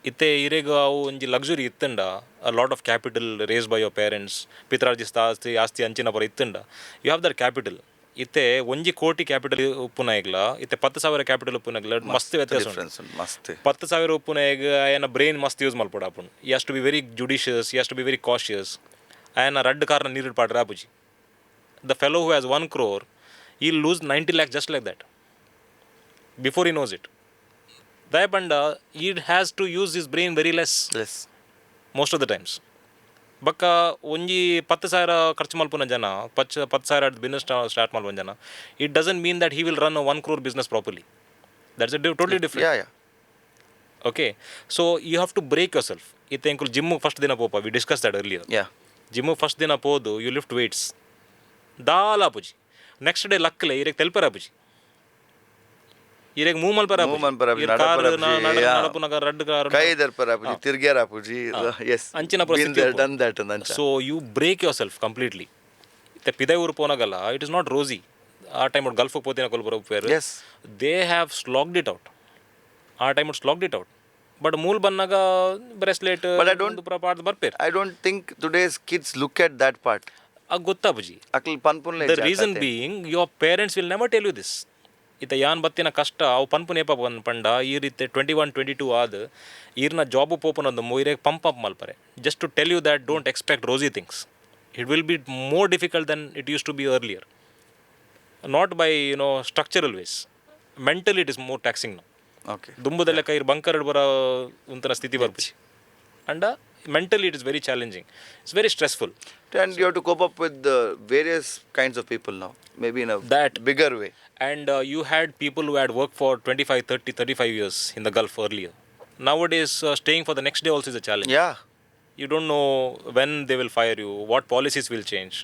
ಇತ್ತೆ ಇರೆಗ್ ಅವು ಒಂಜಿ luxury ಇತ್ತಂಡ, a lot of capital raised by your parents, ಪಿತ್ರಾರ್ಜಿತ ಆಸ್ತಿ ಆಸ್ತಿ ಅಂಚಿನ ಪರ ಇತ್ತಂಡ, you have that capital. ಇತ್ತೆ 1 ಕೋಟಿ ಕ್ಯಾಪಿಟಲ್ ಉಪ್ಪುನಾಗ್ಲ, ಇತ್ತೆ 10,000 ಕ್ಯಾಪಿಟಲ್ ಉಪ್ಪುನಾಗ್ಲ ಮಸ್ತ್ ವ್ಯತ್ಯಾಸ ಉಂಟು. ಡಿಫ್ರೆನ್ಸ್ ಮಸ್ತ್. 10,000 ಉಪ್ಪುನಾಗ ಆಯನ ಬ್ರೈನ್ ಮಸ್ತ್ use ಮಲ್ಪೊಡಾಪುಂಡು. Has to be very judicious, has to be very cautious. ಆಯನ ರಡ್ಡ್ ಕಾರ್ನ ನೀರು ಪಾಡ್ರೆ ಆಪುಜಿ. The fellow who has 1 crore, he'll lose 90 lakh just like that before he knows it. ದಯಪಂಡ he has to use his brain very less S most of the times. ಬೊಕ್ಕ ಒಂಜಿ 10,000 ಖರ್ಚು ಮಲ್ಪುನ ಜನ, ಪಚ್ 10,000 business start ಮಲ್ಪುನ ಜನ, it doesn't mean that he will run 1 crore business properly. That's a totally different. Yeah yeah Okay, so you have to break yourself. ಇತ್ತೆ ಎಂಕುಲು gym first ದಿನ ಪೋಪ, we discussed that earlier. Yeah. Gym first ದಿನ ಪೋದು you lift weights, ದಾಲ ಆಪುಜಿ. Next day ಲಕ್ಲೆ, ಇರೆಗ್ ತೆಲ್ಪರ ಆಪುಜಿ, ಇರೆಗ್ move ಮಲ್ಪರ. Move ಮಲ್ಪರ ಆಪುಜಿ, ನಡಪರ ಆಪುಜಿ, yeah. ನಡಪುನಗ ರಡ್ಡ್ car ಕೈ ದರ್ಪರ ಆಪುಜಿ, ತಿರ್ಗ್ಯಾರ ಆಪುಜಿ. ಎಸ್. ಅಂಚಿನ ಪರಿಸ್ಥಿತಿ. Done that ಅಂಚ. So you break yourself completely. ಇತ್ತೆ ಪಿದೈ ಊರು ಪೋನಾಗಲ್ಲ, it is not rosy. ಆ ಟೈಮ್ ಗಲ್ಫ್ ಪೋತಿನ ಕೊಲ್ ಬರೋಪೇರು, they have slogged it out. ಆ time slogged it out, but ಮೂಲ್ ಬನ್ನಾಗ bracelet But I don't- ಪಾಡ್ದು ಬರ್ಪೇರು. I don't think today's kids look at that part. ಅದು ಗೊತ್ತಾಪುಜಿ. ಅಕ್ಲ್ ಪನ್ಪುನ್ಲೆ. The reason being, your parents will never tell you this. ಇತ್ತ ಯಾನ್ ಬತ್ತಿನ ಕಷ್ಟ ಅವು ಪನ್ಪುನೇಪ ಪಂಡ, ಈ ರೀತಿ 21, 22 ಆದ್ ಈರ್ನ ಜಾಬ್ ಪೋಪುನೊಂದು ಇರೆಗ್ ಪಂಪ್ ಅಪ್ ಮಲ್ಪರೆ, just to tell you that don't expect rosy things, it will be more difficult than it used to be earlier. Not by structural ways, mentally it is more taxing ನಾವು. Okay. ದುಂಬುದ ಲೆಕ್ಕ ಇರ್ bunker ಬರ ಉಂತನ ಸ್ಥಿತಿ ಬರ್ಪುಜಿ. And mentally it is very challenging, it's very stressful. And you have to cope up with the various kinds of people now, maybe in a That- bigger way. And you had people who had worked for 25, 30, 35 years in the Gulf earlier. Nowadays, staying for the next day also is a challenge. You don't know when they will fire you, what policies will change.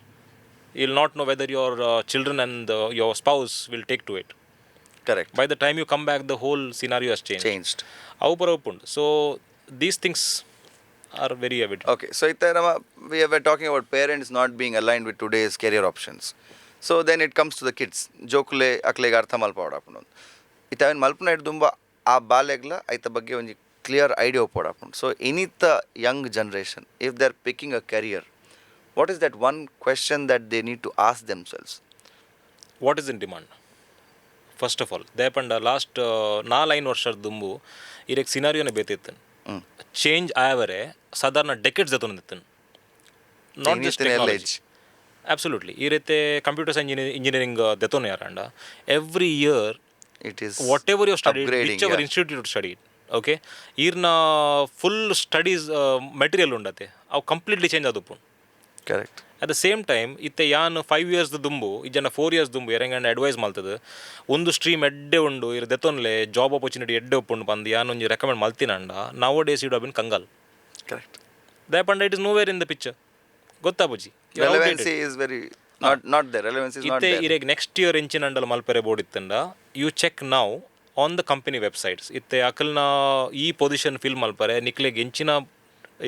You'll not know whether your children and your spouse will take to it. Correct. By the time you come back, the whole scenario has changed. Changed. ಅವು ಪರ ಉಪ್ಪುಂಡು. So these things are very evident. Okay, so ಇತ್ತೆ ನಮ್ಮ we were talking about parents not being aligned with today's career options. So then it comes to the kids. ಜೋಕುಲೆ ಅಕ್ಲೆಗ್ ಅರ್ಥ ಮಲ್ಪಾವಡಾಪುಂಡು. ಇತ್ತೆ ಅವೆನ್ ಮಲ್ಪುನ ದುಂಬ ಆ ಬಾಲೆಗ್ಲ ಐತ ಬಗ್ಗೆ ಒಂಜಿ ಕ್ಲಿಯರ್ ಐಡಿಯಾ ಉಪ್ಪೊಡಾಪುಂಡು. ಸೊ ಇನಿತ young generation, if they are picking a career, what is that one question that they need to ask themselves? What is in demand, first of all? ದಯಪಂಡ last ನಾಲ್ ಐದು ವರ್ಷದ ದುಂಬು ಇರೆಗ್ ಸಿನಾರಿಯೋನೇ ಬೇತಿತ್ತು. ಚೇಂಜ್ ಆಯವರೆ ಸಾಧಾರಣ ಡೆಕೆಟ್ಸ್ ದೆತ್ತೊಂದಿತ್ತು, not just ಇನಿತಿನ ಎಲ್ಲ. ಟೆಕ್ನಾಲಜಿ. ಅಬ್ಸಲ್ಯೂಟ್ಲಿ. ಈ ರೀತಿ computer science engineering ದೆತ್ತೊಂದು ಯಾರಂಡ, every year it is whatever you study, upgrading, whichever institute study, okay, ಈರ್ನ full studies material ಉಂಡತೆ, ಅವು ಕಂಪ್ಲೀಟ್ಲಿ ಚೇಂಜ್ ಆದುಪ್ಪುಂಡು. Correct. At the same time, ಇತ್ತೆ ಯಾನ್ 5 ಇಯರ್ಸ್ ದುಂಬು ಇಜ್ಜಂಡ 4 ಇಯರ್ಸ್ ದುಂಬು ಎರೆಂಗಂಡ ಅಡ್ವೈಸ್ ಮಲ್ತದ, ಒಂದು ಸ್ಟ್ರೀಮ್ ಎಡ್ಡೆ ಉಂಡು, ಇರ್ ದೆತ್ತೊನ್ಲೆ, ಜಾಬ್ ಆಪರ್ಚುನಿಟಿ ಎಡ್ಡೆ ಉಪ್ಪುಂಡು ಪಂದ್ ಯಾನ್ ಒಂಜಿ ರೆಕಮೆಂಡ್ ಮಲ್ತಿನಂಡ, ನೌ ಡೇಸ್ ಇಡ್ ಬಿನ್ ಕಂಗಾಲ್. ಕರೆಕ್ಟ್. ದಯಪಂಡ it is nowhere in the picture, ಗೊತ್ತಾಪುಜಿ. Relevancy is very not there. Relevance is not ಇತ್ತೆ there. ಇರೆಗ್ next year ಎಂಚಿನ ಅಂಡಲ ಮಲ್ಪೆರೆ ಬೋಡಿತ್ತಂಡ, you check now on the company websites. ಇತ್ತೆ ಅಕಲ್ನ ಈ ಪೊಸಿಷನ್ ಫಿಲ್ ಮಲ್ಪರೆ ನಿಕ್ಲೆಗ್ ಎಂಚಿನ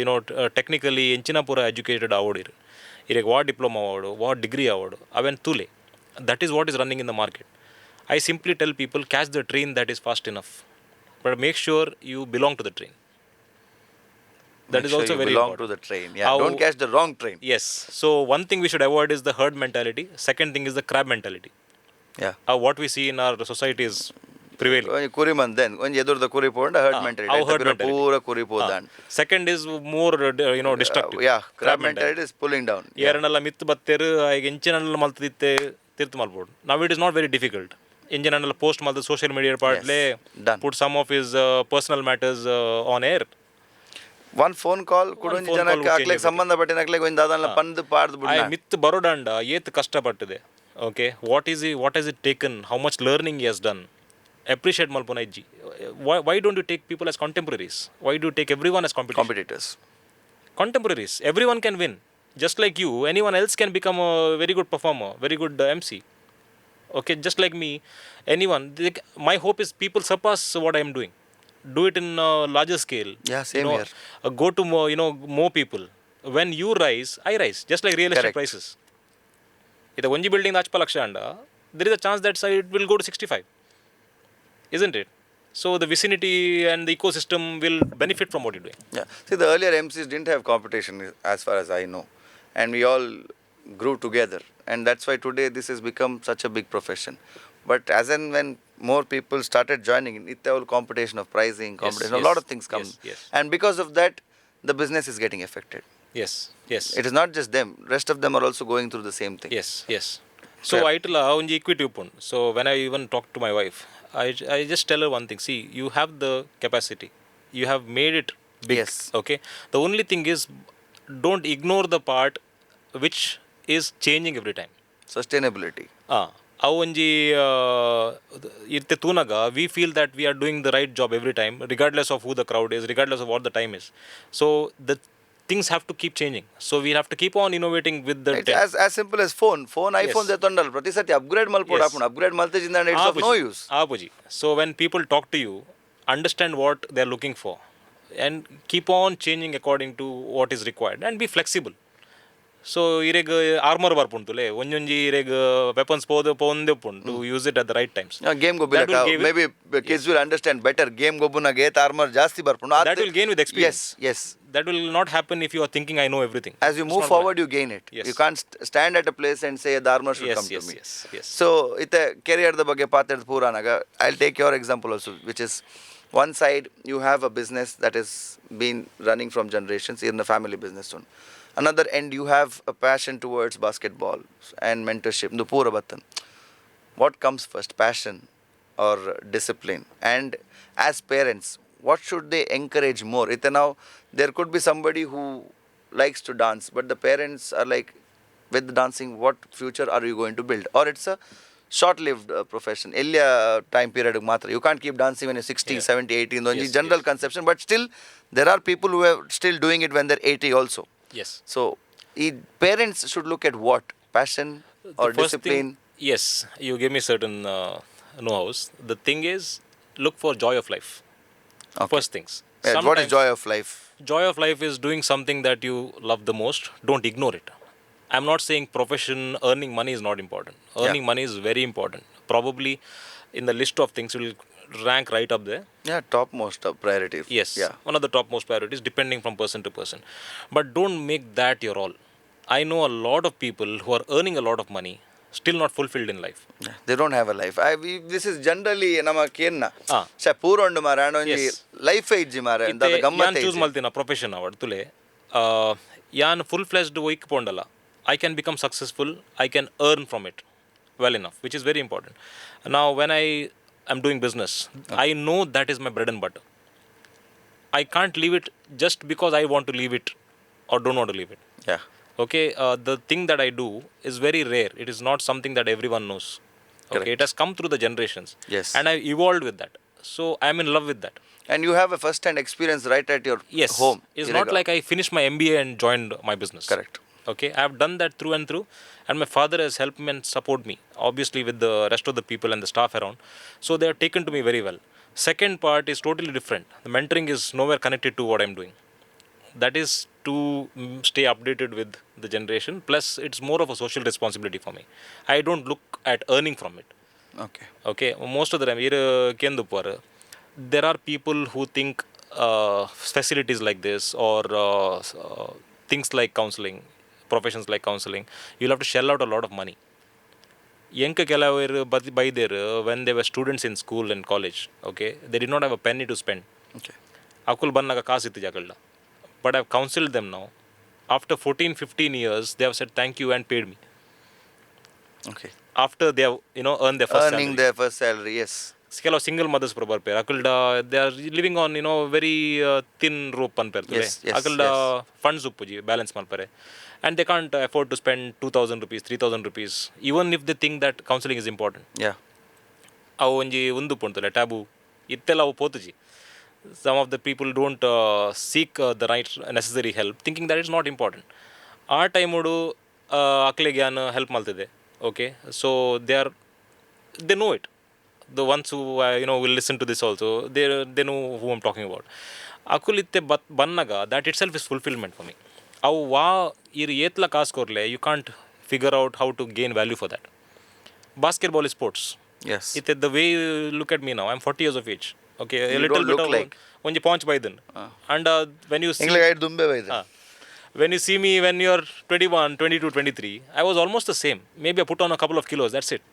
ಯುನೋ ಟೆಕ್ನಿಕಲಿ ಎಂಚಿನ ಪೂರ ಎಜುಕೇಟೆಡ್ ಆವೋಡಿರು, ಇರೆಗ್ ವಾ ಡಿಪ್ಲೊಮಾ ಆವಡು, ವಾ ಡಿಗ್ರಿ ಆವಡು, ಅವೆನ್ ತೂಲೆ. That is what is running in the market. I simply tell people, catch the train that is fast enough, but make sure you belong to the train. That Make is sure also you very belong to the train. Yeah, don't catch the wrong train. Yes. So one thing we should avoid is the herd mentality. Second thing is the crab mentality. What we see in our society is prevailing. ಒಂಜಿ ಕುರಿ ಮಂದೆನ್ ಒಂಜಿ ಎದುರ್ದ ಕುರಿ ಪೋಂಡ heard mentality. ಅವು herd mentality. ಪೂರ ಕುರಿ ಪೋದಾಂಡ್. Second is more destructive. Yeah, crab mentality is pulling down. ಏರನೆಲ್ಲ ಮಿತ್ತು ಬತ್ತೇರು, ಈಗ ಎಂಚಿನಲ್ಲ ಮಲ್ತದಿತ್ತೆ ತಿರ್ತು ಮಲ್ಬೋದು. ನಾವು it is not very difficult. ಎಂಜಿನನ್ನೆಲ್ಲ post ಮಲ್ತ social media ಪಾಡ್ಲೆ Done. Put some of his personal matters on air. One phone call ಕುಡೊಂಜಿ ಜನಕ್ಕೆ ಅಕ್ಲೆಗ್ ಸಂಬಂಧಪಟ್ಟಿನ ಅಕ್ಲೆಗ್ ಒಂಜಿ ದಾದಲ್ಲ ಪಂದ್ ಪಾಡ್ದು ಆಯ್ ಬುಡ್ನ. ಮಿತ್ ಬರೋಡಂಡ ಏತ್ ಕಷ್ಟಪಟ್ಟಿದೆ, okay, what is it taken, how much learning has done, appreciate ಮಲ್ಪುನ ಇಜ್ಜಿ. Why don't you take people as contemporaries? Why do take everyone as competition? Competitors. Contemporaries. Everyone can win. Just like you, anyone else can become a very good performer, very good MC. Okay, just like me, anyone. My hope is people surpass what I am doing. Do it in a larger scale. Yeah, same here. Go to more people. When you rise, I rise. Just like real estate Correct. Prices. ಇದು ಒಂಜಿ building ಅಚ್ಪ ಲಕ್ಷ ಅಂಡ, there is a chance that it will go to 65, isn't it? So the vicinity and the ecosystem will benefit from what you're doing. Yeah. See, the earlier MCs didn't have competition, as far as I know, and we all grew together, and that's why today this has become such a big profession. But as and when more people started joining, it all competition of pricing, competition, a lot of things come, and because of that, the business is getting affected. It is not just them; rest of them are also going through the same thing. Yes. So ಐಟ್ಲ ಒಂಜಿ equity ಉಪ್ಪುಂಡು. So when I even talk to my wife, I just tell one thing: see, you have the capacity, you have made it big. Okay, the only thing is, don't ignore the part which is changing every time. Sustainability. ಹಾಂ, ಅವು ಒಂಜಿ ಇತ್ತೆ ತೂನಗ we feel that we are doing the right job every time, regardless of who the crowd is, regardless of what the time is. So the things have to keep changing, so we have to keep on innovating with the It's as simple as phone. Phone, iPhone ದೆತ್ತೊಂಡಲ್ಲ ಪ್ರತಿ ಸತಿ upgrade ಮಲ್ಪೊಡು ಆಪುಂಡು. Upgrade ಮಲ್ತಿಜಿಂದ it's of no use. ಆಪುಜಿ. So when people talk to you, understand what they are looking for and keep on changing according to what is required and be flexible. So ಇರೆಗ್ armour ಬರ್ಪುಂಟುಲೆ ಒಂಜೊಂಜಿ ಇರೆಗ್ weapons ಪೋದು ಪೋಂದೆ ಉಪ್ಪುಂಡು to use it at the right times. Game ಗೊಬ್ಬಿಲಕ maybe kids will understand better. Game ಗೊಬ್ಬುನಾಗ ಏತ್ armour ಜಾಸ್ತಿ ಬರ್ಪುಂಡು. That will gain with experience. S S That will not happen if you are thinking, "I know everything." As you move forward, you gain it. Yes. You can't stand at a place and say the armor should come to me. Yes. So ಇತ್ತೆ career the ಬಗ್ಗೆ ಪಾತೆರ್ದು ಪೂರಾನಾಗ, I'll take your example also, which is one side you have a business that is been running from generations in the family business one. Another end you have a passion towards basketball and mentorship. ಇದು ಪೂರ ಬತ್ತನ್. What comes first, passion or discipline? And as parents, what should they encourage more? Ite now there could be somebody who likes to dance, but the parents are like, with dancing, what future are you going to build? Or it's a short lived profession, ಎಲ್ಲಿಯ time period ಮಾತ್ರ. You can't keep dancing when 60, 70, 80. ಒಂದು general conception, but still there are people who are still doing it when they're 80 also. So ಈ parents should look at what? Passion or The first discipline? thing, yes, you gave me certain know-hows. The thing is, look for joy of life. First things. What is Sometimes- joy of life? Joy of life is doing something that you love the most. Don't ignore it. I'm not saying profession, earning money is not important. Earning money is very important. Probably in the list of things will rank right up there. Yeah, topmost priority. Yes, one of the topmost priorities, depending from person to person. But don't make that your all. I know a lot of people who are earning a lot of money, still not fulfilled in life. Yeah, they don't have a life. This is generally ನಮ್ಮ ಕೇನ್ನ ಶ ಪೂರ ಉಂಡು ಮಾರ ಒಂಜಿ life ಇಜ್ಜಿ ಮಾರ. ಇತ್ತೆ ಯಾನ್ ಗಮ್ಮತ್. ಚೂಸ್ ಮಲ್ತಿನ ಪ್ರೊಫೆಷನ್ ಅವಡ್ ತುಲೆ, ಯಾನ್ ಫುಲ್ ಫ್ಲೆಜ್ಡ್ ಒಯ್ಕ್ ಪೋಂಡಲ್ಲ, I can become successful, I can earn from it well enough, which is very important. ನಾವು when I am doing business, I know that is my bread and butter. I can't leave it just because I want to leave it or don't want to leave it. Okay, the thing that I do is very rare. It is not something that everyone knows. Okay, it has come through the generations. And I evolved with that, so I am in love with that. And you have a first hand experience right at your Yes. home. It's not like I finished my MBA and joined my business. Correct. Okay, I have done that through and through, and my father has helped me and support me, obviously with the rest of the people and the staff around. So they have taken to me very well. Second part is totally different. The mentoring is nowhere connected to what I'm doing. That is to stay updated with the generation, plus it's more of a social responsibility for me. I don't look at earning from it. Okay okay, most of the time ಇರ್ ಕೇಂದುಪ್ಪುವರು, there are people who think facilities like this or things like counseling, professions like counseling, you'll have to shell out a lot of money. ಎಂಕ್ ಕೆಲವರು ಬದ್ ಬೈದೇರ್, when they were students in school and college, okay, they did not have a penny to spend. Okay ಅಕುಲ್ ಬಂದಾಗ ಕಾಸು ಇತ್ತು ಜಗಳ, but I counselled them. ನಾವು after 14-15 years, they have said thank you and paid me okay after they have earn the first. Earning the first salary, yes. ಕೆಲವು ಸಿಂಗಲ್ ಮದರ್ಸ್ ಪೂರ ಬರ್ಪೇರು. ಅಕಲ್ಡ they are living on very thin rope ಪನ್ಪೇರ್. ಅಕಲ್ಡ funds ಉಪ್ಪುಜಿ balance ಮಲ್ಪರೆ, and they can't afford to spend ₹2000, ₹3000, even if they think that counselling is important. ಅವು ಒಂಜಿ ಉಂದು ಪುಂತಲೆ ಟ್ಯಾಬು ಇತ್ತೆಲ್ಲ ಅವು ಪೋತುಜಿ. Some of the people don't seek the right necessary help, thinking that is not important. ಆ ಟೈಮುಡು ಅಕ್ಲೆಗ್ ಯಾನ್ help ಮಲ್ತಿದೆ. Okay, so they know it. The ones who will listen to this also, they know who I'm talking about. ಅಕುಲ್ ಇತ್ತೆ ಬತ್ ಬನ್ನಾಗ, that itself is fulfillment for me. ಅವು ವಾ ಇರ್ ಏತ್ಲ ಕಾಸು ಕೊರ್ಲೆ, you can't figure out how to gain value for that. Basketball is sports. ಇತ್ತೆ the way look at me now, I am 40 years of age, okay? You little don't look like. ಒಂಜಿ ಪಾಂಚ್ ಬೈದನ್ and when you ಎಂಗ್ಲಿಗೆ ಐಟ್ ದುಂಬೆ ಬೈದೆ. When you see me when you're 21, 22, 23, I was almost the same. Maybe I put on a couple of kilos, that's it.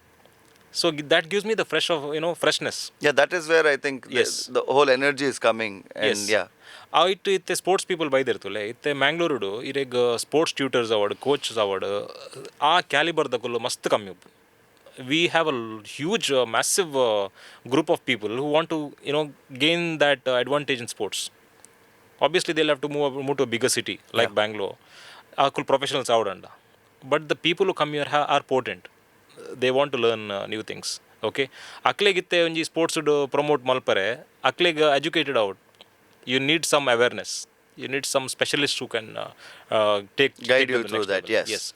So that gives me the fresh of you know freshness. Yeah, that is where I think the whole energy is coming and yeah. ಇಟ್ಟು ಇತ್ತೆ sports people ಬೈದಿರ್ತುಲೆ. ಇತ್ತೆ ಮ್ಯಾಂಗ್ಳೂರುಡು ಇರೆಗ್ sports tutors ಅವಾಡ್, coaches ಅವಾಡ್, ಆ calibre ದಕುಲು ಮಸ್ತ್ ಕಮ್ಮಿ ಉಪ್ಪು. We have a huge, massive group of people who want to gain that advantage in sports. Obviously, they'll have to move to a bigger city like Bangalore. ಅಕುಲ್ professionals ಆವಡಂಡ, but the people who come here are potent. They want to learn new things, okay? ಅಕ್ಲೆಗಿತ್ತೆ ಒಂಜಿ sports promote ಮಲ್ಪರೆ ಅಕ್ಲೆಗ್ educated out. You need some awareness, you need some specialist who can take Guide you through that, yes. S.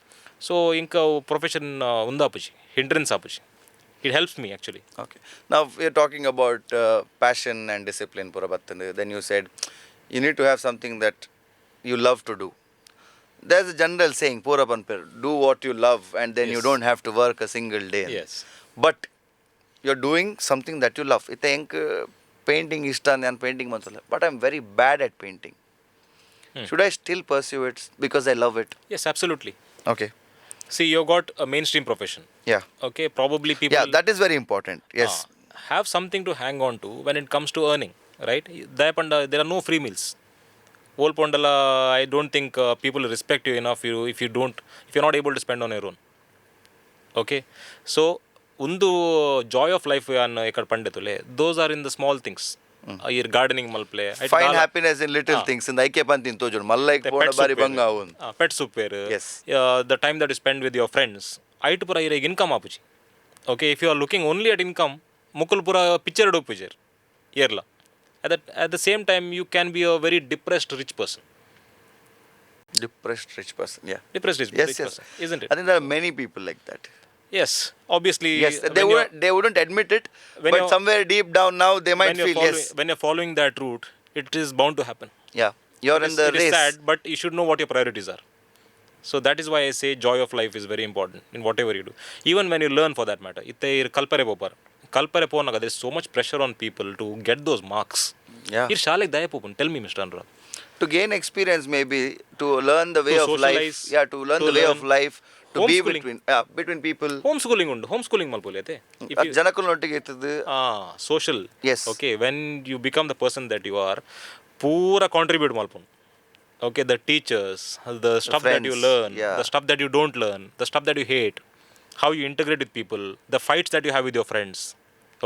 So ಇಂಕ profession ಉಂದಾಪುಜಿ, hindrance ಆಪುಜಿ. It helps me, actually. Okay. Now we are talking about passion and discipline, ಪೂರ ಬತ್ತಂದು. Then you said you need to have something that you love to do. There's a general saying, ಪೂರ ಪನ್ಪೆರ್, do what you love and then you don't have to work a single day. But you're doing something that you love. ಇತ್ತೆ ಎಂಕ್ painting ಇಷ್ಟ, ನಾನು painting ಮನ್ಸಲ್ಲ, but I am very bad at painting. Should I still pursue it because I love it? Yes, absolutely. Okay. See, you got a mainstream profession. Okay, probably people Yeah, that is very important. Yes. Have something to hang on to when it comes to earning, right? ದಯಪಂಡ there are no free meals. ಓಲ್ ಪೋಂಡಲ I don't think people respect you enough you if you don't if you not able to spend on your own, okay? So ಒಂದು Joy of life ಅನ್ ಎಕಡೆ ಪಂಡೆತುಲೆ, those are in the small things. ಈರ್ gardening ಮಲ್ಪ್ಲೆ. Find happiness in little things in ಐಕೆ ಪಂತಿನ್ ತೋಜುಡು ಮಲ್ಲೈಕ್ ಪೋಣ ಬಾರಿ ಬಂಗ ಅವನ್. Pets ಉಪ್ಪೇರು. The time that you spend with your friends, ಐಟ್ ಪೂರ ಇರೆಗ್ ಇನ್ಕಮ್ ಆಪುಜಿ. Okay, if you are looking only at income, Mukul ಪೂರ picture ಉಪ್ಪುಜೆರ್ ಏರ್ಲ. At the same time, you can be a very depressed rich person. Depressed rich person, yeah. Depressed rich, rich person, isn't it? I think there are many people like that. Yes, obviously. Yes, they wouldn't they wouldn't admit it, when but somewhere deep down now they might when you're feel yes. When you're following that route, it is bound to happen. Yeah, you're It in is, the it is race. Sad, but you should know what your priorities are. So that is why I say joy of life is very important in whatever you do, even when you learn, for that matter. ಇತ್ತೆ ಇರ್ ಕಲ್ಪರೆ ಪೋಪರ್, ಕಲ್ಪರೆ ಪೋನಾಗ there is so much pressure on people to get those marks. ಇರ್ ಶಾಲೆಗೆ ದಾಯ ಪೋಪನ್? Tell me, Mister Anurag. To gain experience, maybe to learn the way To of life. Socialize, Yeah, to learn to the way of learn. Life, to be Homeschooling. between people. Home schooling ಉಂಡು, home schooling ಮಲ್ಪೊಲಿ ಅತ್ತೆ. If you ಜನಕುಲೊಟ್ಟಿಗೆ ಇತ್ತದು. Social. Okay, when you become the person that you are, ಪೂರ contribute ಮಲ್ಪುಂಡು. Okay, the teachers, the stuff that you Friends, learn, the stuff that you don't learn, the stuff that you hate, how you integrate with people, the fights that you have with your friends.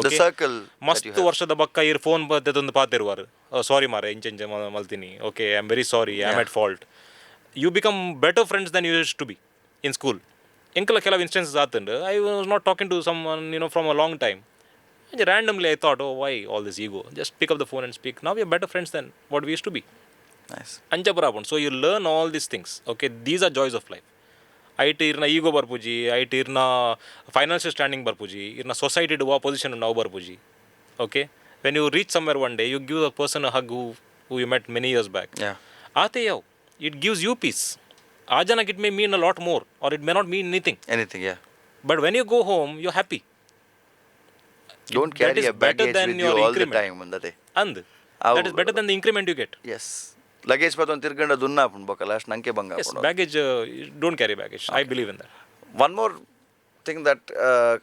The circle that ಮಸ್ತ್ you have. ವರ್ಷದ ಬಕ್ಕ ಇರ್ phone ಬತ್ತದೊಂದು ಪಾತಿರುವಾರು, ಸಾರಿ ಮಾರೆ, ಇಂಚ ಇಂಚ ಮಲ್ತೀನಿ, okay, I am very sorry, I am at fault. You become better friends than you used to be in school. ಎಂಕಲ ಕೆಲವು instances ಆತಂಡು. I was not talking to someone from a long time. Randomly I thought, "Oh, why all this ego? Just pick up the phone and speak." Now we are better friends than what we used to be. Nice. ಅಂಚ ಪೂರ ಆಪುಂಡು. So you learn all these things, okay? These are joys of life. ಐಟ್ ಇರ್ನ ಈಗೋ ಬರ್ಪುಜಿ, ಐಟ್ ಇರ್ನ financial standing ಬರ್ಪುಜಿ, ಇರ್ನ ಸೊಸೈಟಿ ವಾ ಪೊಸಿಷನ್ ಉಂಡು ಅವು ಬರ್ಪುಜಿ. Okay, when you reach somewhere one day, you give a person a hug who you met many years back. ಆತೆ ಯಾವ it gives you peace. ಆ ಜನಕ್ಕೆ it may mean a lot more or it may not mean anything. Anything, yeah. But when you go home, you happy. Don't That carry is a better baggage than with you your all the increment. Time ಅಂದತೆ. ಅಂದ್ that is better than the increment you get. S, luggage ಪತ್ತ ಒಂದು ತಿರ್ಗಂಡ ದುನ್ನ ಆಪುಂಡು ಬೊಕ್ಕ last ನಂಗೆ ಬಂಗ ಆಪುಂಡು. Baggage, don't carry baggage. I believe in that. One more thing that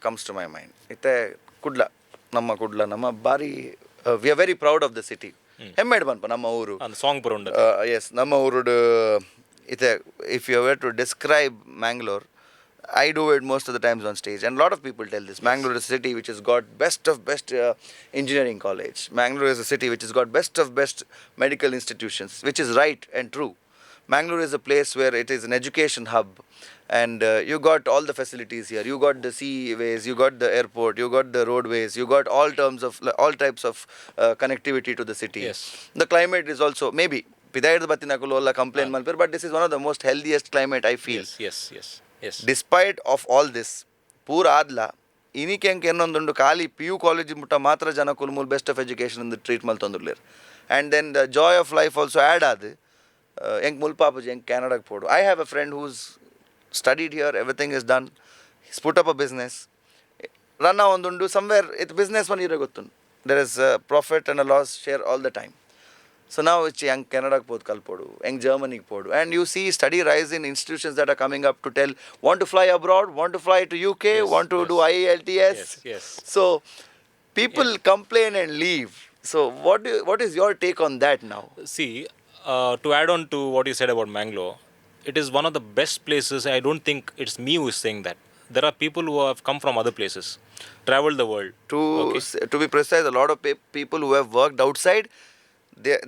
comes to my mind. ಇತ್ತೆ ಕುಡ್ಲ, ನಮ್ಮ ಕುಡ್ಲ ನಮ್ಮ ಬಾರಿ, we are very proud of the city. ಹೆಮ್ಮೆಡ್ ಪನ್ಪ ನಮ್ಮ ಊರು. ಸಾಂಗ್ ಪೂರ ಉಂಡು. ಎಸ್, ನಮ್ಮ ಊರುಡು ಇತ್ತೆ if you were to describe Mangalore, I do it most of the times on stage, and a lot of people tell this. Mangalore is a city which has got best of best engineering college. Mangalore is a city which has got best of best medical institutions, which is right and true. Mangalore is a place where it is an education hub, and you got all the facilities here. You got the seaways, you got the airport, you got the roadways, you got all types of connectivity to the city. The climate is also maybe ಪಿದಾಯ್ದ ಬತ್ತಿನಕುಲು ಎಲ್ಲ complaint ಮಲ್ಪೆರ್, but this is one of the most healthiest climate, I feel. Yes. Despite of all this ಪೂರ ಆದ್ಲ ಇನಿಕೆ ಅಂಕ ಎನ್ನೊಂದುಂಡು ಖಾಲಿ P U college ಮುಟ್ಟ ಮಾತ್ರ ಜನಕುಲು ಮೂಲು best of education ಅಂದ್ ಟ್ರೀಟ್ ಮಲ್ತೊಂದುಲ್ಲೆರ್, and then the joy of life also add ಆದ್ ಎಂಕ್ ಮುಲ್ಪ ಆಪುಜಿ, ಎಂಕ್ ಕ್ಯಾನಡಾಗ್ ಪೋಡು. I have a friend who's studied here, everything is done, he's put up a business, run ಒಂದುಂಡು somewhere it business one ಇರೋ ಗೊತ್ತುಂಡು, there is profit and a loss share all the time. So ನಾವು ಇಚ್ಚಿ ಹೆಂಗೆ ಕೆನಡಾಗೆ ಪೋದು ಕಲ್ಪೋಡು, ಹೆಂಗೆ ಜರ್ಮನಿಗೆ ಪೋಡು, and you see steady rise in institutions that are coming up to tell, want to fly abroad, want to fly to UK, want to do IELTS. So people complain and leave. So what is your take on that now? See, to add on to what you said about Mangalore, it is one of the best places. I don't think it's me who is saying that. There are people who have come from other places, traveled the world. To be precise, a lot of people who have worked outside,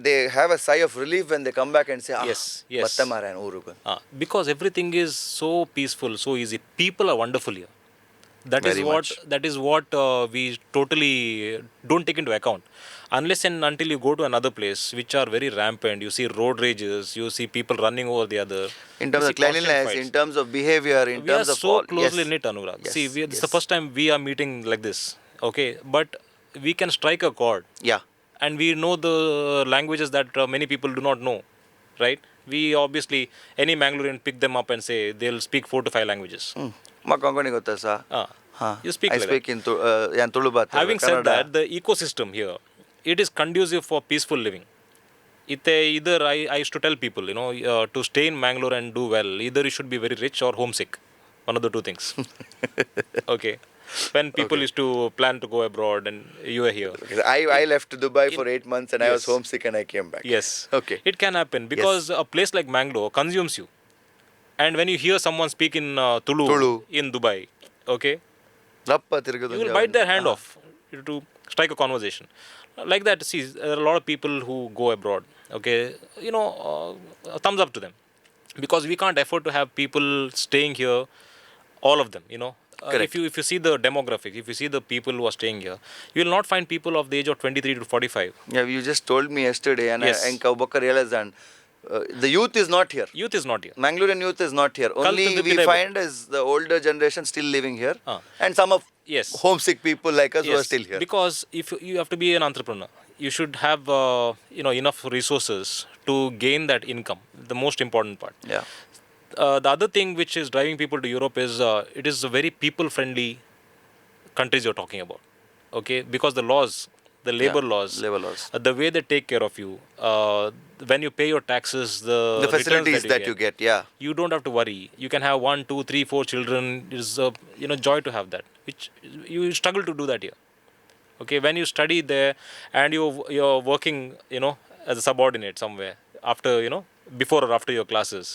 they have a sigh of relief when they come back and say, "Ah, ಬತ್ತೆ ಮಾರಾಯನ್ ಊರುಗು." Because everything is so peaceful, so easy. People are wonderful here. That is Very what much. That is what we totally don't take into account. Unless and until you go to another place, which are very rampant, you see road rages, you see people running over the other. In You terms see of cleanliness, constant fights. In terms of behavior, in We terms are of so all. Closely knit, Anurag. See, this is the first time we are meeting like this. Okay, but we can strike a chord, and we know the languages that many people do not know, right? We obviously, any Mangalorean, pick them up and say they'll speak four to five languages. ಮ ಕೊಂಕಣಿ ಗೊತ್ತಾ ಸಾ? Ah, ha. You speak I like speak in ಯಾನ್ Tulu Baat. Having said that, the ecosystem here, it is conducive for peaceful living. ಇತ್ತೆ either I used to tell people, to stay in Mangalore and do well, either you should be very rich or homesick. One of the two things. Okay. When people used to plan to go abroad and you are here. I left Dubai for 8 months and I was homesick and I came back. Yes. It can happen because a place like Mangalore consumes you. And when you hear someone speak in Tulu, Tulu. In Dubai, okay, ರಪ್ಪ ತಿರುಗುದು. You will bite their hand off to strike a conversation. Like that, see, there are a lot of people who go abroad. Okay, thumbs up to them because we can't afford to have people staying here, all of them. Correct. If you see the demographic, if you see the people who are staying here, you will not find people of the age of 23 to 45. Yeah, you just told me yesterday and ಎಂಕ ಬೊಕ್ಕ realise and the youth is not here. Youth is not here. Mangalorean youth is not here. Only Kaltadu we ಪಿದಾಯಿ. Find is the older generation still living here Ah. and some of homesick people like us who are still here. Because if you have to be an entrepreneur, you should have enough resources to gain that income. The most important part. The other thing which is driving people to Europe is it is a very people-friendly countries you're talking about. Okay, because the laws, the labor laws, Labor laws. The way they take care of you, when you pay your taxes, the The returns facilities that you get, yeah. You don't have to worry. You can have one, two, three, four children. It's a joy to have that, which you struggle to do that here. Okay, when you study there and you're working, as a subordinate somewhere after before or after your classes,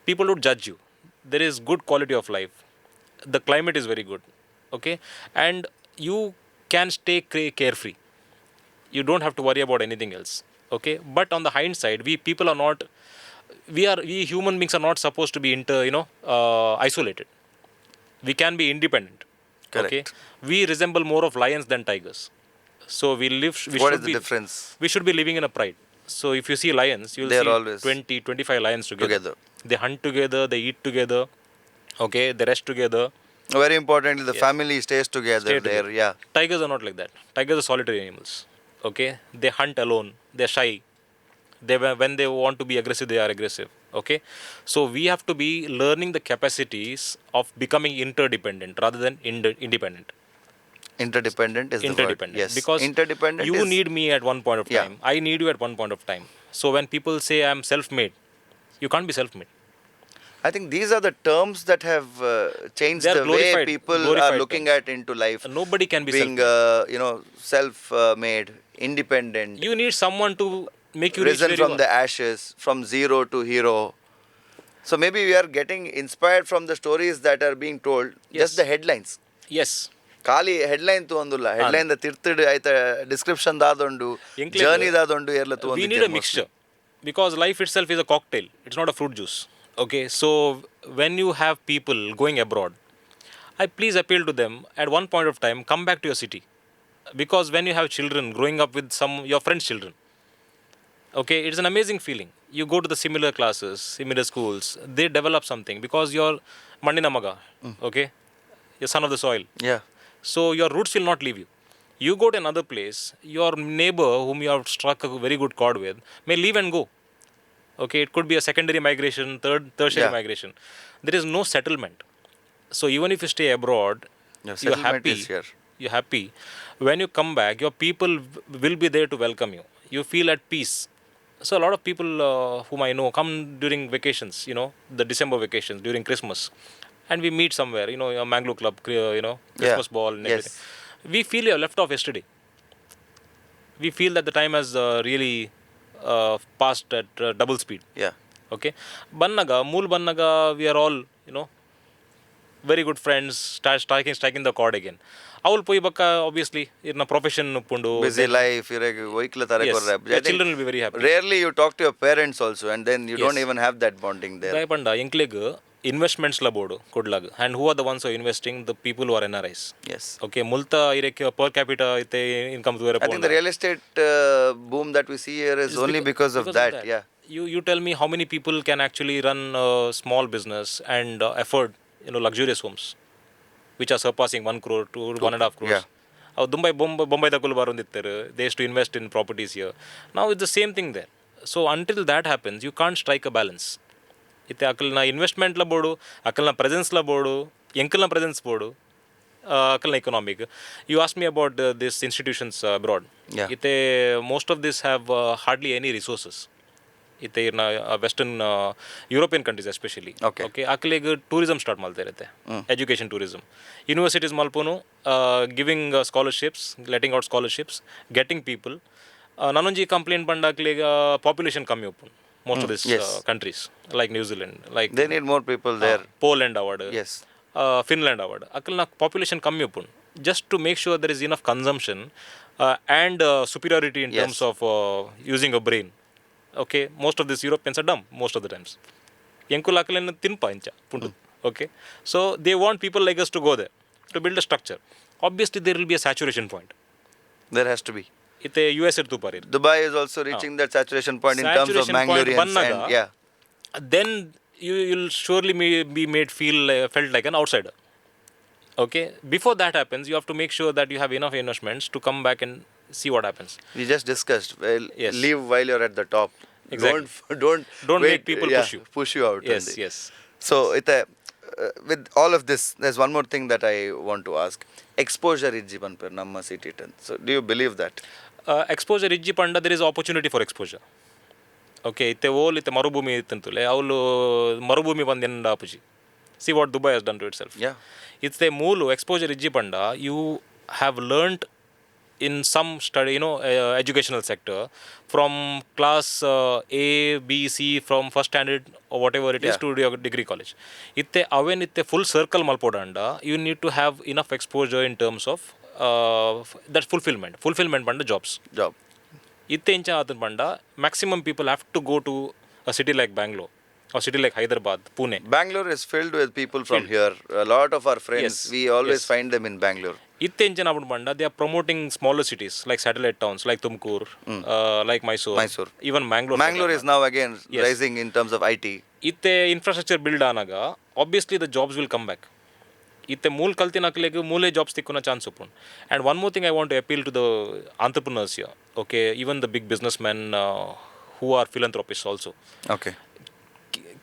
people would judge you. There is good quality of life. The climate is very good. Okay, and you can stay carefree. You don't have to worry about anything else. Okay, but on the hindsight, we people are not, we are, we human beings are not supposed to be inter you know isolated. We can be independent. Correct. Okay, we resemble more of lions than tigers, so we live, we What should is the be, difference? We should be living in a pride. So if you see lions, you'll They are see always 20 25 lions together. Together. They hunt together, they eat together, okay, they rest together. Very importantly, the family stays together Stay there. Together. Yeah. Tigers are not like that. Tigers are solitary animals. Okay, they hunt alone. They're shy. They when they want to be aggressive, they are aggressive. Okay, so we have to be learning the capacities of becoming interdependent rather than independent. Interdependent is the word. Interdependent. Yes. Because interdependent you is need me at one point of time. I need you at one point of time. So when people say I'm self-made, you can't be self-made. I think these are the terms that have changed They are the way people are glorified looking terms. At into life. Nobody can be being, self-made. Self-made, independent, You need someone to make you reach risen where you from are. The ashes, from zero to hero. So maybe we are getting inspired from the stories that are being told, just the headlines. S. ಖಾಲಿ ಹೆಡ್ಲೈನ್ ತೂವೊಂದುಲ್ಲ, ಹೆಡ್ಲೈನ್ ದ ತಿರ್ತುಡು ಐತ ಡಿಸ್ಕ್ರಿಪ್ಷನ್ ದಾದೊಂಡು, ಜರ್ನಿ ದಾದೊಂಡು ಏರ್ಲ. We need a mixture because life itself is a cocktail, it's not a fruit juice, okay? So when you have people going abroad, I please appeal to them, at one point of time come back to your city, because when you have children growing up with some your friends' children, okay, it's an amazing feeling. You go to the similar classes, similar schools, they develop something because you're ಮಣ್ಣಿನ ಮಗ, okay, you're son of the soil. So your roots will not leave you. You go to another place, your neighbor whom you have struck a very good chord with may leave and go. Okay, it could be a secondary migration, third, tertiary migration. There is no settlement. So even if you stay abroad, Your you're settlement happy. Is here. You're happy. When you come back, your people will be there to welcome you. You feel at peace. So a lot of people whom I know come during vacations, the December vacations, during Christmas, and we meet somewhere, a Mangalore club, Christmas ball and everything. We feel you have left off yesterday. We feel that the time has really passed at double speed. Okay, ಬನ್ನಗ ಮೂಲ್ ಬನ್ನಗ we are all very good friends, start striking the chord again. ಅವ್ಲು ಪೋಯಿ ಬಕ್ಕ ಆಬ್ವಿಯಸ್ಲಿ ಇರ್ನ ಪ್ರೊಫೆಷನ್ ಉಪ್ಪುಂಡು. ಬಿಸಿ ಲೈಫ್ ಇರೆಗ್ ಒಯ್ಕ್ಲ ತಾರೆ. Yes. The children will be very happy. Rarely you talk to your parents also, and then you don't Yes. Even have that bonding there. ದಾಯ ಪಂಡ ಎಂಕ್ಲೆಗ್ ಇನ್ವೆಸ್ಟ್ಮೆಂಟ್ಸ್ ಲ ಬೋಡು ಕುಡ್ಲಾಗ್, and who are the ones investing? The people are NRIs. S. Okay, ಮುಲ್ತ ಇರೆಕ್ per capita ಇತ್ತೆ income. I think the real estate boom that we see here is only because of that. Yeah. You tell me how many people can actually run a small business and afford luxurious homes which are surpassing 1 crore to 1.5 crores. ಅವು ದುಂಬೈ Bombay Bombay ತಕುಲು ಬರೊಂದಿತ್ತೆರ್. They to invest in properties here. ನಾವು it's the same thing there. So until that happens, you can't strike a balance. ಇತ್ತೆ ಅಕಲ್ನ ಇನ್ವೆಸ್ಟ್ಮೆಂಟ್ಲ ಬೋಡು, ಅಕಲ್ನ ಪ್ರೆಸೆನ್ಸ್ಲ ಬೋಡು, ಎಂಕಲ್ನ ಪ್ರೆಸೆನ್ಸ್ ಬೋಡು, ಅಕಲ್ನ economic. You ask me about this institutions abroad. ಇತ್ತೆ most of this have hardly any resources. ಇತ್ತೆ ಇರ್ನ western European countries especially. Okay, ಅಕ್ಲೆಗ್ ಟೂರಿಸಮ್ ಸ್ಟಾರ್ಟ್ ಮಾಡ್ತಾ ಇರುತ್ತೆ, ಎಜುಕೇಷನ್ ಟೂರಿಸಮ್. ಯೂನಿವರ್ಸಿಟೀಸ್ ಮಲ್ಪುನು, giving scholarships, letting out scholarships, getting people. ನನೊಂಜಿ ಕಂಪ್ಲೇಂಟ್ ಪಂಡ ಅಕ್ಲೆಗ್ ಪಾಪ್ಯುಲೇಷನ್ ಕಮ್ಮಿ ಉಪ್ಪುಂಡು most of this countries like New Zealand, like They need more people there. Poland award, Finland award, ಅಕಲ್ನ population ಕಮ್ಮಿ ಉಪ್ಪುಂಡು, just to make sure there is enough consumption and superiority in terms of using a brain, okay? Most of this Europeans are dumb most of the times. ಎಂಕುಲ್ ಅಕಲೆನ್ ತಿನ್ಪ ಇಂಚ ಪುಂಡು, okay? So they want people like us to go there to build a structure. Obviously there will be a saturation point. There has to be. ಇತ್ತೆ ಯು ಎಸ್ ತೂಪಾರಿ. Dubai is also reaching that saturation point in terms of Saturation point Mangaloreans bannaga, and yeah. Then you will surely be made feel felt like an outsider, okay? Before that happens, you have to make sure that you have enough investments to come back and see what happens. We just discussed. Well, leave while you're at the top. Exactly. Don't don't Don't wait, make people yeah, push you. Push you out. So with all of this, there's one more thing that I want to ask. Exposure ಇಜ್ಜಿ ಪನ್ಪೆರ್ ನಮ್ಮ city. So do you believe that? Exposure ಇಜ್ಜಿ ಪಂಡ there is opportunity for exposure, okay? ಇತ್ತೆ ಓಲ್ ಇತ್ತೆ ಮರುಭೂಮಿ ಇತ್ತಂತುಲೆ ಅವಳು ಮರುಭೂಮಿ ಬಂದು ಎಂಡ ಆಪುಜಿ. See what Dubai has done to itself. ಇತ್ತೆ ಮೂಲು ಎಕ್ಸ್ಪೋಜರ್ ಇಜ್ಜಿ ಪಂಡ you have learned in some study, educational sector from class A, B, C, from first standard, whatever it is, to your degree college. ಇತ್ತೆ ಅವೇನ್ ಇತ್ತೆ ಫುಲ್ ಸರ್ಕಲ್ ಮಲ್ಪೋಡಂಡ you need to have enough exposure in terms of that fulfillment. Fulfillment ಪಂಡ ಜಾಬ್ಸ್. Job. ಇತ್ತೆ ಇಂಚ ಆತನ ಪಂಡ maximum people have to go to a city like Bangalore or city like Hyderabad, Pune. Bangalore is filled with people from here. A lot of our friends, we always find them in Bangalore. ಇತ್ತೆ ಇಂಚನ ಆಪುಂಡು ಪಂಡ they are promoting smaller cities like satellite towns like Tumkur, like Mysore. Mysore. Even Mangalore. Mangalore is now again rising in terms of IT. ಇತ್ತೆ ಇನ್ಫ್ರಾಸ್ಟ್ರಕ್ಚರ್ ಬಿಲ್ಡ್ ಆನಾಗ obviously the jobs will come back. ಇತ್ತೆ ಮೂಲ್ ಕಲ್ತಿನಕ್ಲೆಗ್ ಮೂಲೆ ಜಾಬ್ಸ್ ತಿಕ್ಕುನ ಚಾನ್ಸ್ ಉಪ್ಪುಂಡು. And one more thing I want to appeal to the entrepreneurs, okay, even the big businessmen who are philanthropist also.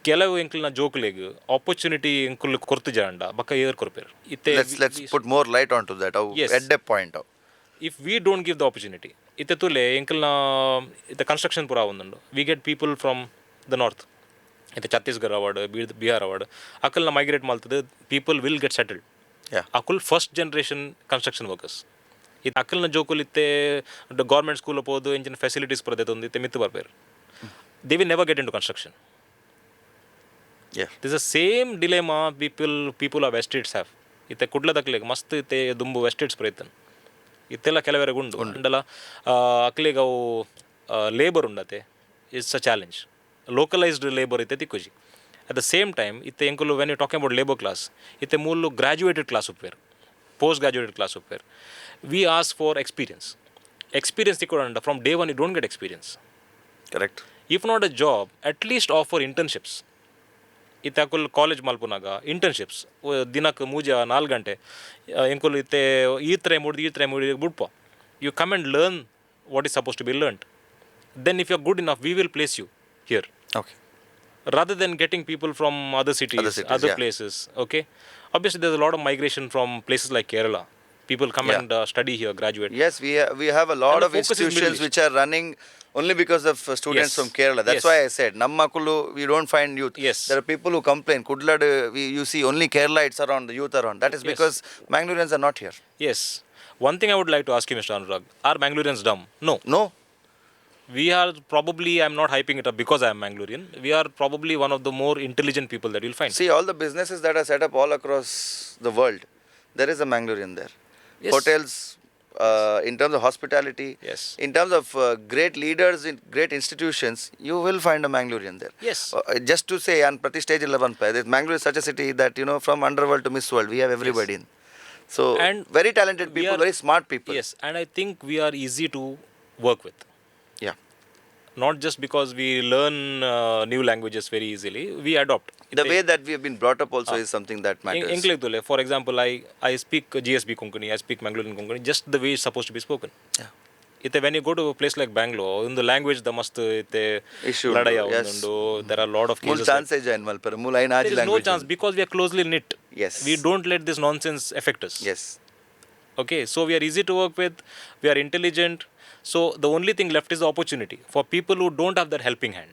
ಕೆಲವು ಎಂಕಲ್ನ ಜೋಕುಲೆಗ್ ಆಪರ್ಚುನಿಟಿ ಎಂಕುಲು ಕೊರ್ತು ಜಾಂಡ ಬಕ್ಕ ಏರ್ ಕೊರ್ಪೇರು ಇತ್ತೆ. Let's put more light onto that. ಅವು ಎಡ್ಡೆ point. If we don't give the opportunity, ಇತ್ತೆ ತೂಲೆ ಎಂಕಲ್ನ ಇತ್ತೆ ಕನ್ಸ್ಟ್ರಕ್ಷನ್ ಪೂರ ಆವೊಂದುಂಡು. We get people from the north. ಇತ್ತೆ ಛತ್ತೀಸ್ಗಢ ಅವಾರ್ಡ್, ಬಿಹಾರ್ ಅವಾರ್ಡ್, ಅಕಲ್ನ migrate ಮಲ್ತದ people will get settled. Akul first generation construction workers. ಇತ್ತೆ ಅಕಲ್ನ ಜೋಕುಲ್ ಇತ್ತೆ ಗೌರ್ಮೆಂಟ್ ಸ್ಕೂಲ್ ಪೋದು ಇಂಚಿನ ಫೆಸಿಲಿಟೀಸ್ ಪೂರ ದೆತೊಂದು ಇತ್ತೆ ಮಿತ್ತು ಬರ್ಪೇರು. They will never get into construction. This a same dilemma people of estates have. ಇತ್ತೆ ಕುಡ್ಲದಕ್ಲೆಗ್ ಮಸ್ತ್ ಇತ್ತೆ ದುಂಬು ಎಸ್ಟೇಟ್ಸ್ ಪ್ರಯತ್ನ ಇತ್ತೆಲ್ಲ ಕೆಲವೆರೆಗ್ ಉಂಡು. ಅಂಡಲ ಅಕ್ಲೆಗ್ ಅವು labour ಉಂಡತೆ, it's a challenge. Localised labour ಇತ್ತೆ ತಿಕ್ಕುಜಿ. At the same time ಇತ್ತೆ ಎಂಕುಲು, when you talking about labour class, ಇತ್ತೆ ಮೂಲು ಗ್ರಾಜುಯೇಟೆಡ್ ಕ್ಲಾಸ್ ಉಪ್ಪೇರು, post graduated class ಉಪ್ಪೇರು. We ask for experience. Experience ತಿಕ್ಕೊಡಂಡ, from day one you don't get experience. Correct. If not a job, at least offer internships. ಇತ್ತೆ ಅಕುಲು college ಮಲ್ಪುನಾಗ internships, ದಿನಕ್ಕೆ ಮೂಜ ನಾಲ್ಕು ಗಂಟೆ ಎಂಕುಲು ಇತ್ತೆ ಈತ್ರೆ ಮುಡ್ದು ಈತ್ರೆ ಮುಡಿ ಬುಡ್ಪ. You come and learn what is suppose to be learned. Then if you are good enough, we will place you here, okay rather than getting people from other cities, Other cities, other places. Okay, obviously there's a lot of migration from places like Kerala. People come and study here, graduate. Yes, we have a lot And the of focus is Middle institutions East. Which are running only because of students from Kerala. That's why I said, Nammakulu, we don't find youth. There are people who complain, Kudlad, you see only Keralites around, the youth around. That is because Mangaloreans are not here. Yes. One thing I would like to ask you, Mr. Anurag, are Mangaloreans dumb? No. No. We are probably, I'm not hyping it up because I am Mangalorean, we are probably one of the more intelligent people that you'll find. See, all the businesses that are set up all across the world, there is a Mangalorean there. Hotels, in terms of hospitality, in terms of great leaders in great institutions, you will find a Mangalorean there. Just to say, and prati stage 11, Mangalore is such a city that from underworld to Miss World, we have everybody in. So, And very talented we people, very smart people. Yes, and I think we are easy to work with. Not just because we learn new languages very easily, we adopt. The way that we have been brought up also is something that matters. ಎಂಕ್ಲೆಗ್ ತೂಲೆ, for example, I speak GSB Konkani, I speak Mangalorean Konkani just the way it's suppose to be spoken. ಇತ್ತೆ when you go to place like Bangalore, ಒಂದು language the ಮಸ್ತ್ ಇತ್ತೆ Issue ಲಡಾಯಿ ಉಂಡು, yes. ಉಂಡು. There are lot of ಮೂಲ cases. Chance join ಮಲ್ಪೆರೆ ಮೂಲ ಐನ್ ಆಜಿ There is no language. Chance because we are closely knit. We don't let this nonsense affect us. Okay, so we are easy to work with, we are intelligent. So the only thing left is the opportunity for people who don't have that helping hand.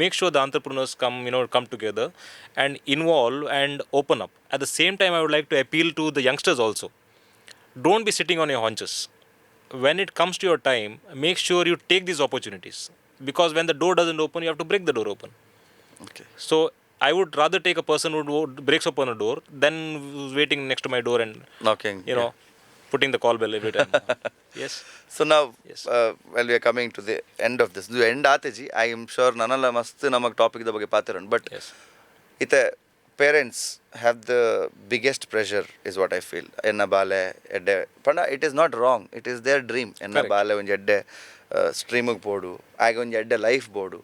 Make sure the entrepreneurs come you know come together and involve and open up. At the same time, I would like to appeal to the youngsters also. Don't be sitting on your haunches. When it comes to your time, make sure you take these opportunities, because when the door doesn't open, you have to break the door open. So I would rather take a person who breaks open a door than who's waiting next to my door and Knocking. Putting the call bell every time. Yes. So now, Yes. Well, we are coming to the end of this. ಇದು end ಆತೇಜಿ. I am sure ನನಲ್ಲ ಮಸ್ತ್ ನಮಗೆ topic ಬಗ್ಗೆ ಪಾತಿರೋಣ, but ಇತ್ತೆ parents have the biggest pressure is what I feel. ಎನ್ನ ಬಾಲೆ ಎಡ್ಡೆ ಪಂಡ, it is not wrong, it is their dream. ಎನ್ನ Correct. ಬಾಲೆ ಒಂಜಿ ಎಡ್ಡೆ ಸ್ಟ್ರೀಮಿಗೆ ಪೋಡು, ಆಗ ಒಂಜಿ ಎಡ್ಡೆ ಲೈಫ್ ಬೋಡು,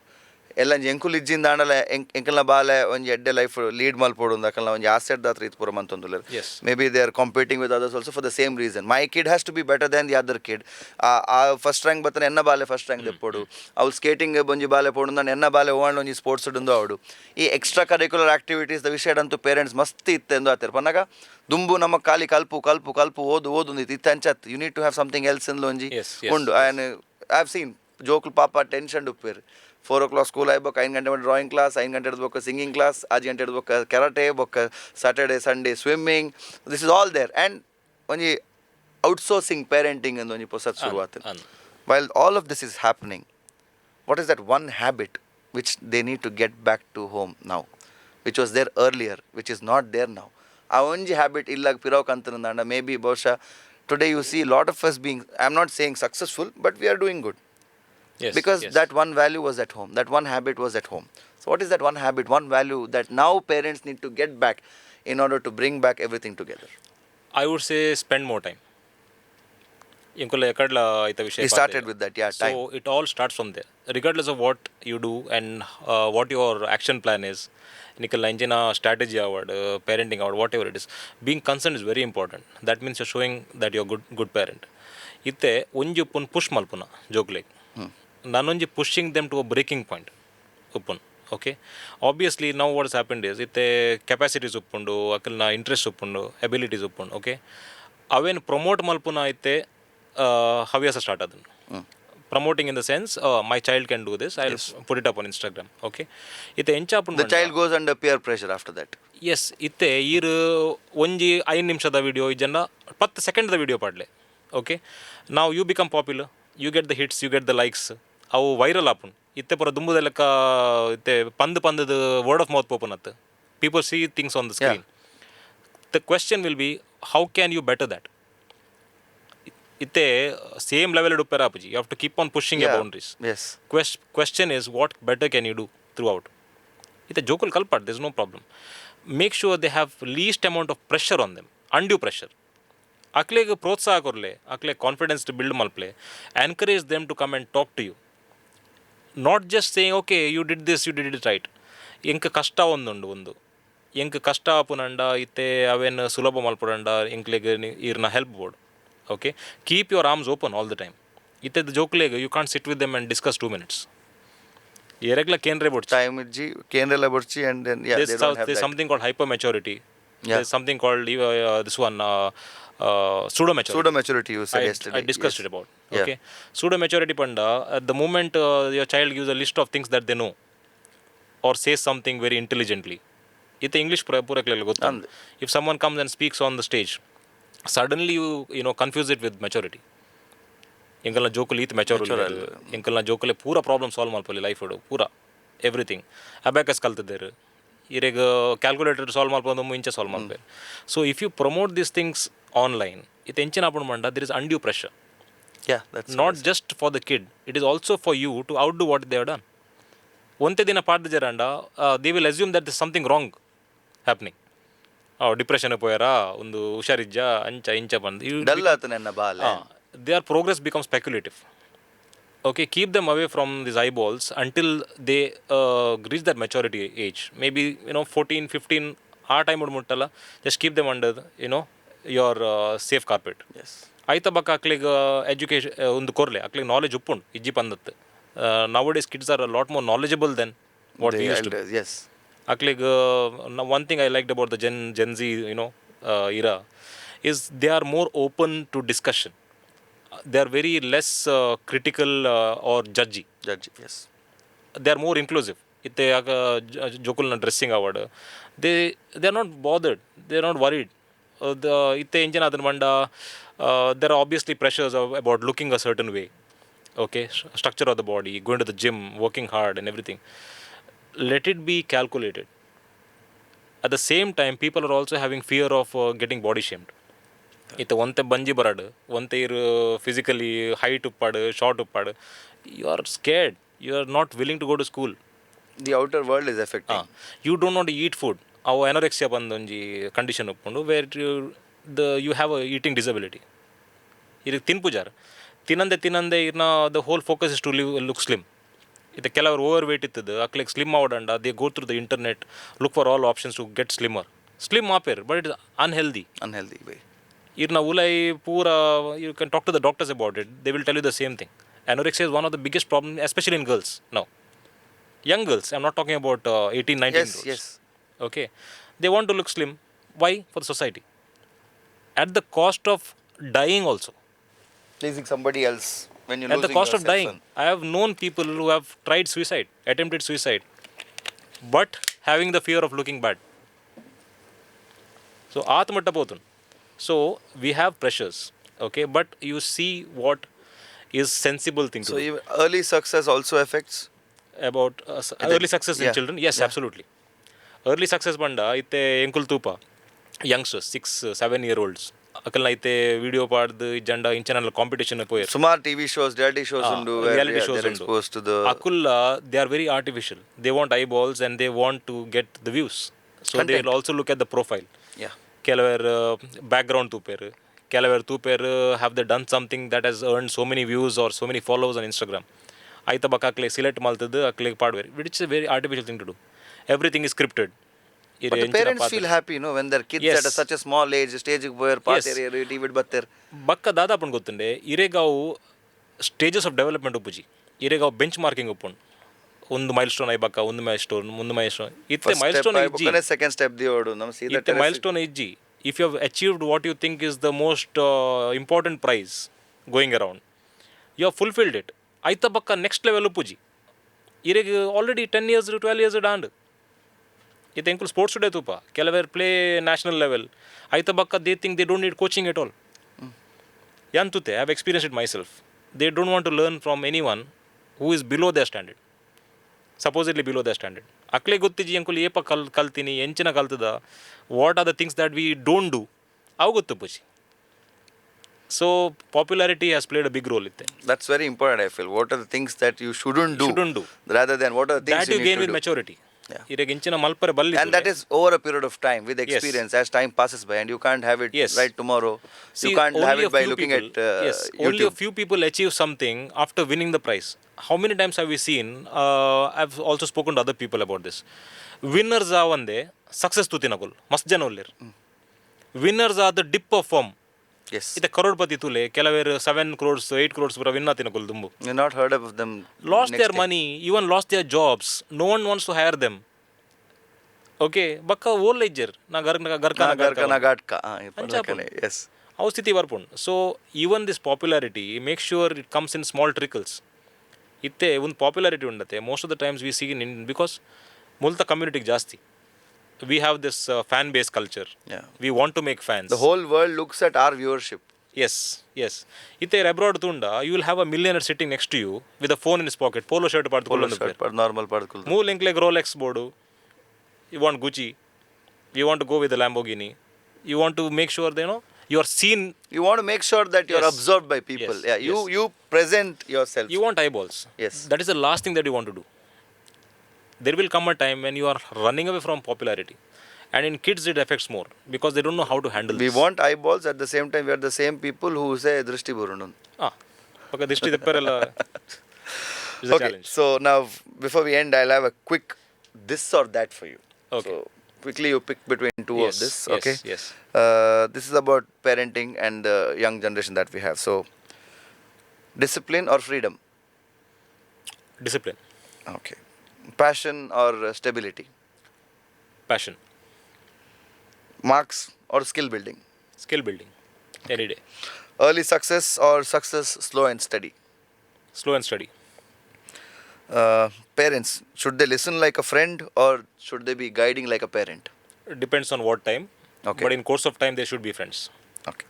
ಎಲ್ಲ ಒಂಜಿ ಎಂಕುಲು ಇಜ್ಜಿಂದ ಆಂಡಲ ಎಂಕಲ್ನ ಬಾಲೆ ಒಂಜಿ ಎಡ್ಡೆ ಲೈಫ್ ಲೀಡ್ ಮಲ್ಪೋಡು ಅಂದ್ ಒಂಜಿ ಆಸೆಡ್ ದಾತ್ರ ಇತ್ತು ಪೂರ ಮಂತೊಂದುಲ್ಲೆರ್. Maybe they are competing with others also for the same reason. My kid has to be better than the other kid. ಆ ಫಸ್ಟ್ ರ್ಯಾಂಕ್ ಬತ್ತನ ಎನ್ನ ಬಾಲೆ ಫಸ್ಟ್ ರ್ಯಾಂಕ್ ದೆಪ್ಪೋಡು, ಅವ್ಳು ಸ್ಕೇಟಿಂಗ್ ಒಂಜಿ ಬಾಲೆ ಪೋಡು, ನಾನು ಎನ್ನ ಬಾಲೆ ಓಂಡ್ ಒಂಜಿ ಸ್ಪೋರ್ಟ್ಸ್ ಉಂದು ಅವಡು. ಈ extra curricular activities the ವಿಷಯ ಅಂತೂ ಪೇರೆಂಟ್ಸ್ ಮಸ್ತ್ ಇತ್ತೆ ಎಂದು ಆತಿರ್. ಪನ್ನಾಗ ದುಂಬು ನಮ್ಮ ಖಾಲಿ ಕಲ್ಪು ಕಲ್ಪು ಕಲ್ಪು ಓದು ಓದು ಇತ್ತು. ಇತ್ತೆ ಅಂಚತ್ you need to have something else ಇಂದ್ ಒಂಜಿ ಉಂಡು. And I have seen ಜೋಕ್ಲು ಪಾಪ ಟೆನ್ಷನ್ ಉಪ್ಪೇರು. ಫೋರ್ ಓ ಕ್ಲಾಕ್ ಸ್ಕೂಲ್ ಆಯ್ಬೊಕ್ಕ ಐದು ಗಂಟೆ ಡ್ರಾಯಿಂಗ್ ಕ್ಲಾಸ್, ಐದು ಗಂಟೆ ಬೊಕ್ಕ ಸಿಂಗಿಂಗ್ ಕ್ಲಾಸ್, ಆಜಿ ಗಂಟೆ ಬೊಕ್ಕ ಕೆರಾಟೆ, ಬೊಕ್ಕ Saturday Sunday swimming. This is all there. And ಒಂಜಿ ಔಟ್ಸೋರ್ಸಿಂಗ್ ಪೇರೆಂಟಿಂಗ್ ಅಂತ ಒಂಜಿ ಪೊಸತ್ ಶುರುವಾತು. ಅಂದ್. While all of this is happening, what is that one habit which they need to get back to home now, which was there earlier, which is not there now? ಆ ಒಂಜಿ habit ಇಲ್ಲಾಗ ಪಿರೋಕ್ ಅಂತಂದ may be ಬಹುಶಃ today you see lot of us being, I am not saying successful, but we are doing good because that one value was at home, that one habit was at home. So what is that one habit, one value that now parents need to get back in order to bring back everything together? I would say spend more time. ಎಂಕುಲ ಎಕಡ್ಲ ಐತ ವಿಷಯ. We started with that, yeah, so time. It all starts from there. Regardless of what you do and what your action plan is, ನಿಕಲ್ನ ಇಂಚಿನ strategy award, parenting award, whatever it is, being concern is very important. That means you showing that you good parent. ಇತ್ತೆ ಒಂಜಿ ಉಪ್ಪುನ್ push ಮಲ್ಪುನ ಜೋಕ್ಲೆಗ್, ನಾನೊಂಜಿ pushing them to a breaking point ಉಪ್ಪುನ್. Okay, obviously ನಾವು what's happened is ಇತ್ತೆ capacities ಉಪ್ಪುಂಡು, ಅಕಲ್ನ interest ಉಪ್ಪುಂಡು, abilities ಉಪ್ಪುಂಡು. Okay, ಅವೇನು promote ಮಲ್ಪುನ ಇತ್ತೆ ಹವ್ಯಾಸ start ಆತುಂಡು. Promoting in the sense, my child can do this, I put it up on Instagram. Okay, ಇತ್ತೆ ಎಂಚ ಆಪುಂಡು? The child goes under peer pressure after that. S, ಇತ್ತೆ ಈರ್ ಒಂಜಿ ಐದು ನಿಮಿಷದ ವಿಡಿಯೋ ಇಜ್ಜಂಡ ಪತ್ತು ಸೆಕೆಂಡ್ದ ವಿಡಿಯೋ ಪಾಡ್ಲೆ. ಓಕೆ, ನಾವು you become popular, you get the hits, you get the likes. ಅವು ವೈರಲ್ ಆಪುಂಡು. ಇತ್ತೆ ಪೂರ ದುಂಬುದ ಲೆಕ್ಕ ಇತ್ತೆ ಪಂದ್ ಪಂದದ word of mouth ಪೋಪುನತ್ತು. People see things on the screen. The question will be, how can you better that? ಇತ್ತೆ same level ಉಪ್ಪೆರ ಆಪುಜಿ. You have to keep on pushing your boundaries. Question is, what better can you do throughout? ಇತ್ತೆ ಜೋಕುಲ್ ಕಲ್ಪಾಡ್, there's no problem. Make sure they have least amount of pressure on them, undue pressure. ಅಕ್ಲೆಗ್ ಪ್ರೋತ್ಸಾಹ ಕೊರ್ಲೆ, ಅಕ್ಲೆ confidence build ಮಲ್ಪ್ಲೆ. Encourage them to come and talk to you, not just saying, "Okay, you did this, you did it right." ಎಂಕ್ ಕಷ್ಟ ಒಂದುಂಡು ಒಂದು ಎಂಕ್ ಕಷ್ಟ ಆಪುನಂಡ ಇತ್ತೆ ಅವೇನು ಸುಲಭ ಮಲ್ಪುಡಂಡ ಎಂಕ್ಲೆಗ್ ಈರ್ನ ಹೆಲ್ಪ್ ಬೋಡು. Okay, keep your arms open all the time. ಇತ್ತೆದ ಜೋಕ್ಲೆಗ್ you can't sit with them and discuss 2 minutes. ಏರೆಗ್ಲ ಕೇಂದ್ರ ಬೋಡ್ಚಿ. ಟೈಮ್ ಇಜ್ಜಿ, ಕೇಂದ್ರೆಲ್ಲ ಬೊಡ್ಚಿ and then yeah, there's, they don't have there's that. Something called hypermaturity. There's something called this one, pseudo maturity. Pseudo maturity you said yesterday. I discussed it about. Okay, pseudo maturity panda, at the moment your child gives a list of things that they know or says something very intelligently. ಇತ್ತೆ English ಪೂರ ಗೊತ್ತು. ಅಂದ್. If someone comes and speaks on the stage, suddenly you you know confuse it with maturity. ಎಂಕಲ್ನ ಜೋಕುಲು ಈತ್ mature, ಎಂಕಲ್ನ ಜೋಕುಲೆ ಪೂರ problem solve ಮಲ್ಪೊಲಿ life ಪೂರ everything. Abacus ಕಲ್ತಿದ್ದೇರು ಇರೆಗ್ calculator solve ಮಲ್ಪೊಂದು ಇಂಚ solve ಮಲ್ಪೇರು. So if you promote these things online, ಇತ್ತೆ ಎಂಚಿನ ಆಪುಂಡು ಪಂಡ there is undue pressure. Yeah, that's Not just for the kid, it is also for you to outdo what they have done. ಒಂತೆ ದಿನ ಪಾಡ್ದ ಜರಂಡ they will assume that is something wrong happening. Depression ಪೋಯಾರ ಒಂದು ಹುಷಾರಿಜ್ಜ ಅಂಚ ಇಂಚ ಬಂದು ಡಲ್ ಆತ ನನ್ನ ಬಾಲೆ. Their progress becomes speculative. Okay, keep them away from these eyeballs until they reach that maturity age, maybe 14, 15. ಆ time ಮುಟ್ಟಲ್ಲ, just keep them under your safe carpet. ಆಯ್ತ ಬಕ್ಕ ಅಕ್ಲಿಗೆ ಎಜುಕೇಶನ್ ಒಂದು ಕೊರ್ಲೆ, ಅಕ್ಲಿಗೆ ನಾಲೆಜ್ ಉಪ್ಪುಂಡು ಇಜ್ಜಿ ಪಂದತ್ತು. Nowadays kids are lot more knowledgeable than what The used to. Elders, yes. ಅಕ್ಲಿಗೆ one thing I liked about the Gen Z era is they are more open to discussion. They are very less critical or judgy. Judge, yes. They are more inclusive. ಇತ್ತೆ ಆಗ ಜೋಕುಲ್ನ dressing award, they are not bothered, they are not worried. The ಇತ್ತೆ ಎಂಚಿನ ಅದನ್ನ ಪಂಡ there are obviously pressures about looking a certain way, okay, structure of the body, going to the gym, working hard and everything. Let it be calculated. At the same time, people are also having fear of getting body shamed. ಇತ್ತೆ ಒಂತೆ ಬಂಜಿ ಬರಡು ಒಂತೆ ಇರು physically height ಉಪ್ಪಾಡು short ಉಪ್ಪಾಡು, you are scared, you are not willing to go to school. The outer world is affecting. You don't want eat food. ಅವು ಎನೊರೆಕ್ಸಿಯಾ ಬಂದು ಒಂಜಿ ಕಂಡೀಷನ್ ಉಪ್ಪುಂಡು where you the you have a eating disability. ಇರಿಗೆ ತಿನ್ಪುಜಾರ್ ತಿನ್ನಂದೆ ತಿನ್ನಂದೆ ಇರ್ನ the whole focus is to live look slim. ಇತ್ತೆ ಕೆಲವರು ಓವರ್ ವೇಟ್ ಇತ್ತದ ಅಕ್ಲೆಗ್ slim ಆವಡಂಡ they go through the internet, look for all options to get slimmer. Slim ಆಪೇರ್, but it is unhealthy. Unhealthy way. ಇರ್ನ ಉಲೈ ಪೂರ you can talk to the doctors about it, they will tell you the same thing. Anorexia is one of the biggest problem, especially in girls now, young girls. I am not talking about 18, 19. Okay, they want to look slim. Why? For the society, at the cost of dying also. Pleasing somebody else when you're At the losing cost of yourself dying. I have known people who have tried suicide, attempted suicide, but having the fear of looking bad. So ಆತ್ ಮಟ್ಟ ಪೋತುಂಡು. So we have pressures, okay, but you see what is sensible thing. So even early success also affects. About early success in children? Yes, absolutely. Early success ಪಂಡ ಇತ್ತೆ ಎಂಕುಲ್ ತೂಪ youngsters, 6, 7 year olds ಅಕಲ್ನ ಇತ್ತೆ video ಪಾಡ್ದು ಇಜ್ಜಂಡ ಇಂಚನ competition ಪೋಯೆರ್. ಸುಮಾರು TV shows, reality shows ಉಂಡು where reality yeah, shows they're ಉಂಡು. Exposed to the ಅಕುಲ್ಲ they are very artificial. They want eyeballs and they want to get the views, so they will also look at the profile. ಕೆಲವರು background ತೂಪೇರು, ಕೆಲವರು ತೂಪೇರು have they done something that has earn so many views or so many followers on Instagram. ಆಯ್ತ ಬಕ್ಕ ಅಕ್ಲೆ select ಮಲ್ತದ್ದು ಅಕ್ಲೆಗೆ ಪಾಡ್ವೇರು, which is very artificial thing to do. Everything is scripted. But the parents feel happy, when their kids at such a small age, stage ಗೆ ಪೋಯರ್, ಪಾತೆರ್, TV ಬತ್ತೆರ್. ಬಕ್ಕ ದಾದಾಪುಂಡು ಗೊತ್ತುಂಡೆ ಇರೆಗಾವು stages of development ಉಪ್ಪುಜಿ. ಇರೆಗಾವು bench marking ಉಪ್ಪುಂಡು. ಒಂದು mile stone ಆಯ್ಬಕ್ಕ ಒಂದು ಮೈಲ್ ಸ್ಟೋನ್ ಒಂದು ಮೈಲ್ ಸ್ಟೋನ್ ಇತ್ತೆ ಮೈಲ್ ಸ್ಟೋನ್ ಇಜ್ಜಿ. ಸೆಕೆಂಡ್ ಸ್ಟೆಪ್ ದಿಯೋಡು ನಮ್ಮ ಸೀದಾ ಇತ್ತೆ ಮೈಲ್ ಸ್ಟೋನ್ ಇಜ್ಜಿ. If you have achieved what you think is the most important prize going around, you have fulfilled it. ಐತ ಬಕ್ಕ ನೆಕ್ಸ್ಟ್ ಲೆವೆಲ್ ಉಪ್ಪುಜಿ. ಇರೆಗ್ already 10 years, 12 years and ಇತ್ತೆ ಎಂಕುಲು ಸ್ಪೋರ್ಟ್ಸ್ ಡೇ ತೂಪ ಕೆಲವರು play national level ಐತ ಬಕ್ಕ they think they don't need coaching at all. ಯಾನ್ ತೂತೆ, I have experience it myself. They don't want to learn from anyone who is below their standard, supposedly below the standard. ಅಕ್ಲೆ ಗೊತ್ತಿಜಿ ಎಂಕುಲು ಏಪ ಕಲ್ತೀನಿ, ಎಂಚಿನ ಕಲ್ತದ, what are the things that we don't do, ಅವು ಗೊತ್ತುಪ್ಪುಜಿ. So popularity has played a big role ಇತ್ತೆ. That's very important, I feel. What are the things that you shouldn't do? Shouldn't do. Rather than what are the things that you you need gain to with do. Maturity. Yeah. ಇರೆಗ್ ಇಂಚಿನ ಮಲ್ಪರೆ ಬಲ್ಲಿ. And that is over a period of time with experience as time passes by, and you can't have it right tomorrow. See, you can't have only it a by few looking people, at yes, only a YouTube. Few people achieve something after winning the prize. How many times have we seen? I've also spoken to other people about this. Winners ಆವಂದೆ success ತೂತಿನಕುಲು ಮಸ್ತ್ ಜನ ಉಲ್ಲೆರ್. Winners are the dip of form. ಇತ್ತೆ ಕರೋಡ್ಪತಿ ತೂಲೆ, ಕೆಲವೇರು seven crores, eight crores ಪೂರ win ಆತಿನಕುಲು ದುಂಬು. You not heard of them lost next their day. Money, even lost their jobs. No one wants to hire them. Okay, ಬಕ್ಕ ಓಲ್ಲ ಇಜ್ಜೆರ್ ನಾ ಗರ್ಕ ಗರ್ಕನ. ಗರ್ಕನ ಗಾಟ್ಕ. ಅಂಚಾಪುಂಡು. ಎಸ್. ಅವು ಸ್ಥಿತಿ ಬರ್ಪುಂಡು. So even this popularity, make sure it comes in small trickles. ಇತ್ತೆ ಒಂದು ಪಾಪ್ಯುಲಾರಿಟಿ ಉಂಡತೆ, most of the times we see in because ಮುಲ್ತ ಕಮ್ಯುನಿಟಿಗೆ ಜಾಸ್ತಿ we have this fan base culture. We want to make fans. The whole world looks at our viewership. S, ಇತ್ತೆ abroad ತೂಂಡ, you will have a millionaire sitting next to you with a phone in his pocket, polo shirt ಪಾಡ್ದು. Normal ಪಡ್ಕೊಳ್ದು. ಮೂಲ್ ಎಂಕ್ಲೆಗ್ Rolex board, you want Gucci, you want to go with Lamborghini, you want to make sure ದೇನೋ you are seen. You want to make sure that you're observed by people. Yeah, you you present yourself. You want eyeballs. That is the last thing that you want to do. There will come a time when you are running away from popularity. And in kids, it affects more because they don't know how to handle We this. Want eyeballs. At the same time, we are the same people who say ದೃಷ್ಟಿ ಬೂರುಂಡು. Ah, okay, ದೃಷ್ಟಿ ದೆಪ್ಪರೆಲ್ಲ is a Okay, challenge. So now before we end, I'll have a quick this or that for you. Okay. So quickly you pick between two of this. Okay. Yes. This is about parenting and the young generation that we have. So, discipline or freedom? Discipline. Okay. Passion or stability? Passion. Marks or skill building? Skill building. Any day. Early success or success slow and steady? Slow and steady. Parents, should they listen like a friend or should they be guiding like a parent? Depends on what time. But in course of time, they should be friends. Okay.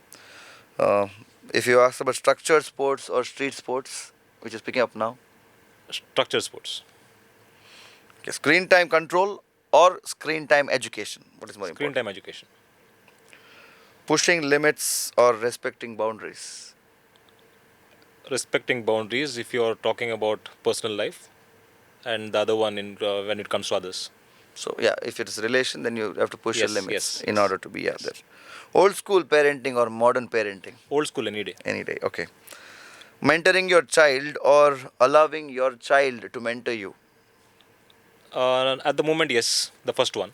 If you ask about structured sports or street sports, which is picking up now? Structured sports. Okay. Screen time control or screen time education? What is more Screen important? Time education. Pushing limits or respecting boundaries? Respecting boundaries if you are talking about personal life, and the other one in when it comes to others. So yeah, if it's relation, then you have to push your limits in order to be, yeah, there. Old school parenting or modern parenting? Old school any day. Any day. Okay. Mentoring your child or allowing your child to mentor you? At the moment, yes, the first one.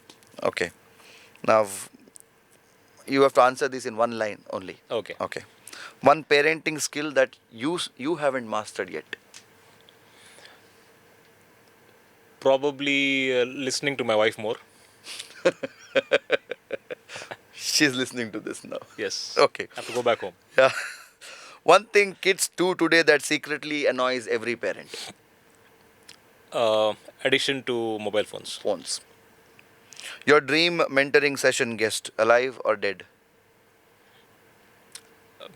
Okay. Now you have to answer this in one line only. Okay. Okay. One parenting skill that you haven't mastered yet. Probably listening to my wife more. She's listening to this now. Yes. Okay. I have to go back home. Yeah. One thing kids do today that secretly annoys every parent. Addiction to mobile phones. Phones. Your dream mentoring session guest, alive or dead?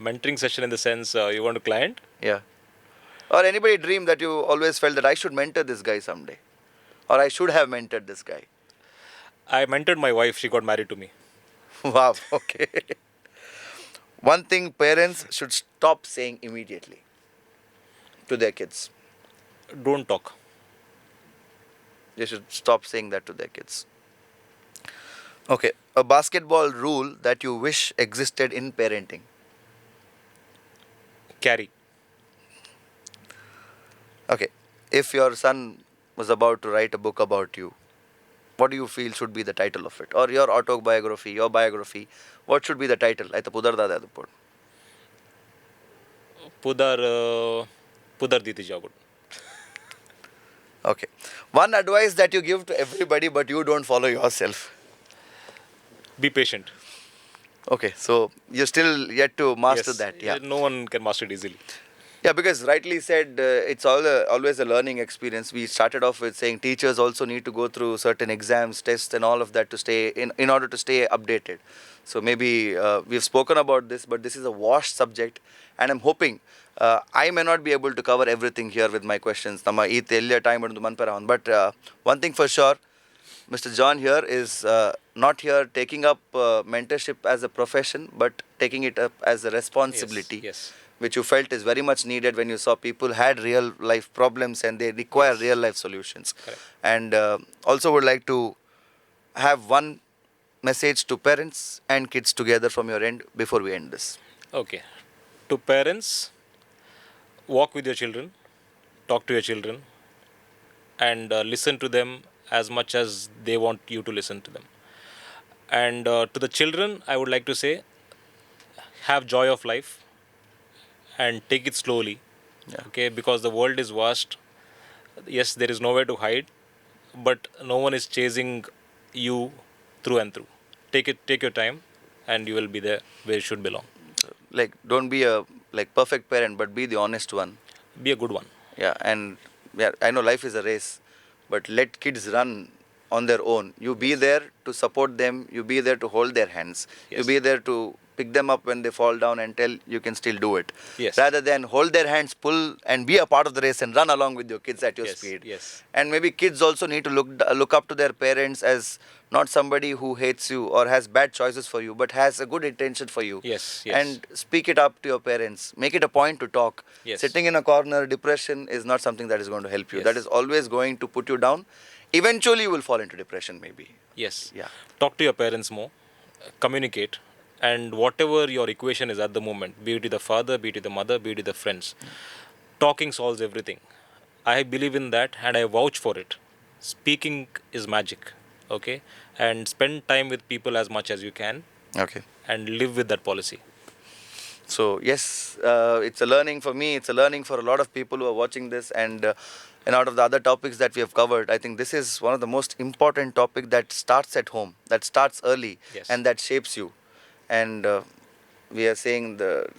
Mentoring session in the sense you want a client? Yeah. Or anybody dream that you always felt that I should mentor this guy someday. Or I should have mentored this guy. I mentored my wife. She got married to me. Wow. Okay. One thing parents should stop saying immediately to their kids. Don't talk. They should stop saying that to their kids. Okay. A basketball rule that you wish existed in parenting. Carry. Okay. If your son was about to write a book about you, what do you feel should be the title of it? Or your autobiography, your biography, what should be the title? ಆಯ್ತಾ ಪುದರ್ದಾದ ಅದು ಪೋಡ್. ಪುದರ್ ಪುದರ್ ದೀತಿ ಜಾಗುಡ್. Okay. One advice that you give to everybody but you don't follow yourself. Be patient. Okay, so you're still yet to master Yes. that. Yeah. No one can master it easily. Yeah, because rightly said, it's always a learning experience. We started off with saying teachers also need to go through certain exams, tests, and all of that to stay in order to stay updated. So maybe we've spoken about this, but this is a vast subject, and I'm hoping I may not be able to cover everything here with my questions. ನಮ್ಮ ಈತ್ ಎಲ್ಲಿಯ time ಹಿಡಿದು ಮನ್ಪೆರ, but one thing for sure, Mr. John here is not here taking up mentorship as a profession, but taking it up as a responsibility, which you felt is very much needed when you saw people had real life problems and they require real life solutions. Correct. And also would like to have one message to parents and kids together from your end before we end this. Okay. To parents, walk with your children, talk to your children, and listen to them as much as they want you to listen to them. And to the children, I would like to say, have joy of life and take it slowly. Okay, because the world is vast. Yes, there is nowhere to hide, but no one is chasing you through and through. Take it, take your time, and you will be there where you should belong. So, like, don't be a like perfect parent, but be the honest one. Be a good one. Yeah, and yeah, I know life is a race, but let kids run on their own. You be there to support them. You be there to hold their hands. You be there to pick them up when they fall down and tell you can still do it. Rather than hold their hands, pull and be a part of the race and run along with your kids at your speed. And maybe kids also need to look up to their parents as not somebody who hates you or has bad choices for you, but has a good intention for you. Yes. And speak it up to your parents. Make it a point to talk. Sitting in a corner, depression is not something that is going to help you. That is always going to put you down. Eventually, you will fall into depression, maybe. Talk to your parents more. Communicate. And whatever your equation is at the moment, be it the father, be it the mother, be it the friends, talking solves everything. I believe in that and I vouch for it. Speaking is magic, okay? And spend time with people as much as you can. And live with that policy. So yes, it's a learning for me. It's a learning for a lot of people who are watching this. And out of the other topics that we have covered, I think this is one of the most important topic that starts at home, that starts early, and that shapes you. And we are saying the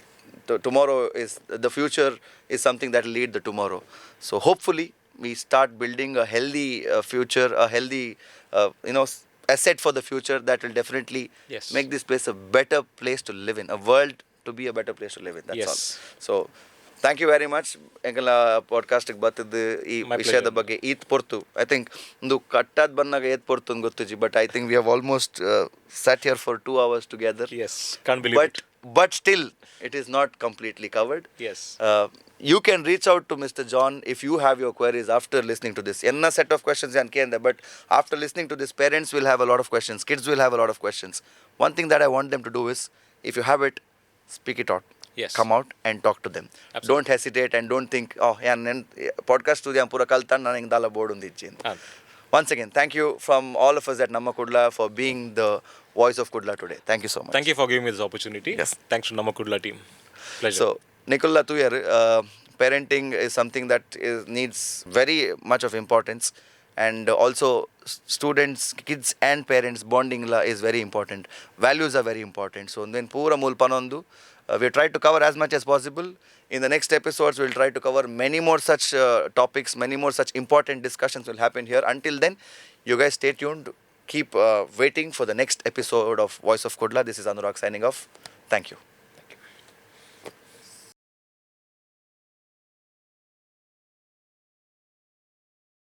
tomorrow is the future is something that will lead the tomorrow. So hopefully we start building a healthy future, a healthy asset for the future that will definitely make this place a better place to live in, a world to be a better place to live in. That's all. So thank you very much. ಎಂಕಲ್ನ ಪಾಡ್ಕಾಸ್ಟ್ಗೆ ಬತ್ತದ್ದು ಈ My ವಿಷಯದ pleasure. ಬಗ್ಗೆ ಈತ್ ಪೊರ್ತು. I think ಒಂದು ಕಟ್ಟಾದ್ ಬಂದಾಗ ಏತ್ ಪೊರ್ತು ಅಂತ ಗೊತ್ತುಜಿ, but I think we have almost sat here for 2 hours together. Yes, can't believe But it. But still it is not completely covered. You can reach out to Mr. John if you have your queries after listening to this. ಎನ್ನ set of questions ಯಾನ್ ಕೇಂದೆ, but after listening to this, parents will have a lot of questions, kids will have a lot of questions. One thing that I want them to do is, if you have it, speak it out. Come out and talk to them. Don't hesitate and don't think, "Oh, ಯಾನ್ ನೆನ್ podcast ಯಾನ್ ಪೂರ ಕಲ್ತಾಂಡ್, ನಾನು ಹಿಂಗೆ ದಾಲ board ಒಂದಿಜ್ಜಿ" ಅಂತ. Once again, thank you from all of us at Namma Kudla for being the voice of Kudla today. Thank you so much. Thank you for giving me this opportunity. Thanks to Namma Kudla team. Pleasure. So, ನಿಕುಲ್ಲ ತೂಯರ್, parenting is something that is, needs very much of importance, and also students, kids and parents bonding law is very important. Values are very important. So then ಪೂರ ಮೂಲ್ ಪನೊಂದು we try to cover as much as possible. In the next episodes, we'll try to cover many more such topics, many more such important discussions will happen here. Until then, you guys stay tuned. Keep waiting for the next episode of Voice of Kudla. This is Anurag signing off. Thank you.